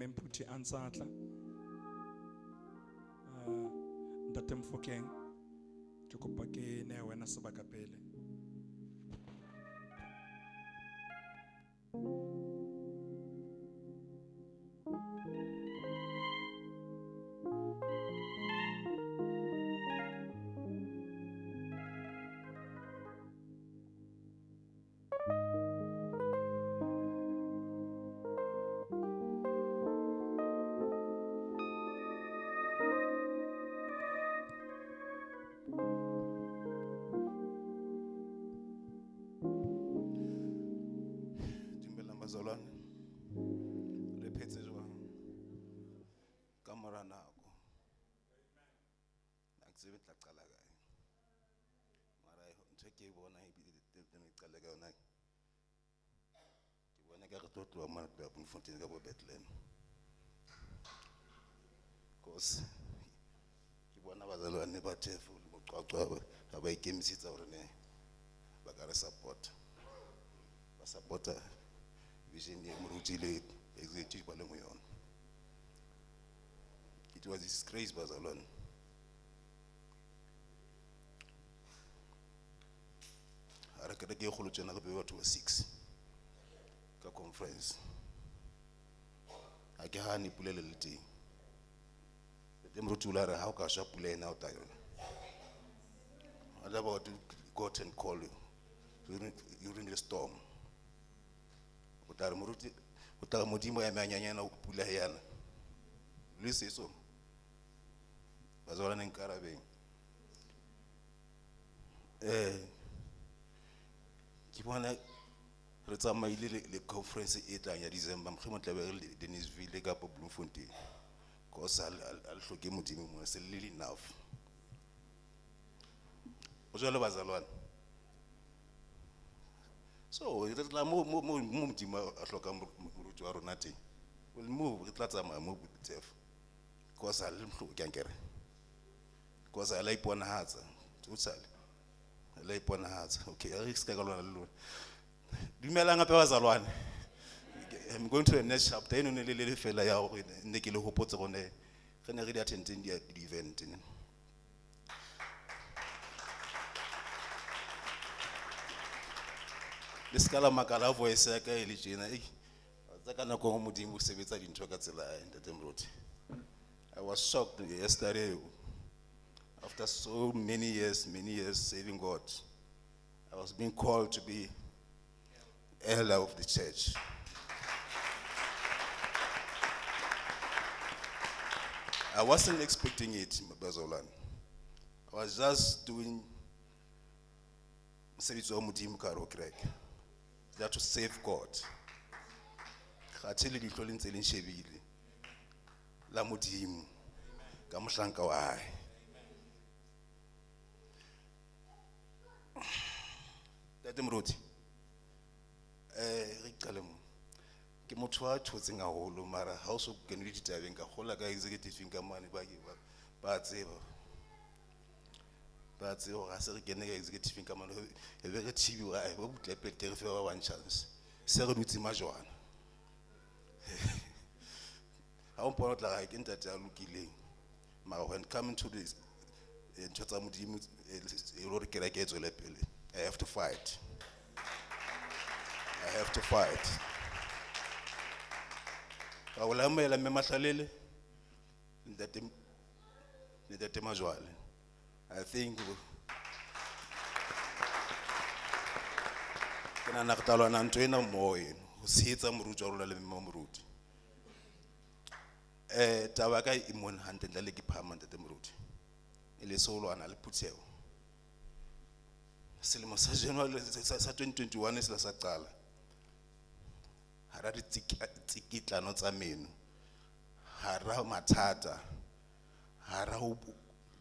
Mphuthi a ntsa tla, Ntate Mofokeng, ke kopa ke nehe wena sebaka pele. Bazalwane, le phetse jwang ka mora nako? Ha ke tsebe tla qala kae, mara ntho ke e bona ebile teng qale ka yona, ke bona ka re tlo tloha mona Bloemfontein ka bo Bethlehem, cause ke bona bazalwane ba Thefo le Moqwaqwa ha ba ikemisetsa hore ne ba ka re support, ba support-a vision e moruti le executive ba leng ho yona. It was disgrace, bazalwane. Ha re kereke e kgolo tjena re be batho ba 6 ka conference. Ha ke hane pula le le teng. Tete moruti o la re ha o ka shwa pula ena o tla yona. What about God and call you during the storm? O tla re moruti, o tla re Modimo ya manyanyana o pula yana. Le seso. Bazalwane nkarabeng. Ke bona re tsamaile le conference e tlang ya December, mohlomong tla be re le Deneysville kapa Bloemfontein. Cause ha le hloke Modimo mona, se le enough. O jwalo bazalwane. So re tla mo mo mo mo Modimo a hlokang moruti wa rona teng. We'll move, re tla tsamaya mo tef. Because ha le mhloki ankere. Because ha la iponahatsa. Totally. Ha la iponahatsa. Okay, re se ka lwana le lona. Dumelang hape bazalwane. I'm going to the next chapter. Eno ne le le fela ya hore ne ke le hopotse hore ne re ne re di attendeng di event ne. Le ska la makala voice ya ka e le tjena. Ei, wa tseba ka nako e nngwe Modimo o sebetsa dintho ka tsela ya hae, Ntate Moruti. I was shocked yesterday. After so many years, many years serving God, I was being called to be elder of the church. I wasn't expecting it, Bazolan. I was just doing mosebetsi wa Modimo ka hare ho kereke. Just to save God. Kgathe le leihlo le ntse le nshebile la Modimo ka mohlanka wa hae. Ntate Moruti, re qale mo. Ke motho wa thotseng haholo mara ha o so kene le ditabeng ka kgola ka executive ka mane ba ke ba tseba. Ba tseba hore ha se re kene ka executive ka mane, e be re thibiwa, ai, ba butle pele ke re fe ba one chance. Se re dutse majwana. Ha o mpona o tla re, ke ntate ya lokileng. Mara when coming to this, ntho tsa Modimo, e le hore kereke e tswele pele, I have to fight. I have to fight. Ka o lamela mme Mahlalele, ntate Majwale. I think ke nahana re tla lwana ntho ena mmoho eno, ho tshehetsa moruti wa rona le mme wa moruti. Taba ya ka e mona hantle ntle le ke phahama ntate Moruti. E le so lwana le phutheho. Selemo sa January sa 2021 se la sa qala. Hara ditsikitlano tsa meno, hara mathata, hara ho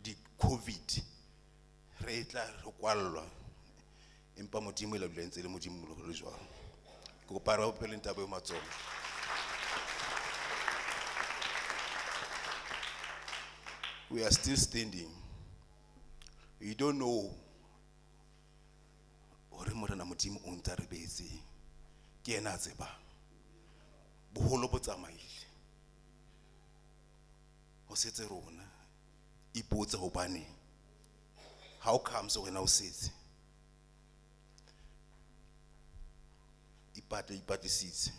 di COVID, re tla re kwallwa. Empa Modimo e la dula ntse le Modimo le jwalo. Ke kopa re opele ntaba eo matsoho. We are still standing. We don't know hore Morena Modimo o ntse a re beetseng. Ke yena a tsebang. Boholo bo tsamaile. Ho setse rona. Ipotse hobaneng. How comes wena o setse? Ipatle, ipatlisitse.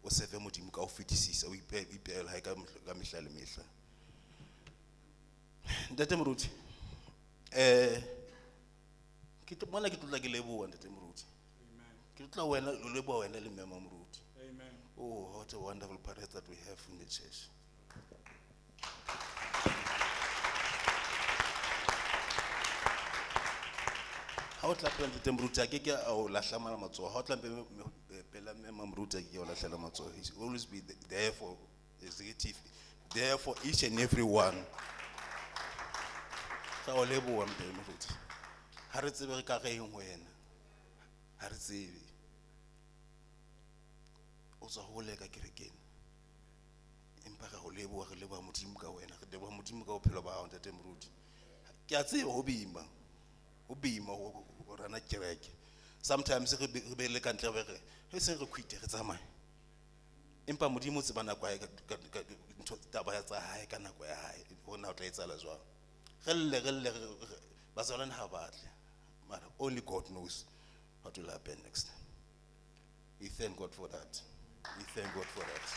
O serve Modimo ka ho fetisisa, o ipeele hae ka mehla le mehla. Ntate Moruti, ke tlo mona ke tlotla ke leboha Ntate Moruti. Amen. Ke tlotla wena, lo leboha wena le mme Moruti. Amen. Oh, what a wonderful parents that we have in the church. Ha o tla pela Ntate Moruti, a ke ke a o lahla mara matsoho. Ha o tla pela mme Moruti, a ke ke a o lahlela matsoho. He's always be there for executive, there for each and every one. Ka o leboha Ntate Moruti. Ha re tsebe re ka re eng ho wena. Ha re tsebe. O tswa hole ka kerekeng. Empa re o leboha, re leboha Modimo ka wena, re leboha Modimo ka bophelo ba hao Ntate Moruti. Ke a tseba ho boima. Ho boima ho rana kereke. Sometimes re be le ka ntle re re, he seng re quit re tsamaye. Empa Modimo o tseba nako ya hae ka ntho taba ya tsa hae ka nako ya hae, hore na o tla etsahala jwang. Re lle, re lle, re, bazalwane ha ba tle. Mara only God knows what will happen next. We thank God for that. We thank God for that.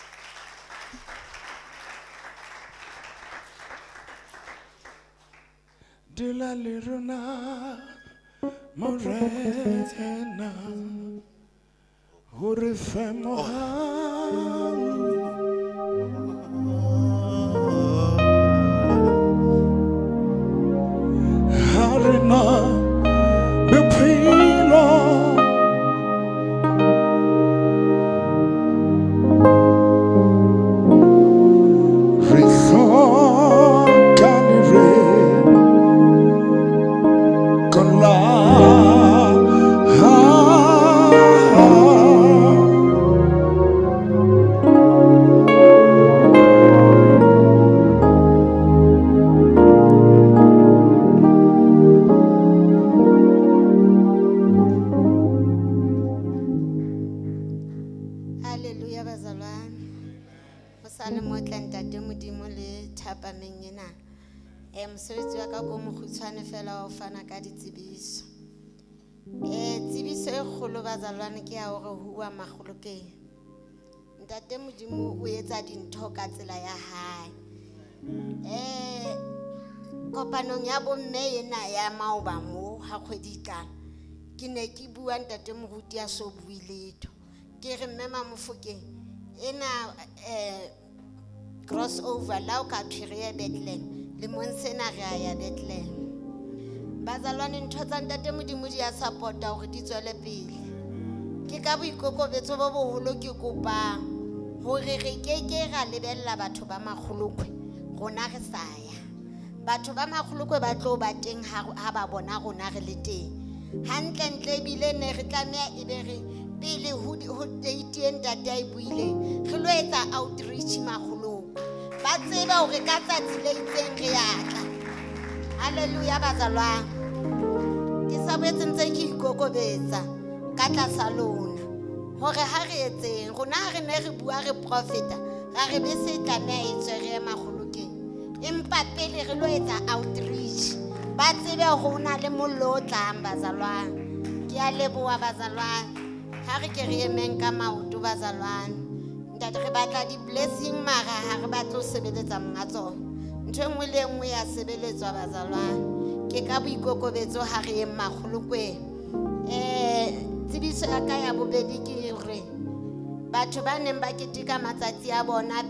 Dula le rona, Morena, hore fe mohau. Ha re na bophelo. Re hloka lereko la hao. Mosebetsi wa ka ko mokgutshwane fela wa ho fana ka ditsebiso. Tsebiso e kgolo bazalwane ke ya hore ho uwa makgolokeng. Ntate Modimo o etsa dintho ka tsela ya hae. Kopanong ya bomme ena ya maoba mo ha kgwedi e qala, ke ne ke bua ntate moruti a so bue letho. Ke re mme Mamofokeng ena crossover la o ka thwe re ye Bethlehem, lemong sena re a ya Bethlehem. Bazalwane, ntho tsa ntate Modimo di a support-a hore di tswele pele. Ke ka boikokobetso bo boholo ke kopang hore re keke ra lebella batho ba Makgolokwe, rona re sa ya. Batho ba Makgolokwe ba tlo ba teng ha ba bona rona re le teng. Hantlentle ebile ne re tlameha ebe re pele ho date e ntate a e buileng, re lo etsa outreach Makgolokwe. Ba tsebe hore ka tsatsi le itseng re a tla. Hallelujah bazalwane. Ke sa boetse ntse ke ikokobetsa ka tlasa lona hore ha re etseng, rona ha re ne re bua re profeta, ra re bese e tlameha e tswe re ye Makgolokeng. Empa pele re lo etsa outreach, ba tsebe hore ho na le mollo o tlang bazalwane. Ke a leboha bazalwane. Ha re ke re emeng ka maoto bazalwane. Ntate, re batla di-blessing mara ha re batle ho sebeletsa monga tsona. Ntho e nngwe le e nngwe ya sebeletswa bazalwane. Ke ka boikokobetso ha re yeng Makgolokweng. Tsebiso ya ka ya bobedi ke hore batho ba neng ba keteka matsatsi a bona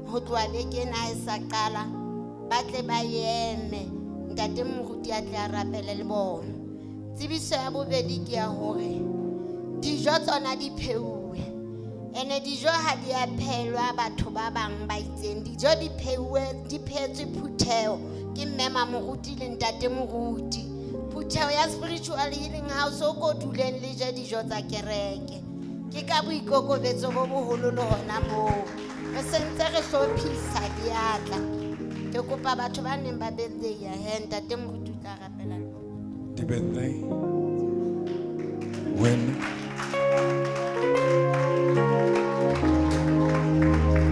ho tloha beke ena e sa qala, ba tle ba eme, ntate moruti a tle a rapele le bona. Tsebiso ya bobedi ke ya hore dijo tsona di pheuwe. Ene dijo ha di a phelwa batho ba bang ba itseng. Dijo di pheuwe, di phetswe phutheho ke mme mamoruti le ntate moruti. Phutheho ya Spiritual Healing House o ko duleng le je dijo tsa kereke. Ke ka boikokobetso bo boholo le hona moo. Re sentse re hlophisa diatla. Ke kopa batho ba neng ba birthday ya he, ntate moruti o tla rapela le bona. Di birthday. When?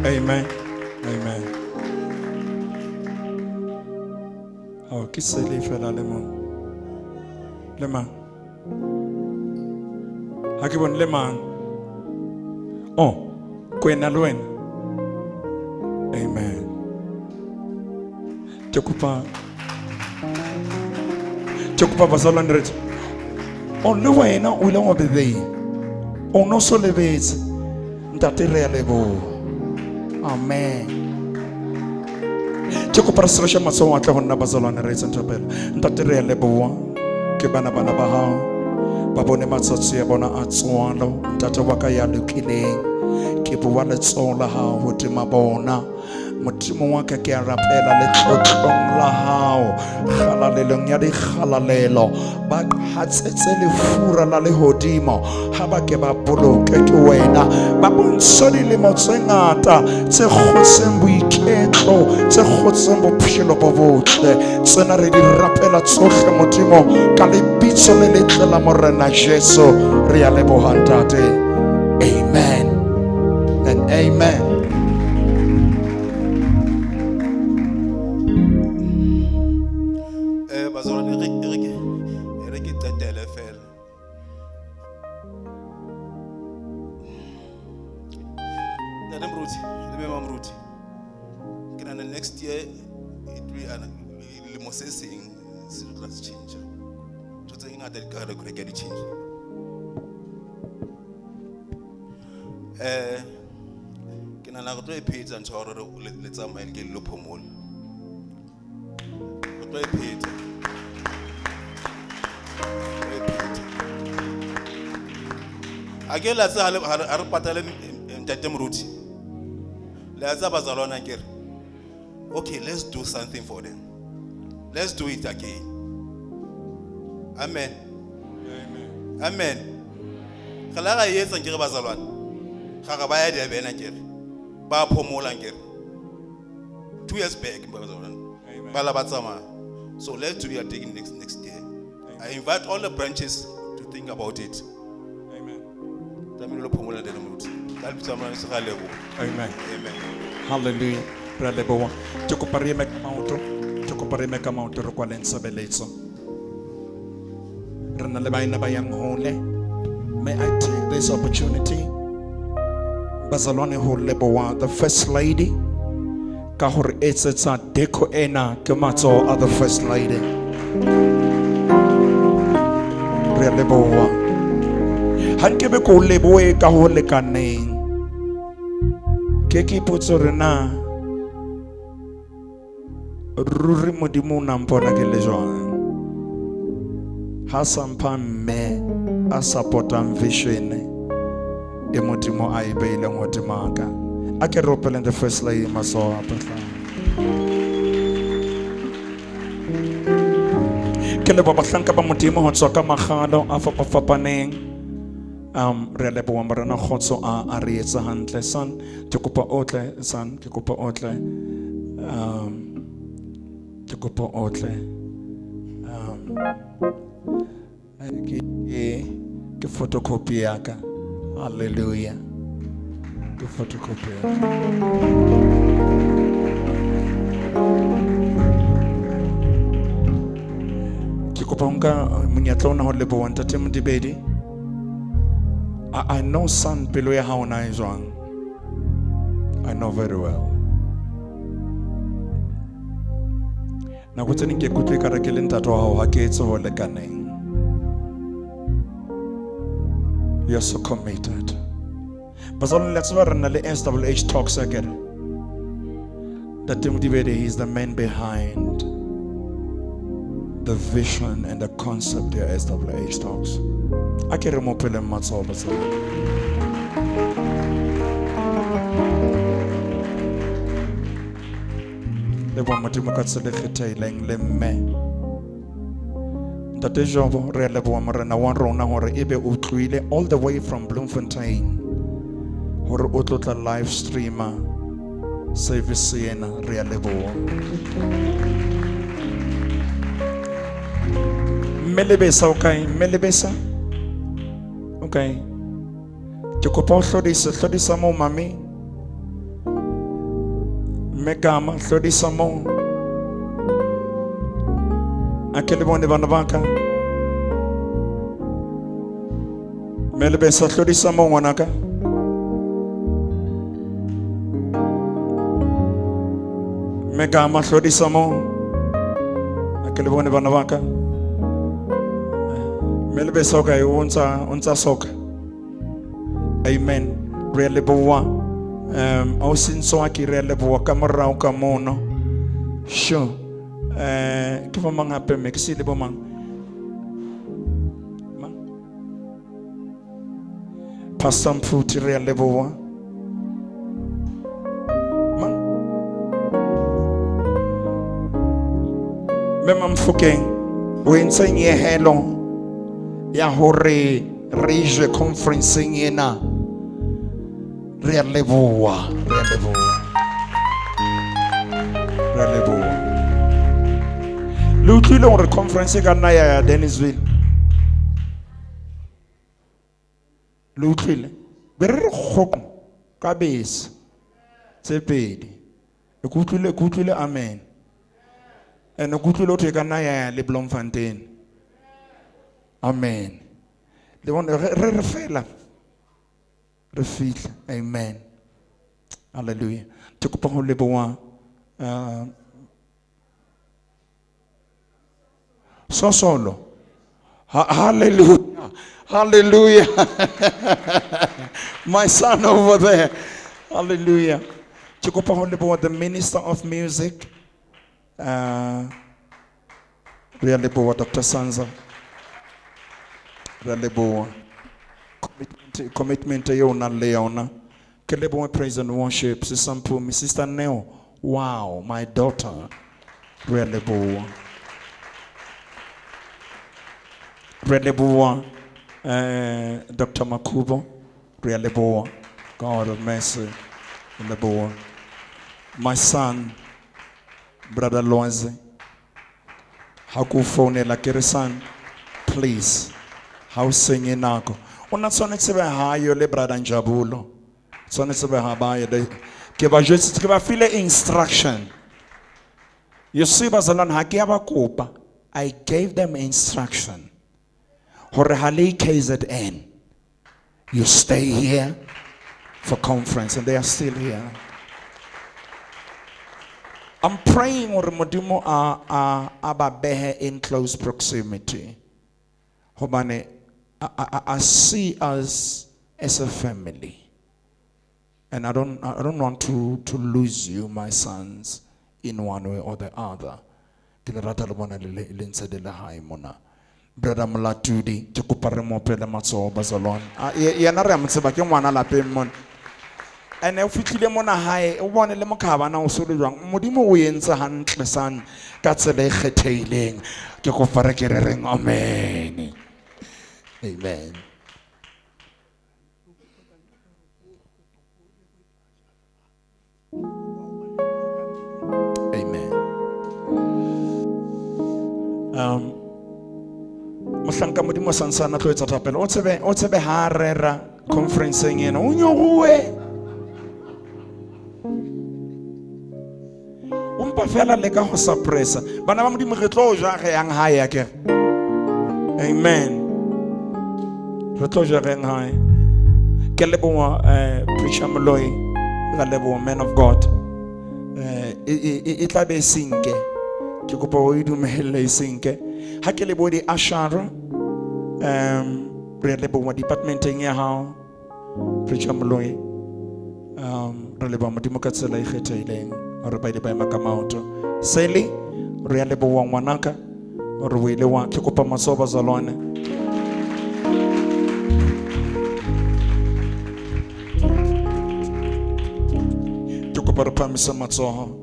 Amen. Amen. Oh, ke sele fela le mong. Le mang? Ha ke bone le mang. Oh, kwena le wena. Amen. Ke kopa bazalwane re. O le wena o ile wa bebei. O no so lebetse. Ntate re a leboha. Amen. Ke kopa re sreshe matsoho a tle ho nna bazalwane re etseng thapelo. Ntate re a leboha. Ke bana bana ba hao. Ba bone matsatsi a bona a tswalo. Ntate wa ka ya lokileng. Ke bua letsoho la hao hodima bona. Modimo wa ka ke a rapela letlotlong la hao, kgalalelong ya dikgalalelo, ba qhatsetse lefura la lehodimo, ha ba ke ba boloke ke wena, ba bontshe dilemo tse ngata tse kgotseng boiketlo, tse kgotseng bophelo bo botle. Tsena re di rapela tsohle Modimo ka lebitso le letle la Morena Jesu. Re a leboha Ntate. Amen and amen. Bazalwane re ke qetele fela. Ntate Moruti, le mme Mamoruti, ke nahana next year it will lemo se seng se tla se change. Ntho tse ngata di ka re ke di change. Ke nahana re tlo e phetsa ntho ya hore le tsamaye le ke le lo phomola. Re tlo e phetsa. A ke la tsa ha re patale ntate Moruti. Le a tseba bazalwane ke re, okay, let's do something for them. Let's do it again. Amen. Amen. Amen. Re la ra e etsa nke re bazalwane. Ga re ba ya Durban ke re. Ba phomola nke re. 2 years back bazalwane. Amen. Ba la ba tsamaya. So let's do it again next year. Amen. I invite all the branches to think about it. Amen. Tlamehile lo phomola ntate Moruti. Ka lebitso la Morena Jesu, re a leboha. Amen. Amen. Hallelujah. Re a leboha. Ke kopa re eme ka maoto. Ke kopa re eme ka maoto re kwaleng tshebeletso. Re na le baena ba yang hole. May I take this opportunity, bazalwane, ho leboha the first lady ka hore etsetsa deco ena. Ke matsoho a the first lady. Re a leboha. Ha nkebe ko lebohe ka ho lekaneng. Ke ke ipotse hore na ruri Modimo o na mpona ke le jwang ha sa mpha mme a support-ang vision e Modimo a e beileng hodima ka. A ke re opeleng the first lady matsoho a phatlana. Ke leboha bahlanka ba Modimo ho tswa ka makgalo a fapafapaneng. Re a leboha. Morena kgotso a re etse hantle. Son, ke kopa o tle. Son, ke kopa o tle. Ke kopa o tle. Ke photocopy ya ka. Hallelujah. Ke photocopy ya ka. Ke kopa ho nka monyetla ona ho leboha ntate Modibedi. I know, son, pelo ya hao na e jwang. I know very well. Nako tse ding ke ikutlwe ekare ke le ntate wa hao ha ke etse ho lekaneng. You're so committed. Bazalwane, le a tseba re na le SWH Talks akere. Ntate Modibedi, he is the man behind the vision and the concept ya SWH Talks. A ke re mo opeleng matsoho, bazalwane. Leboha Modimo ka tsela e kgethehileng le mme. Ntate Jobo, re a leboha Morena wa rona hore ebe o tlohile all the way from Bloemfontein hore o tlo tla live streamer service ena. Re a leboha. Mme Lebesa o kae? Mme Lebesa? O kae? Ke kopa o hlodise, hlodisa moo mami. Mme Gama, hlodisa moo. A ke le bone bana ba ka. Mme Lebesa, hlodisa moo ngwanaka. Mme Gama, hlodisa moo. A ke le bone bana ba ka. Mme Lebesa o kae? O ntsa soka. Amen. Re a leboha. Ausi Ntswaki, re a leboha ka morao ka mono. Sure. Ke bo mang hape mme? Ke siile bo mang? Mang? Pastor Mphuti, re a leboha. Mang? Mme Mamfokeng, o entse nyehelo ya hore re je conferenceng ena. Re a leboha, re a leboha. Re a leboha. Le utlwile hore conference e ka nna ya ya Dennisville. Le utlwile? Be re re kgoko ka bese tse pedi. E ke utlwile, ke utlwile amen. And ke utlwile ho thwe e ka nna ya ya le Bloemfontein. Amen. Le bone re re fela. Re fihla. Amen. Hallelujah. Ke kopa ho leboha, Sosolo. Hallelujah. Hallelujah. My son over there. Hallelujah. Ke kopa ho leboha the minister of music. Re a leboha Dr. Sanza. Re a leboha. Commitment eo o nang le yona. Ke leboha praise and worship. Sister Mpumi, Sister Neo. Wow, my daughter. Re a leboha. Re a leboha, Dr. Makubo. Re a leboha. God of mercy. Re a leboha. My son, Brother Loise. Ha ke o founela ke re, son, please, ha o senye nako. O na tshwanetse be hayo le Brother Njabulo. Tshwanetse be ha ba ye. Ke ba jwetsitse, ke ba file instruction. You see, bazalwane, ha ke a ba kopa. I gave them instruction. Hore ha le KZN, you stay here for conference, and they are still here. I'm praying hore Modimo a ba behe in close proximity. Hobane, I see us as a family. And I don't want to lose you, my sons, in one way or the other. Ke le rata le bona le ntse le le hae mona. Brother Molatudi, ke kopa re mo opele matsoho, bazalwane. Yena re a mo tseba, ke ngwana lapeng mona. Ene o fihlile mona hae, o bone le mokhabana o so le jwang. Modimo o entse hantle san ka tsela e kgethehileng. Ke kopa re ke re reng amen. Amen. Amen. Mohlanka Modimo santsana tlo etsa thapelo. O tsebe ha rera conference-eng ena, o nyoruwe. O mpa fela le ka ho suppressa. Bana ba Modimo re tlo ja re yang hae akere. Amen. Re tlo ja re yang hae. Ke leboha Preacher Moloi, re leboha man of God. E tla be senke. Ke kopa o e dumelle e senke. Ha ke leboha di ashara, re leboha departmenteng ya hao, Preacher Moloi. Re leboha Modimo ka tsela e kgethehileng hore ba ile ba ema ka maoto. Sally, re a leboha ngwanaka hore o ile wa ke kopa matsoho bazalwane. Ke kopa re phahamise matsoho.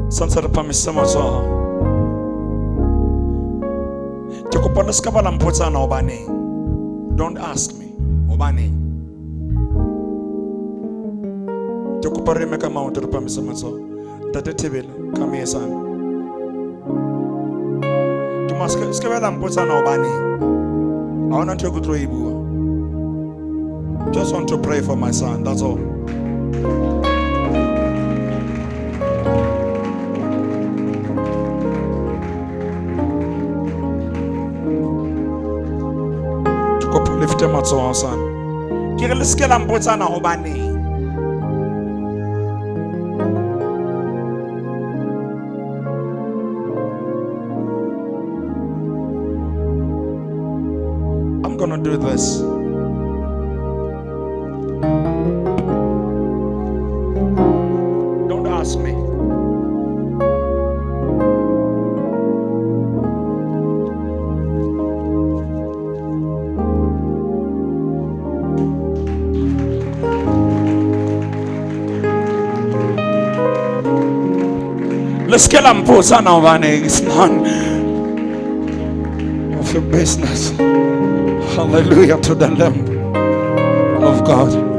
Santse re phahamise matsoho. Ke kopa le ska ba la mpotsana hobaneng. Don't ask me hobaneng. Ke kopa re eme ka maoto re phahamise matsoho. Ntate Thebele, come here son. Ke ma ska ba la mpotsana hobaneng. Ha hona ntho e ke tlo e bua. Just want to pray for my son, that's all. Lifte matsoho son. Ke re le se ke la mpotsana hobaneng. I'm going to do this. Don't ask me. Let's get on It's none of your business. Hallelujah to the Lamb of God.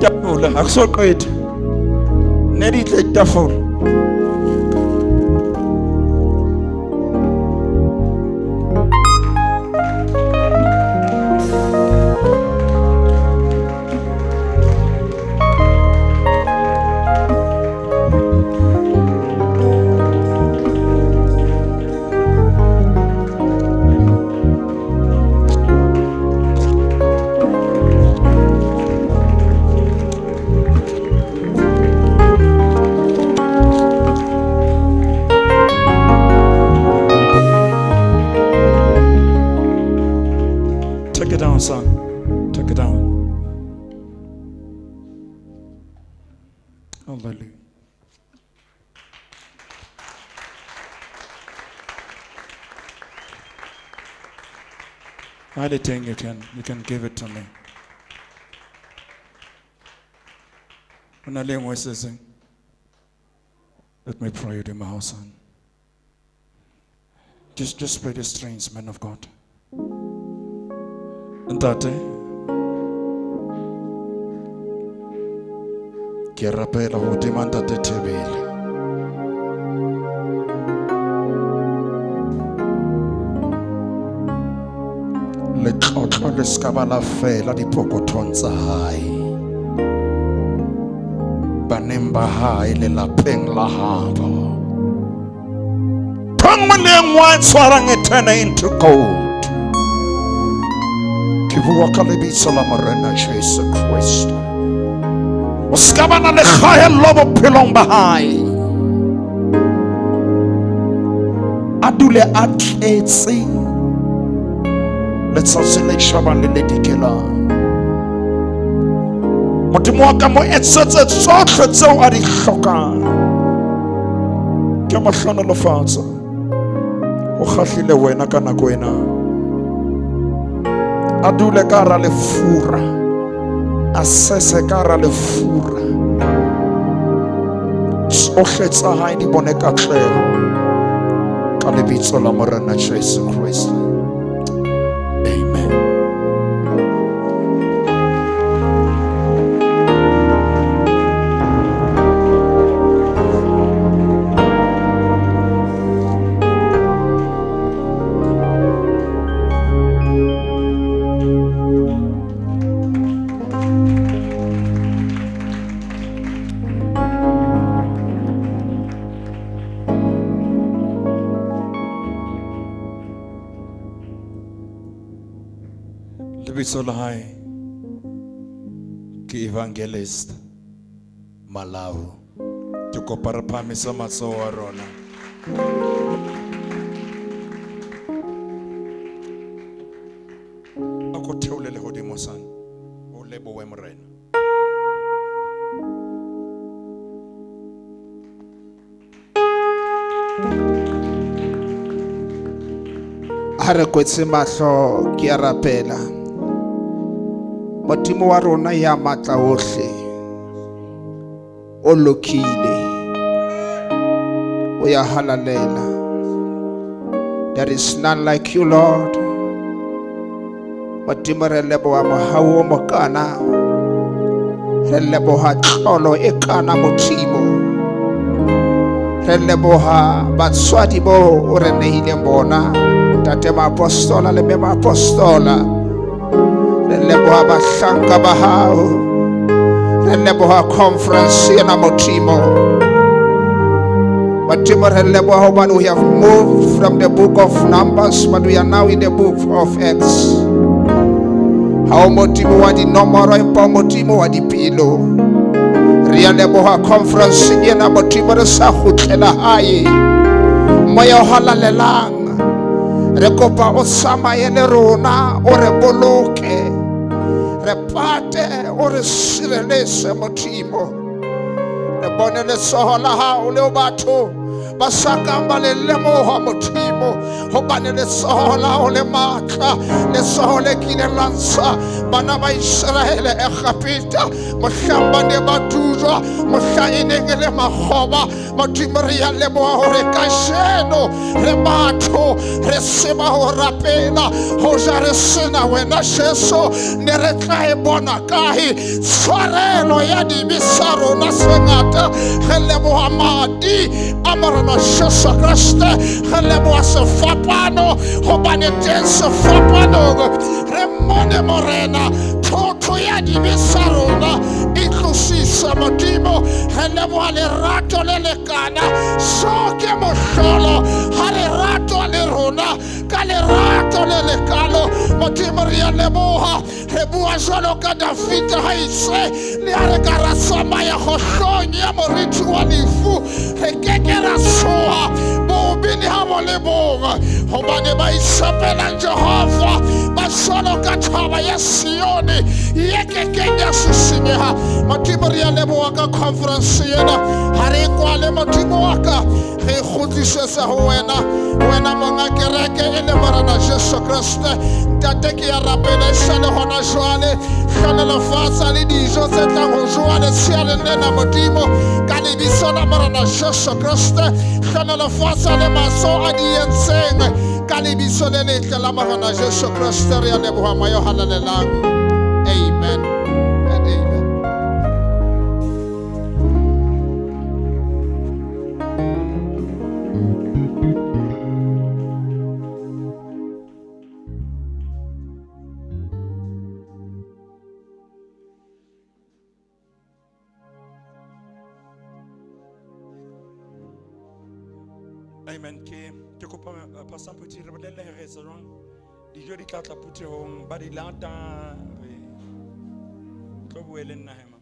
Tafula akusoqethe nelihle itafula. Take it down, son. Take it down. Hallelujah. Ha le teng, you can give it to me. Ho na le e nngwe e setseng? Let me pray with my house son. Just play the strings, man of God. Ntate, ke rapela hodima ntate Thebele. Letlotlo le ska ba la fela dipokothong tsa hae. Baneng ba hae lelapeng la habo. Ntho nngwe le e nngwe a e tshwarang e turn into gold. Ke bua ka lebitso la Morena Jesu Kriste. O ska ba na le kgaello bophelong ba hae. A dule a tletse letsatsi le tjhabang le le dikelang. Modimo wa ka mo etsetse tsohle tseo a di hlokang. Ke mo hlohonolofatsa. O kgahlile wena ka nako ena. A dule ka hara lefura. A sese ka hara lefura. Tsohle tsa hae di bone katleho. Ka lebitso la Morena Jesu Kriste. Amen. Lebitso la hae ke Evangelist Malau. Ke kopa re phahamise matsoho a rona. A ko theole lehodimo sana. O lebohe Morena. Ha re kwetse mahlo, ke a rapela. Modimo wa rona ya matla ohle, o lokile, o ya halalela. There is none like you, Lord. Modimo, re leboha mohau o mokana, re leboha tlolo e kana. Modimo, re leboha batswadi bo o re nehileng bona, ntate maapostola le mme maapostola. Re leboha bahlanka ba hao, re leboha conference ena. Modimo, Modimo, re leboha hobane we have moved from the book of Numbers, but we are now in the book of Acts. Ha o Modimo wa dinomoro, empa o Modimo wa dipelo. Re a leboha conference ena. Modimo, re sa kgutlela hae, moya o halalelang, re kopa o tsamaye le rona, o re boloke, re pate, o re sireletse. Modimo, re bone letsoho la hao leo batho ba sa kang ba le lemoha. Modimo, hobane letsoho la hao le matla, letsoho le kileng la ntsha bana ba Israele Egepeta mohlang ba ne ba tujwa, mohlang e neng e le makgoba. Modimo, re ya leboha hore kajeno re batho re tseba ho rapela. Hoja re sena wena Jesu, ne re tla e bona kae tshwarelo ya dibe sa rona se ngata? Re leboha madi a Morena Jesu Kriste, re leboha sefapano, hobane teng sefapanong re mone Morena thotho ya dibe sa rona e tlosisa. Modimo, re leboha lerato le lekana. So ke mohlolo ha lerato le rona ka lerato le lekalo. Modimo, re a leboha. Re bua jwalo ka Dafita ha itse, le ha re ka ra tsamaya kgohlong ya moriti wa lefu, re keke ra tshoha bobe. le ha bo le bong. Hobane ba itshepelang Jehova ba jwalo ka thaba ya Sione ye kekeng ya sisinyeha. Modimo re a leboha ka conference ena. Ha re kwale Modimo wa ka, re kgutlisetse ho wena, wena monga kereke e le Morena Jesu Kreste. Ntate ke ya rapela esale hona jwale, hlohonolofatsa le dijo tse tlang ho jowa letsheareng lena Modimo, ka lebitso la Morena Jesu Kreste. Hlohonolofatsa le matsoho a di entseng, ka lebitso le letle la Morena Jesu Kreste. Re a leboha Moya o Halalelang. Amen and amen. Amen. Ke kopa Pastor Phuthi re bolelle he re etsa jwang. Dijo di tla tla phuthehong ba di lata re tlo bue le nna he.